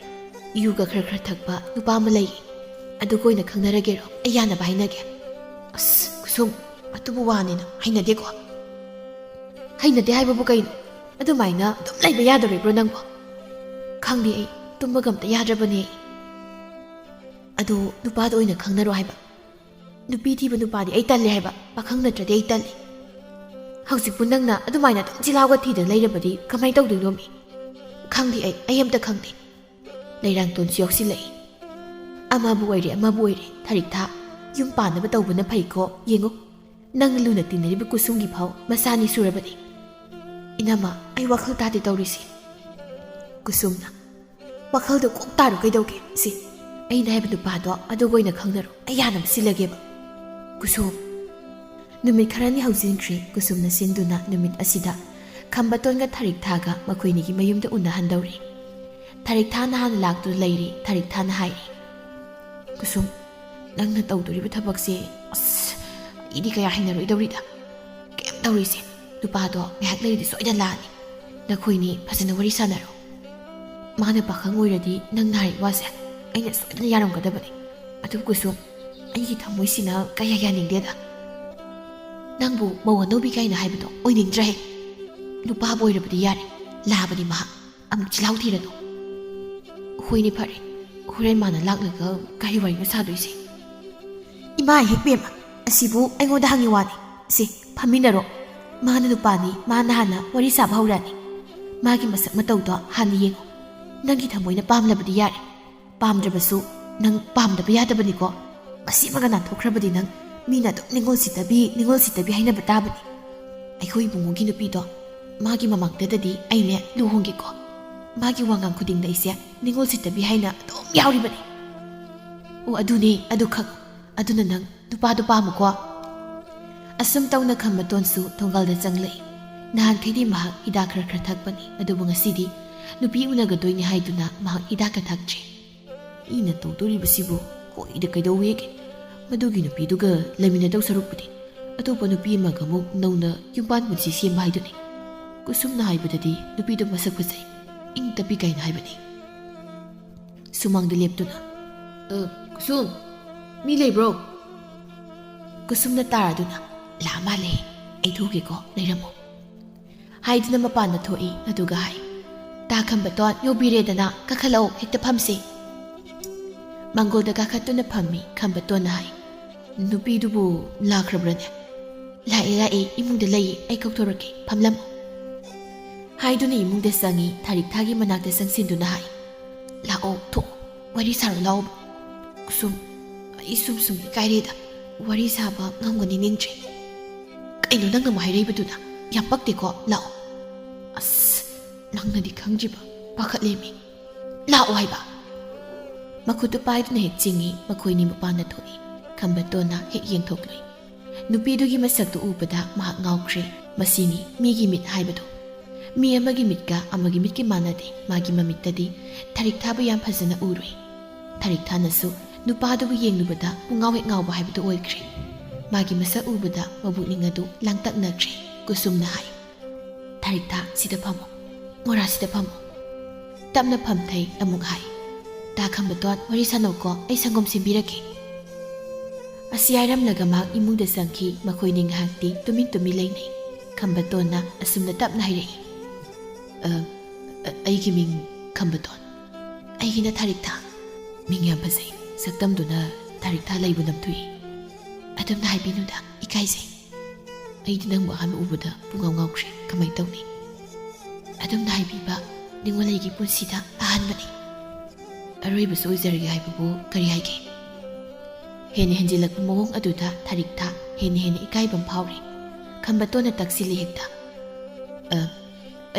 ꯌꯨꯒ ꯈꯔ ꯈꯔ ꯊꯛꯄ ꯅꯨꯄꯥ ꯑꯃ ꯂꯩꯌꯦ, ꯑꯗꯨꯒ ꯑꯣꯏꯅ ꯈꯪꯅꯔꯒꯦꯔꯣ? ꯑꯩ ꯌꯥꯅꯕ ꯍꯥꯏꯅꯒꯦ꯫" "ꯑꯁ ꯀꯨꯁꯨꯝ, ꯑꯗꯨꯕꯨ ꯋꯥꯅꯤꯅ ꯍꯩꯅꯗꯦꯀꯣ꯫" "ꯍꯩꯅꯗꯦ ꯍꯥꯏꯕꯕꯨ ꯀꯩꯅꯣ? ꯑꯗꯨꯃꯥꯏꯅ ꯑꯗꯨꯝ ꯂꯩꯕ ꯌꯥꯗꯣꯔꯤꯕ꯭ꯔꯣ ꯅꯪꯕꯣ?" "ꯈꯪꯗꯦ, ꯑꯩ ꯇꯨꯝꯕꯒ ꯑꯝꯇ ꯌꯥꯗ꯭ꯔꯕꯅꯦ ꯑꯩ꯫" "ꯑꯗꯣ ꯅꯨꯄꯥꯗ ꯑꯣꯏꯅ ꯈꯪꯅꯔꯣ ꯍꯥꯏꯕ꯫ ꯅꯨꯄꯤ ꯊꯤꯕ ꯅꯨꯄꯥꯗꯤ ꯑꯩ ꯇꯜꯂꯦ ꯍꯥꯏꯕ, ꯄꯥꯈꯪ ꯅꯠꯇ꯭ꯔꯗꯤ ꯑꯩ ꯇꯜꯂꯦ꯫ ꯍꯧꯖꯤꯛꯄꯨ ꯅꯪꯅ ꯑꯗꯨꯃꯥꯏꯅ ꯑꯗꯨꯝ ꯆꯤꯜꯍꯥꯎꯒ ꯊꯤꯗꯅ ꯂꯩꯔꯕꯗꯤ ꯀꯃꯥꯏꯅ ꯇꯧꯗꯣꯏꯅꯣ ꯃꯤ? ꯈꯪꯗꯦ ꯑꯩ, ꯑꯩ ꯑꯝꯇ ꯈꯪꯗꯦ꯫" ꯂꯩꯔꯥꯡꯇꯣꯟꯁꯨ ꯌꯥꯎꯁꯤꯜꯂꯛꯏ꯫ "ꯑꯃꯕꯨ ꯑꯣꯏꯔꯦ ꯑꯃꯕꯨ ꯑꯣꯏꯔꯦ, ꯊꯔꯤꯛꯊꯥ, ꯌꯨꯝ ꯄꯥꯟꯅꯕ ꯇꯧꯕꯅ ꯐꯩꯀꯣ꯫ ꯌꯦꯡꯉꯨ, ꯅꯪ ꯂꯨꯅ ꯇꯤꯟꯅꯔꯤꯕ ꯀꯨꯁꯨꯝꯒꯤ ꯐꯥꯎ ꯃꯆꯥ ꯑꯅꯤ ꯁꯨꯔꯕꯅꯤ꯫" "ꯏꯅꯝꯃ, ꯑꯩ ꯋꯥꯈꯜ ꯇꯥꯗꯦ ꯇꯧꯔꯤꯁꯦ꯫" ꯀꯨꯁꯨꯝꯅ, "ꯋꯥꯈꯜꯗꯣ ꯀꯣꯛ ꯇꯥꯔꯣ ꯀꯩꯗꯧꯒꯦ? ꯁꯤ, ꯑꯩꯅ ꯍꯥꯏꯕ ꯅꯨꯄꯥꯗꯣ ꯑꯗꯨꯒ ꯑꯣꯏꯅ ꯈꯪꯅꯔꯣ, ꯑꯩ ꯌꯥꯅꯕ ꯁꯤꯜꯂꯒꯦꯕ꯫" ꯀꯨꯁꯨꯝ꯫ ꯅꯨꯃꯤꯠ ꯈꯔꯅꯤ ꯍꯧꯖꯤꯟꯈ꯭ꯔꯦ꯫ ꯀꯨꯁꯨꯝꯅ ꯁꯤꯟꯗꯨꯅ ꯅꯨꯃꯤꯠ ꯑꯁꯤꯗ ꯈꯝꯕꯇꯣꯟꯒ ꯊꯔꯤꯛꯊꯥꯒ ꯃꯈꯣꯏꯅꯤꯒꯤ ꯃꯌꯨꯝꯗ ꯎꯅꯍꯟꯗꯧꯔꯤ꯫ ꯊꯔꯤꯛꯊꯥꯅ ꯍꯥꯟꯅ ꯂꯥꯛꯇꯨꯅ ꯂꯩꯔꯤ꯫ ꯊꯔꯤꯛꯊꯥꯅ ꯍꯥꯏꯔꯤ, "ꯀꯨꯁꯨꯝ, ꯅꯪꯅ ꯇꯧꯗꯣꯔꯤꯕ ꯊꯕꯛꯁꯦ, ꯑꯁ, ꯑꯩꯗꯤ ꯀꯌꯥ ꯍꯩꯅꯔꯣꯏꯗꯧꯔꯤꯗ꯫ ꯀꯩꯝ ꯇꯧꯔꯣꯏꯁꯦ, ꯅꯨꯄꯥꯗꯣ ꯉꯥꯏꯍꯥꯛ ꯂꯩꯔꯗꯤ ꯁꯣꯏꯗꯅ ꯂꯥꯛꯑꯅꯤ꯫ ꯅꯈꯣꯏꯅꯤ ꯐꯖꯅ ꯋꯥꯔꯤ ꯁꯥꯟꯅꯔꯣ꯫ ꯃꯥꯅ ꯄꯥꯈꯪ ꯑꯣꯏꯔꯗꯤ ꯅꯪꯅ ꯍꯥꯏꯔꯤꯕ ꯋꯥꯁꯦ ꯑꯩꯅ ꯁꯣꯏꯗꯅ ꯌꯥꯔꯝꯒꯗꯕꯅꯤ꯫ ꯑꯗꯨꯕꯨ ꯀꯨꯁꯨꯝ, ꯑꯩꯒꯤ ꯊꯃꯣꯏꯁꯤꯅ ꯀꯌꯥ ꯌꯥꯅꯤꯡꯗꯦꯗ꯫ ꯅꯪꯕꯨ ꯃꯧ ꯑꯅꯧꯕꯤ ꯀꯥꯏꯅ ꯍꯥꯏꯕꯗꯣ ꯑꯣꯏꯅꯤꯡꯗ꯭ꯔꯦꯍꯦ꯫ ꯅꯨꯄꯥꯕꯨ ꯑꯣꯏꯔꯕꯗꯤ ꯌꯥꯔꯦ, ꯂꯥꯕꯅꯤ ꯃꯍꯥꯛ, ꯑꯃꯨꯛ ꯆꯤꯜꯍꯥꯎ ꯊꯤꯔꯅꯨ꯫" "ꯍꯣꯏꯅꯦ, ꯐꯔꯦ, ꯍꯣꯔꯦꯟ ꯃꯥꯅ ꯂꯥꯛꯂꯒ ꯀꯔꯤ ꯋꯥꯔꯤꯅꯣ ꯁꯥꯗꯣꯏꯁꯦ?" "ꯏꯃꯥ ꯍꯦꯛ ꯄꯦꯝꯃ, ꯑꯁꯤꯕꯨ ꯑꯩꯉꯣꯟꯗ ꯍꯪꯉꯤ ꯋꯥꯅꯤ꯫ ꯁꯦ, ꯐꯝꯃꯤꯟꯅꯔꯣ꯫ ꯃꯥꯅ ꯅꯨꯄꯥꯅꯤ, ꯃꯥꯅ ꯍꯥꯟꯅ ꯋꯥꯔꯤ ꯁꯥꯕ ꯍꯧꯔꯛꯑꯅꯤ꯫ ꯃꯥꯒꯤ ꯃꯁꯛ ꯃꯇꯧꯗꯣ ꯍꯥꯟꯅ ꯌꯦꯡꯉꯣ꯫ ꯅꯪꯒꯤ ꯊꯃꯣꯏꯅ ꯄꯥꯝꯂꯕꯗꯤ ꯌꯥꯔꯦ꯫ ꯄꯥꯝꯗ꯭ꯔꯕꯁꯨ ꯅꯪ ꯄꯥꯝꯗꯕ ꯌꯥꯗꯕꯅꯤꯀꯣ꯫ ꯃꯁꯤꯃꯒ ꯅꯥꯟꯊꯣꯛꯈ꯭ꯔꯕꯗꯤ ꯅꯪ ꯃꯤꯅ ꯑꯗꯨꯝ ꯅꯤꯡꯉꯣꯜ ꯁꯤꯠꯇꯕꯤ, ꯅꯤꯡꯉꯣꯜ ꯁꯤꯠꯇꯕꯤ ꯍꯥꯏꯅꯕ ꯇꯥꯕꯅꯤ꯫ ꯑꯩꯈꯣꯏ ꯏꯕꯨꯡꯉꯣꯒꯤ ꯅꯨꯄꯤꯗꯣ, ꯃꯥꯒꯤ ꯃꯃꯥꯡꯗꯗꯗꯤ ꯑꯩꯅꯦ ꯂꯨꯍꯣꯡꯒꯦꯀꯣ꯫ ꯃꯥꯒꯤ ꯋꯥꯉꯥꯡ ꯈꯨꯗꯤꯡꯗ ꯑꯩꯁꯦ ꯅꯤꯡꯉꯣꯜ ꯁꯤꯠꯇꯕꯤ ꯍꯥꯏꯅ ꯑꯗꯨꯝ ꯌꯥꯎꯔꯤꯕꯅꯤ꯫" ꯑꯣ, ꯑꯗꯨꯅꯦ, ꯑꯗꯨꯈꯛ꯫ ꯑꯗꯨꯅ ꯅꯪ ꯅꯨꯄꯥꯗꯣ ꯄꯥꯝꯃꯨꯀꯣ꯫ ꯑꯁꯨꯝ ꯇꯧꯅ ꯈꯝꯕꯇꯣꯟꯁꯨ ꯊꯣꯡꯒꯥꯜꯗ ꯆꯪꯂꯛꯏ꯫ ꯅꯍꯥꯟꯈꯩꯗꯤ ꯃꯍꯥꯛ ꯍꯤꯗꯥꯛ ꯈꯔ ꯈꯔ ꯊꯛꯄꯅꯤ, ꯑꯗꯨꯕꯨ ꯉꯁꯤꯗꯤ ꯅꯨꯄꯤ ꯎꯅꯒꯗꯣꯏꯅꯤ ꯍꯥꯏꯗꯨꯅ ꯃꯍꯥꯛ ꯍꯤꯗꯥꯛꯀ ꯊꯛꯇ꯭ꯔꯤ꯫ "ꯏꯅ ꯇꯧꯗꯣꯔꯤꯕꯁꯤꯕꯨ ꯀꯣꯏꯗ ꯀꯩꯗꯧꯋꯦꯒꯦ? ꯃꯗꯨꯒꯤ ꯅꯨꯄꯤꯗꯨꯒ ꯂꯩꯃꯤꯟꯅꯗꯧ ꯁꯔꯨꯛꯄꯨꯗꯤ ꯑꯇꯣꯞꯄ ꯅꯨꯄꯤ ꯑꯃꯒ ꯑꯃꯨꯛ ꯅꯧꯅ ꯌꯨꯝꯕꯥꯟ ꯄꯨꯟꯁꯤ ꯁꯦꯝꯕ ꯍꯥꯏꯗꯨꯅꯤ꯫ ꯀꯨꯁꯨꯝꯅ ꯍꯥꯏꯕꯗꯗꯤ ꯅꯨꯄꯤꯗꯨ ꯃꯁꯛ ꯐꯖꯩ, ꯏꯪ ꯇꯞꯄꯤ" ꯀꯥꯏꯅ ꯍꯥꯏꯕꯅꯤ꯫ ꯁꯨꯃꯥꯡꯗ ꯂꯦꯞꯇꯨꯅ, "ꯑ, ꯀꯨꯁꯨꯝ, ꯃꯤ ꯂꯩꯕ꯭ꯔꯣ?" ꯀꯨꯁꯨꯝꯅ ꯇꯥꯔꯗꯨꯅ, "ꯂꯥꯛꯑ ꯃꯥꯜꯂꯦ, ꯑꯩ ꯊꯣꯛꯎꯒꯦꯀꯣ, ꯂꯩꯔꯝꯃꯣ" ꯍꯥꯏꯗꯨꯅ ꯃꯄꯥꯟꯗ ꯊꯣꯛꯏ꯫ ꯑꯗꯨꯒ ꯍꯥꯏ, "ꯇꯥ ꯈꯝꯕꯇꯣꯟ, ꯌꯧꯕꯤꯔꯦꯗꯅ, ꯀꯥꯈꯠꯂꯛꯑꯣ, ꯍꯦꯛꯇ ꯐꯝꯁꯦ"꯫ ꯃꯥꯡꯒꯣꯜꯗ ꯀꯥꯈꯠꯇꯨꯅ ꯐꯝꯃꯤ꯫ ꯈꯝꯕꯇꯣꯟꯅ ꯍꯥꯏ, "ꯅꯨꯄꯤꯗꯨꯕꯨ ꯂꯥꯛꯈ꯭ꯔꯕ꯭ꯔꯅꯦ?" "ꯂꯥꯛꯑꯦ, ꯂꯥꯛꯑꯦ, ꯏꯃꯨꯡꯗ ꯂꯩꯌꯦ, ꯑꯩ ꯀꯧꯊꯣꯔꯛꯀꯦ, ꯐꯝꯂꯝꯃꯣ" ꯍꯥꯏꯗꯨꯅ ꯏꯃꯨꯡꯗ ꯆꯪꯉꯤ꯫ ꯊꯥꯔꯤꯛꯊꯥꯒꯤ ꯃꯅꯥꯛꯇ ꯆꯪꯁꯤꯟꯗꯨꯅ ꯍꯥꯏ, "ꯂꯥꯛꯑꯣ, ꯊꯣꯛꯑꯣ, ꯋꯥꯔꯤ ꯁꯥꯔꯨ ꯂꯥꯛꯑꯣ"꯫ "ꯀꯨꯁꯨꯝ, ꯑꯩ ꯁꯨꯝ ꯁꯨꯝ ꯏꯀꯥꯏꯔꯦꯗ, ꯋꯥꯔꯤ ꯁꯥꯕ ꯉꯝꯒꯅꯤ ꯅꯤꯡꯗ꯭ꯔꯦ"꯫ "ꯀꯩꯅꯣ ꯅꯪꯅ ꯑꯃꯨꯛ ꯍꯥꯏꯔꯛꯏꯕꯗꯨꯅ? ꯌꯥꯝ ꯄꯛꯇꯦꯀꯣ, ꯂꯥꯛꯑꯣ"꯫ "ꯑꯁ, ꯅꯪꯅꯗꯤ ꯈꯪꯗ꯭ꯔꯤꯕ, ꯄꯥꯈꯠꯂꯦꯃꯤ"꯫ "ꯂꯥꯛꯑꯣ ꯍꯥꯏꯕ"꯫ ꯃꯈꯨꯠꯇꯨ ꯄꯥꯏꯗꯨꯅ ꯍꯦꯛ ꯆꯤꯡꯉꯤ꯫ ꯃꯈꯣꯏꯅꯤ ꯃꯄꯥꯟꯗ ꯊꯣꯛꯏ꯫ ꯈꯝꯕꯇꯣꯟꯅ ꯍꯦꯛ ꯌꯦꯡꯊꯣꯛꯂꯨꯏ꯫ ꯅꯨꯄꯤꯗꯨꯒꯤ ꯃꯁꯛꯇꯨ ꯎꯕꯗ ꯃꯍꯥꯛ ꯉꯥꯎꯈ꯭ꯔꯦ꯫ ꯃꯁꯤꯅꯤ ꯃꯤꯒꯤ ꯃꯤꯠ ꯍꯥꯏꯕꯗꯨ꯫ ꯃꯤ ꯑꯃꯒꯤ ꯃꯤꯠꯀ ꯑꯃꯒꯤ ꯃꯤꯠꯀꯤ ꯃꯥꯟꯅꯗꯦ꯫ ꯃꯥꯒꯤ ꯃꯃꯤꯠꯇꯗꯤ ꯊꯥꯔꯤꯛꯊꯥꯕꯨ ꯌꯥꯝ ꯐꯖꯅ ꯎꯔꯨꯏ꯫ ꯊꯥꯔꯤꯛꯊꯥꯅꯁꯨ ꯅꯨꯄꯥꯗꯨꯕꯨ ꯌꯦꯡꯂꯨꯕꯗ ꯄꯨꯡꯉꯥꯎ ꯍꯦꯛ ꯉꯥꯎꯕ ꯍꯥꯏꯕꯗꯨ ꯑꯣꯏꯈ꯭ꯔꯦ꯫ ꯃꯥꯒꯤ ꯃꯁꯛ ꯎꯕꯗ ꯃꯕꯨꯛꯅꯤꯡ ꯑꯗꯨ ꯂꯥꯡꯇꯛꯅꯈ꯭ꯔꯦ꯫ ꯀꯨꯁꯨꯝꯅ ꯍꯥꯏ, "ꯊꯥꯔꯤꯛꯊꯥ, ꯁꯤꯗ ꯐꯝꯃꯣ, ꯃꯣꯔꯥꯁꯤꯗ ꯐꯝꯃꯣ"꯫ ꯇꯞꯅ ꯐꯝꯊꯩ꯫ ꯑꯃꯨꯛ ꯍꯥꯏ, "ꯇꯥ ꯈꯝꯕꯇꯣꯟ, ꯋꯥꯔꯤ ꯁꯥꯟꯅꯧꯀꯣ, ꯑꯩ ꯁꯪꯒꯣꯝ ꯁꯦꯝꯕꯤꯔꯛꯀꯦ"꯫ ꯑꯁꯤ ꯍꯥꯏꯔꯝꯂꯒ ꯃꯍꯥꯛ ꯏꯃꯨꯡꯗ ꯆꯪꯈꯤ꯫ ꯃꯈꯣꯏꯅꯤ ꯉꯥꯏꯍꯥꯛꯇꯤ ꯇꯨꯃꯤꯟ ꯇꯨꯃꯤꯟ ꯂꯩꯅꯩ꯫ ꯈꯝꯕꯇꯣꯟꯅ ꯑꯁꯨꯝꯅ ꯇꯞꯅ ꯍꯥꯏꯔꯛꯏ, "ꯑ, ꯑ, ꯑꯩꯒꯤ ꯃꯤꯡ ꯈꯝꯕꯇꯣꯟ"꯫ "ꯑꯩꯒꯤꯅ ꯊꯥꯔꯤꯛꯊꯥ"꯫ "ꯃꯤꯡ ꯌꯥꯝ ꯐꯖꯩ꯫ ꯁꯛꯇꯝꯗꯨꯅ ꯊꯥꯔꯤꯛꯊꯥ ꯂꯩꯕꯨ ꯅꯝꯊꯨꯏ"꯫ "ꯑꯗꯨꯝꯅ ꯍꯥꯏꯕꯤꯅꯨꯗ, ꯏꯀꯥꯏꯖꯩ꯫ ꯑꯩꯗꯤ ꯅꯪꯕꯨ ꯑꯍꯥꯟꯕ ꯎꯕꯗ ꯄꯨꯡꯉꯥꯎ ꯉꯥꯎꯈ꯭ꯔꯦ꯫ ꯀꯃꯥꯏ ꯇꯧꯅꯤ?" "ꯑꯗꯨꯝꯅ ꯍꯥꯏꯕꯤꯕ ꯅꯤꯡꯉꯣꯜꯂꯩꯒꯤ ꯄꯨꯟꯁꯤꯗ ꯑꯍꯥꯟꯕꯅꯤ꯫ ꯑꯔꯣꯏꯕꯁꯨ ꯑꯣꯏꯖꯔꯒꯦ ꯍꯥꯏꯕꯕꯨ ꯀꯔꯤ ꯍꯥꯏꯒꯦ?" ꯍꯦꯟꯅ ꯍꯦꯟꯖꯤꯜꯂꯛꯄ ꯃꯑꯣꯡ ꯑꯗꯨꯗ ꯊꯥꯔꯤꯛꯊꯥ ꯍꯦꯟꯅ ꯍꯦꯟꯅ ꯏꯀꯥꯏꯕ ꯑꯃ ꯐꯥꯎꯔꯤ꯫ ꯈꯝꯕꯇꯣꯟꯅ ꯇꯛꯁꯤꯜꯂꯤ ꯍꯦꯛꯇ꯫ "ꯑ,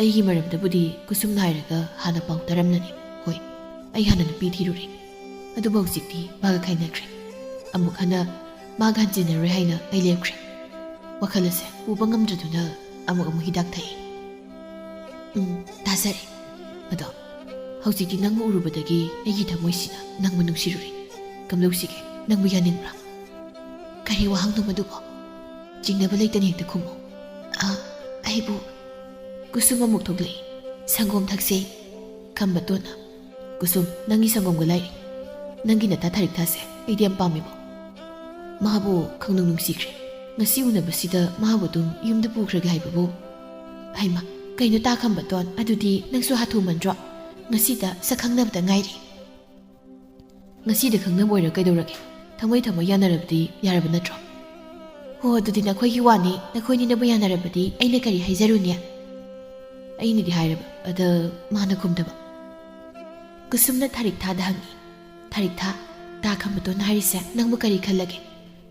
ꯑꯩꯒꯤ ꯃꯔꯝꯗꯕꯨꯗꯤ ꯀꯨꯁꯨꯝ ꯅꯥꯏꯔꯒ ꯍꯥꯟꯅ ꯄꯥꯎ ꯇꯥꯔꯝꯂꯅꯤ꯫ ꯍꯣꯏ, ꯑꯩ ꯍꯥꯟꯅ ꯅꯨꯄꯤ ꯊꯤꯔꯨꯔꯦ꯫ ꯑꯗꯨꯕꯨ ꯍꯧꯖꯤꯛꯇꯤ ꯃꯥꯒ ꯈꯥꯏꯅꯈ꯭ꯔꯦ꯫ ꯑꯃꯨꯛ ꯍꯟꯅ ꯃꯥꯒ ꯍꯟꯖꯤꯟꯅꯔꯣꯏ ꯍꯥꯏꯅ ꯑꯩ ꯂꯦꯞꯈ꯭ꯔꯦ꯫ ꯋꯥꯈꯜ ꯑꯁꯦ ꯄꯨꯕ ꯉꯝꯗ꯭ꯔꯗꯨꯅ ꯑꯃꯨꯛ ꯑꯃꯨꯛ ꯍꯤꯗꯥꯛ ꯊꯛꯏ꯫ "ꯎꯝ, ꯇꯥꯖꯔꯦ꯫ ꯑꯗꯣ ꯍꯧꯖꯤꯛꯇꯤ ꯅꯪꯕꯨ ꯎꯔꯨꯕꯗꯒꯤ ꯑꯩꯒꯤ ꯊꯃꯣꯏꯁꯤꯅ ꯅꯪꯕꯨ ꯅꯨꯡꯁꯤꯔꯨꯔꯦ꯫ ꯀꯝꯗꯧꯁꯤꯒꯦ? ꯅꯪꯕꯨ ꯌꯥꯅꯤꯡꯕ꯭ꯔꯥ?" "ꯀꯔꯤ ꯋꯥꯍꯪꯅꯣ ꯃꯗꯨꯕꯣ? ꯆꯤꯡꯅꯕ ꯂꯩꯇꯅ ꯍꯦꯛꯇ ꯈꯨꯝꯃꯨ꯫" "ꯑ, ꯑꯩꯕꯨ..." ꯀꯨꯁꯨꯝ ꯑꯃꯨꯛ ꯊꯣꯛꯂꯛꯏ꯫ "ꯁꯪꯒꯣꯝ ꯊꯛꯁꯦ꯫" ꯈꯝꯕꯇꯣꯟꯅ, "ꯀꯨꯁꯨꯝ, ꯅꯪꯒꯤ ꯁꯪꯒꯣꯝꯒ ꯂꯥꯏꯔꯤ꯫ ꯅꯪꯒꯤ ꯅꯇꯥ ꯊꯥꯔꯤꯛ ꯊꯥꯁꯦ ꯑꯩꯗꯤ ꯌꯥꯝ ꯄꯥꯝꯃꯦꯕꯣ꯫ ꯃꯥꯕꯨ ꯈꯪꯅꯨꯡ ꯅꯨꯡꯁꯤꯈ꯭ꯔꯦ꯫ ꯉꯁꯤ ꯎꯅꯕꯁꯤꯗ ꯃꯥꯕꯨ ꯑꯗꯨꯝ ꯌꯨꯝꯗ ꯄꯨꯈ꯭ꯔꯒꯦ ꯍꯥꯏꯕꯕꯨ꯫" "ꯍꯩꯃ, ꯀꯩꯅꯣ ꯇꯥ ꯈꯝꯕꯇꯣꯟ, ꯑꯗꯨꯗꯤ ꯅꯪꯁꯨ ꯍꯥꯊꯨꯃꯟꯗ꯭ꯔꯣ? ꯉꯁꯤꯗ ꯁꯛ ꯈꯪꯅꯕꯗ ꯉꯥꯏꯔꯤ꯫" "ꯉꯁꯤꯗ ꯈꯪꯅꯕ ꯑꯣꯏꯔ ꯀꯩꯗꯧꯔꯒꯦ? ꯊꯃꯣꯏ ꯊꯃꯣꯏ ꯌꯥꯅꯔꯕꯗꯤ ꯌꯥꯔꯕ ꯅꯠꯇ꯭ꯔꯣ?" "ꯍꯣ, ꯑꯗꯨꯗꯤ ꯅꯈꯣꯏꯒꯤ ꯋꯥꯅꯤ, ꯅꯈꯣꯏꯅꯤꯅꯕꯨ ꯌꯥꯅꯔꯕꯗꯤ ꯑꯩꯅ ꯀꯔꯤ ꯍꯥꯏꯖꯔꯨꯅꯤ?" ꯑꯩꯅꯗꯤ ꯍꯥꯏꯔꯕ, ꯑꯗ ꯃꯥꯅ ꯈꯨꯝꯗꯕ꯫ ꯀꯨꯁꯨꯝꯅ ꯊꯥꯔꯤꯛ ꯊꯥꯗ ꯍꯪꯉꯤ, "ꯊꯥꯔꯤꯛ ꯊꯥ, ꯇꯥ ꯈꯝꯕꯇꯣꯟꯅ ꯍꯥꯏꯔꯤꯁꯦ ꯅꯪꯕꯨ ꯀꯔꯤ ꯈꯜꯂꯒꯦ?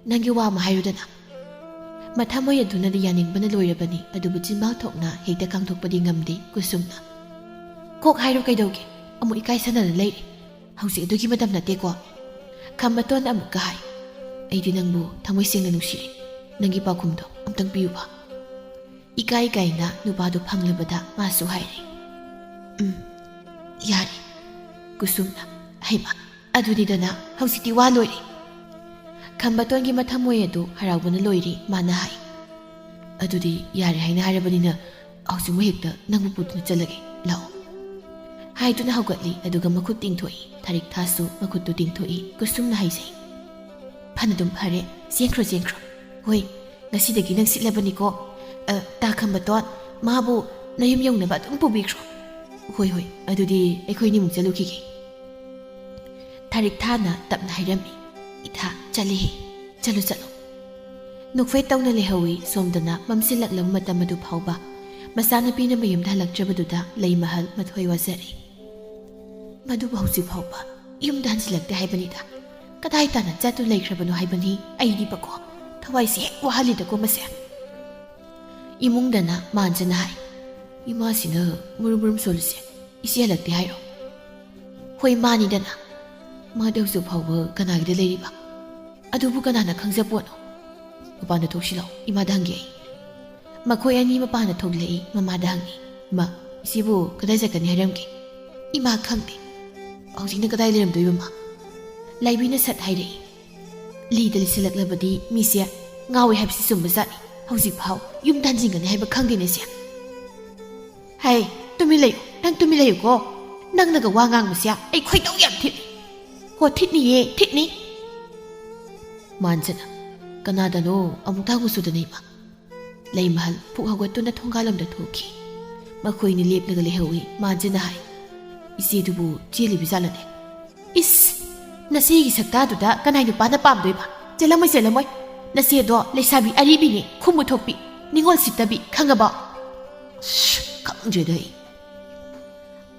ꯅꯪꯒꯤ ꯋꯥ ꯑꯃ ꯍꯥꯏꯔꯨꯗꯅ꯫" ꯃꯊꯃꯣꯏ ꯑꯗꯨꯅꯗꯤ ꯌꯥꯅꯤꯡꯕꯅ ꯂꯣꯏꯔꯕꯅꯤ, ꯑꯗꯨꯕꯨ ꯆꯤꯟꯕꯥꯜ ꯊꯣꯛꯅ ꯍꯦꯛꯇ ꯀꯥꯡꯊꯣꯛꯄꯗꯤ ꯉꯝꯗꯦ ꯀꯨꯁꯨꯝꯅ꯫ "ꯀꯣꯛ ꯍꯥꯏꯔꯣ ꯀꯩꯗꯧꯒꯦ? ꯑꯃꯨꯛ ꯏꯀꯥꯏ ꯁꯥꯟꯅꯅ ꯂꯩꯔꯦ꯫ ꯍꯧꯖꯤꯛ ꯑꯗꯨꯒꯤ ꯃꯇꯝ ꯅꯠꯇꯦꯀꯣ꯫" ꯈꯝꯕꯇꯣꯟ ꯑꯃꯨꯛꯀ ꯍꯥꯏ, "ꯑꯩꯗꯤ ꯅꯪꯕꯨ ꯊꯃꯣꯏ ꯁꯦꯡꯅ ꯅꯨꯡꯁꯤꯔꯤ꯫ ꯅꯪꯒꯤ ꯄꯥꯎꯈꯨꯝꯗꯣ ꯑꯝꯇꯪ ꯄꯤꯌꯨꯕ꯫" ꯏꯀꯥꯏ ꯀꯥꯏꯅ ꯅꯨꯄꯥꯗꯨ ꯐꯪꯂꯕꯗ ꯃꯥꯁꯨ ꯍꯥꯏꯔꯦ, "ꯎꯝ, ꯌꯥꯔꯦ꯫" ꯀꯨꯁꯨꯝꯅ, "ꯍꯩꯃ, ꯑꯗꯨꯅꯤꯗꯅ, ꯍꯧꯖꯤꯛꯇꯤ ꯋꯥ ꯂꯣꯏꯔꯦ꯫" ꯈꯝꯕꯇꯣꯟꯒꯤ ꯃꯊꯃꯣꯏ ꯑꯗꯨ ꯍꯔꯥꯎꯕꯅ ꯂꯣꯏꯔꯦ꯫ ꯃꯥꯅ ꯍꯥꯏ, "ꯑꯗꯨꯗꯤ ꯌꯥꯔꯦ ꯍꯥꯏꯅ ꯍꯥꯏꯔꯕꯅꯤꯅ ꯍꯧꯖꯤꯛꯃꯛ ꯍꯦꯛꯇ ꯅꯪꯕꯨ ꯄꯨꯗꯨꯅ ꯆꯠꯂꯒꯦ, ꯂꯥꯛꯑꯣ꯫" ꯍꯥꯏꯗꯨꯅ ꯍꯧꯒꯠꯂꯤ, ꯑꯗꯨꯒ ꯃꯈꯨꯠ ꯇꯤꯡꯊꯣꯛꯏ꯫ ꯊꯥꯔꯤꯛ ꯊꯥꯁꯨ ꯃꯈꯨꯠꯇꯨ ꯇꯤꯡꯊꯣꯛꯏ꯫ ꯀꯨꯁꯨꯝꯅ ꯍꯥꯏꯖꯩ, "ꯐꯅꯗꯨꯝ ꯐꯔꯦ, ꯆꯦꯟꯈ꯭ꯔꯣ, ꯆꯦꯟꯈ꯭ꯔꯣ꯫ ꯍꯣꯏ, ꯉꯁꯤꯗꯒꯤ ꯅꯪ ꯁꯤꯠꯂꯕꯅꯤꯀꯣ꯫ ꯑ, ꯇꯥ ꯈꯝꯕꯇꯣꯟ, ꯃꯥꯕꯨ ꯅꯌꯨꯝ ꯌꯧꯅꯕ ꯑꯗꯨꯝ ꯄꯨꯕꯤꯈ꯭ꯔꯣ꯫" "ꯍꯣꯏ, ꯍꯣꯏ, ꯑꯗꯨꯗꯤ ꯑꯩꯈꯣꯏꯅꯤꯃꯨꯛ ꯆꯠꯂꯨꯈꯤꯒꯦ꯫" ꯊꯥꯔꯤꯛ ꯊꯥꯅ ꯇꯞꯅ ꯍꯥꯏꯔꯝꯃꯤ, "ꯏꯊꯥ, ꯆꯠꯂꯤꯍꯦ, ꯆꯠꯂꯨ, ꯆꯠꯂꯨ꯫" ꯅꯣꯛꯐꯦꯠ ꯇꯧꯅ ꯂꯩꯍꯧꯏ꯫ ꯁꯣꯝꯗꯅ ꯃꯝꯁꯤꯜꯂꯛꯂꯕ ꯃꯇꯝ ꯑꯗꯨ ꯐꯥꯎꯕ ꯃꯆꯥꯅꯨꯄꯤꯅ ꯃꯌꯨꯝꯗ ꯍꯜꯂꯛꯇ꯭ꯔꯕꯗꯨꯗ ꯂꯩꯃꯍꯜ ꯃꯊꯣꯏ ꯋꯥꯖꯔꯤ꯫ "ꯃꯗꯨꯕꯨ ꯍꯧꯖꯤꯛ ꯐꯥꯎꯕ ꯌꯨꯝꯗ ꯍꯟꯖꯤꯜꯂꯛꯇꯦ ꯍꯥꯏꯕꯅꯤꯗ꯫ ꯀꯗꯥꯏ ꯇꯥꯅ ꯆꯠꯇꯨ ꯂꯩꯈ꯭ꯔꯕꯅꯣ ꯍꯥꯏꯕꯅꯤ ꯑꯩꯗꯤꯕꯀꯣ꯫ ꯊꯋꯥꯏꯁꯦ ꯍꯦꯛ ꯋꯥꯍꯜꯂꯤꯗꯀꯣ ꯃꯁꯦ꯫" ꯏꯃꯨꯡꯗꯅ ꯃꯥꯟꯖꯅ ꯍꯥꯏ, "ꯏꯃꯥꯁꯤꯅ ꯃꯨꯔꯨꯝ ꯃꯨꯔꯨꯝ ꯁꯣꯜꯂꯤꯁꯦ ꯏꯆꯦ ꯍꯜꯂꯛꯇꯦ ꯍꯥꯏꯔꯣ?" "ꯍꯣꯏ, ꯃꯥꯅꯤꯗꯅ꯫ ꯃꯥꯗꯤ ꯍꯧꯖꯤꯛ ꯐꯥꯎꯕ ꯀꯅꯥꯒꯤꯗ ꯂꯩꯔꯤꯕ? ꯑꯗꯨꯕꯨ ꯀꯅꯥꯅ ꯈꯪꯖꯄꯣꯠꯅꯣ? ꯃꯄꯥꯟꯗ ꯊꯣꯛꯁꯤꯜꯂꯛꯑꯣ, ꯏꯃꯥꯗ ꯍꯪꯒꯦ ꯑꯩ꯫ ꯃꯈꯣꯏ ꯑꯅꯤ ꯃꯄꯥꯟꯗ ꯊꯣꯛꯂꯛꯏ꯫ ꯃꯃꯥꯗ ꯍꯪꯉꯤ, "ꯏꯃꯥ, ꯏꯆꯦꯕꯨ ꯀꯗꯥꯏ ꯆꯠꯀꯅꯤ ꯍꯥꯏꯔꯝꯒꯦ?" "ꯏꯃꯥ ꯈꯪꯗꯦ꯫ ꯍꯧꯖꯤꯛꯅ ꯀꯗꯥꯏ ꯂꯩꯔꯝꯗꯣꯏꯕ ꯃꯥ?" ꯂꯥꯏꯕꯤꯅ ꯁꯠ ꯍꯥꯏꯔꯛꯏ, "ꯂꯤꯗ ꯂꯤꯁꯜꯂꯛꯂꯕꯗꯤ ꯃꯤꯁꯦ ꯉꯥꯎꯋꯦ ꯍꯥꯏꯕꯁꯤ ꯆꯨꯝꯕꯖꯥꯠꯅꯤ꯫ ꯍꯧꯖꯤꯛꯐꯥꯎ ꯌꯨꯝꯗ ꯍꯟꯖꯤꯟꯒꯅꯤ ꯍꯥꯏꯕ ꯈꯪꯗꯦꯅꯦ ꯁꯦ꯫ ꯍꯩ, ꯇꯨꯃꯤꯟ ꯂꯩꯌꯨ, ꯅꯪ ꯇꯨꯃꯤꯟ ꯂꯩꯌꯨꯀꯣ꯫ ꯅꯪꯅꯒ ꯋꯥ ꯉꯥꯡꯕꯁꯦ ꯑꯩ ꯈꯣꯏꯗꯧ ꯌꯥꯝ ꯊꯤꯠꯂꯤ꯫ ꯍꯣ, ꯊꯤꯠꯅꯤꯌꯦ, ꯊꯤꯠꯅꯤ꯫" ꯃꯥꯟꯖꯅ, "ꯀꯅꯥꯗꯅꯣ ꯑꯃꯨꯛꯇ ꯍꯪꯉꯨꯁꯨꯗꯅ ꯏꯃꯥ꯫" ꯂꯩꯃꯍꯜ ꯄꯨꯛ ꯍꯧꯒꯠꯇꯨꯅ ꯊꯣꯡꯒꯥꯜꯂꯣꯝꯗ ꯊꯣꯛꯈꯤ꯫ ꯃꯈꯣꯏꯅꯤ ꯂꯦꯞꯂꯒ ꯂꯩꯍꯧꯏ꯫ ꯃꯥꯟꯖꯅ ꯍꯥꯏ, "ꯏꯆꯦꯗꯨꯕꯨ ꯆꯦꯜꯂꯤꯕ ꯖꯥꯠꯂꯅꯦ?" "ꯏꯁ! ꯅꯆꯦꯒꯤ ꯁꯛꯇꯥꯗꯨꯗ ꯀꯅꯥꯏ ꯅꯨꯄꯥꯅ ꯄꯥꯝꯗꯣꯏꯕ? ꯆꯦꯜꯂꯝꯃꯣꯏ, ꯆꯦꯜꯂꯝꯃꯣꯏ꯫ ꯅꯆꯦꯗꯣ ꯂꯩꯁꯥꯕꯤ ꯑꯔꯤꯕꯤꯅꯤ, ꯈꯨꯝꯃꯨ ꯊꯣꯛꯄꯤ, ꯅꯤꯉꯣꯜ ꯁꯤꯠꯇꯕꯤ, ꯈꯪꯉꯕꯣ?" "ꯁ, ꯈꯪꯗ꯭ꯔꯦꯗ ꯑꯩ꯫"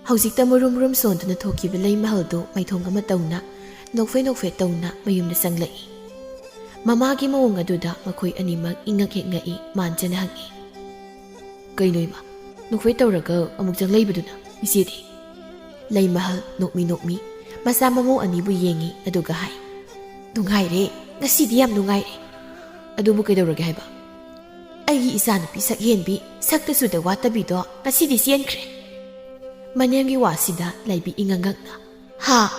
ꯍꯧꯖꯤꯛꯇ ꯃꯨꯔꯨꯝ ꯃꯨꯔꯨꯝ ꯁꯣꯟꯗꯨꯅ ꯊꯣꯛꯈꯤꯕ ꯂꯩꯃꯍꯜꯗꯨ ꯃꯥꯏꯊꯣꯡ ꯑꯃ ꯇꯧꯅ, ꯅꯣꯛꯐꯦꯠ ꯅꯣꯛꯐꯦꯠ ꯇꯧꯅ ꯃꯌꯨꯝꯗ ꯆꯪꯂꯛꯏ꯫ ꯃꯃꯥꯒꯤ ꯃꯑꯣꯡ ꯑꯗꯨꯗ ꯃꯈꯣꯏ ꯑꯅꯤꯃꯛ ꯏꯉꯛ ꯍꯦꯛ ꯉꯛꯏ꯫ ꯃꯥꯟꯖꯅ ꯍꯪꯉꯤ, "ꯀꯩꯅꯣ ꯏꯃꯥ, ꯅꯣꯛꯐꯦꯠ ꯇꯧꯔꯒ ꯑꯃꯨꯛ ꯆꯪꯂꯛꯏꯕꯗꯨꯅ ꯏꯆꯦꯗꯤ?" ꯂꯩꯃꯍꯜ ꯅꯣꯛꯃꯤ ꯅꯣꯛꯃꯤ ꯃꯆꯥ ꯃꯃꯧ ꯑꯅꯤꯕꯨ ꯌꯦꯡꯉꯤ, ꯑꯗꯨꯒ ꯍꯥꯏ, "ꯅꯨꯡꯉꯥꯏꯔꯦ, ꯉꯁꯤꯗꯤ ꯌꯥꯝ ꯅꯨꯡꯉꯥꯏꯔꯦ꯫ ꯑꯗꯨꯕꯨ ꯀꯩꯗꯧꯔꯒꯦ ꯍꯥꯏꯕ? ꯑꯩꯒꯤ ꯏꯆꯥꯅꯨꯄꯤ ꯁꯛꯍꯦꯟꯕꯤ, ꯁꯛꯇ ꯆꯨꯗ ꯋꯥꯠꯇꯕꯤꯗꯣ ꯉꯁꯤꯗꯤ ꯆꯦꯟꯈ꯭ꯔꯦ꯫" ꯃꯅꯦꯝꯒꯤ ꯋꯥꯁꯤꯗ ꯂꯥꯏꯕꯤ ꯏꯉꯛ ꯉꯛꯅ, "ꯍꯥ?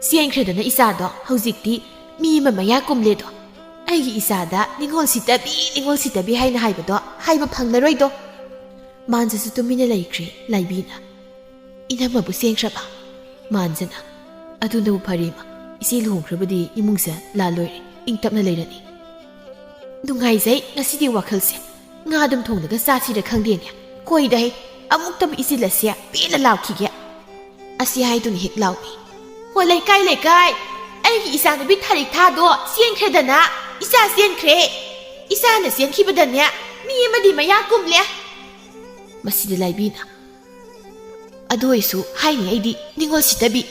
ꯆꯦꯟꯈ꯭ꯔꯦꯗꯅ ꯏꯆꯥꯗꯣ, ꯍꯧꯖꯤꯛꯇꯤ ꯃꯤ ꯑꯃ ꯃꯌꯥ ꯀꯨꯝꯂꯦꯗꯣ꯫ ꯑꯩꯒꯤ ꯏꯆꯥꯗ ꯅꯤꯉꯣꯜ ꯁꯤꯇꯕꯤ, ꯅꯤꯉꯣꯜ ꯁꯤꯇꯕꯤ ꯍꯥꯏꯅ ꯍꯥꯏꯕꯗꯣ ꯍꯥꯏꯕ ꯐꯪꯂꯔꯣꯏꯗꯣ꯫" ꯃꯥꯟꯖꯁꯨ ꯇꯨꯃꯤꯟꯅ ꯂꯩꯈ꯭ꯔꯦ꯫ ꯂꯥꯏꯕꯤꯅ, "ꯏꯅꯝꯃꯕꯨ ꯆꯦꯟꯈ꯭ꯔꯕ?" ꯃꯥꯟꯖꯅ, "ꯑꯗꯨꯅꯕꯨ ꯐꯔꯦ ꯏꯃꯥ, ꯏꯆꯦ ꯂꯨꯍꯣꯡꯈ꯭ꯔꯕꯗꯤ ꯏꯃꯨꯡꯁꯦ ꯂꯥꯜꯂꯣꯏꯔꯦ, ꯏꯪ ꯇꯞꯅ ꯂꯩꯔꯅꯤ꯫" "ꯅꯨꯡꯉꯥꯏꯖꯩ ꯉꯁꯤꯗꯤ ꯋꯥꯈꯜꯁꯦ꯫ ꯉꯥ ꯑꯗꯨꯝ ꯊꯣꯡꯂꯒ ꯆꯥꯁꯤꯔ ꯈꯪꯗꯦꯅꯦ꯫ ꯀꯣꯏꯗ ꯍꯦ, ꯑꯃꯨꯛꯇꯕꯨ ꯏꯆꯤꯜ ꯑꯁꯦ ꯄꯦꯟꯅ ꯂꯥꯎꯈꯤꯒꯦ꯫" ꯑꯁꯤ ꯍꯥꯏꯗꯨꯅ ꯍꯦꯛ ꯂꯥꯎꯏ꯫ "ꯍꯣ ꯂꯩꯀꯥꯏ, ꯂꯩꯀꯥꯏ, ꯑꯩꯒꯤ ꯏꯆꯥꯅꯨꯄꯤ ꯊꯥꯔꯤꯛ ꯊꯥꯗꯣ ꯆꯦꯟꯈ꯭ꯔꯦꯗꯅ꯫ ꯏꯆꯥ ꯆꯦꯟꯈ꯭ꯔꯦ꯫ ꯏꯆꯥꯅ ꯆꯦꯟꯈꯤꯕꯗꯅꯦ, ꯃꯤ ꯑꯃꯗꯤ ꯃꯌꯥ ꯀꯨꯝꯂꯦ꯫" ꯃꯁꯤꯗ ꯂꯥꯏꯕꯤꯅ, "ꯑꯗꯨ ꯑꯣꯏꯁꯨ ꯍꯥꯏꯅꯤ ꯑꯩꯗꯤ ꯅꯤꯉꯣꯜ ꯁꯤꯠꯇꯕꯤ,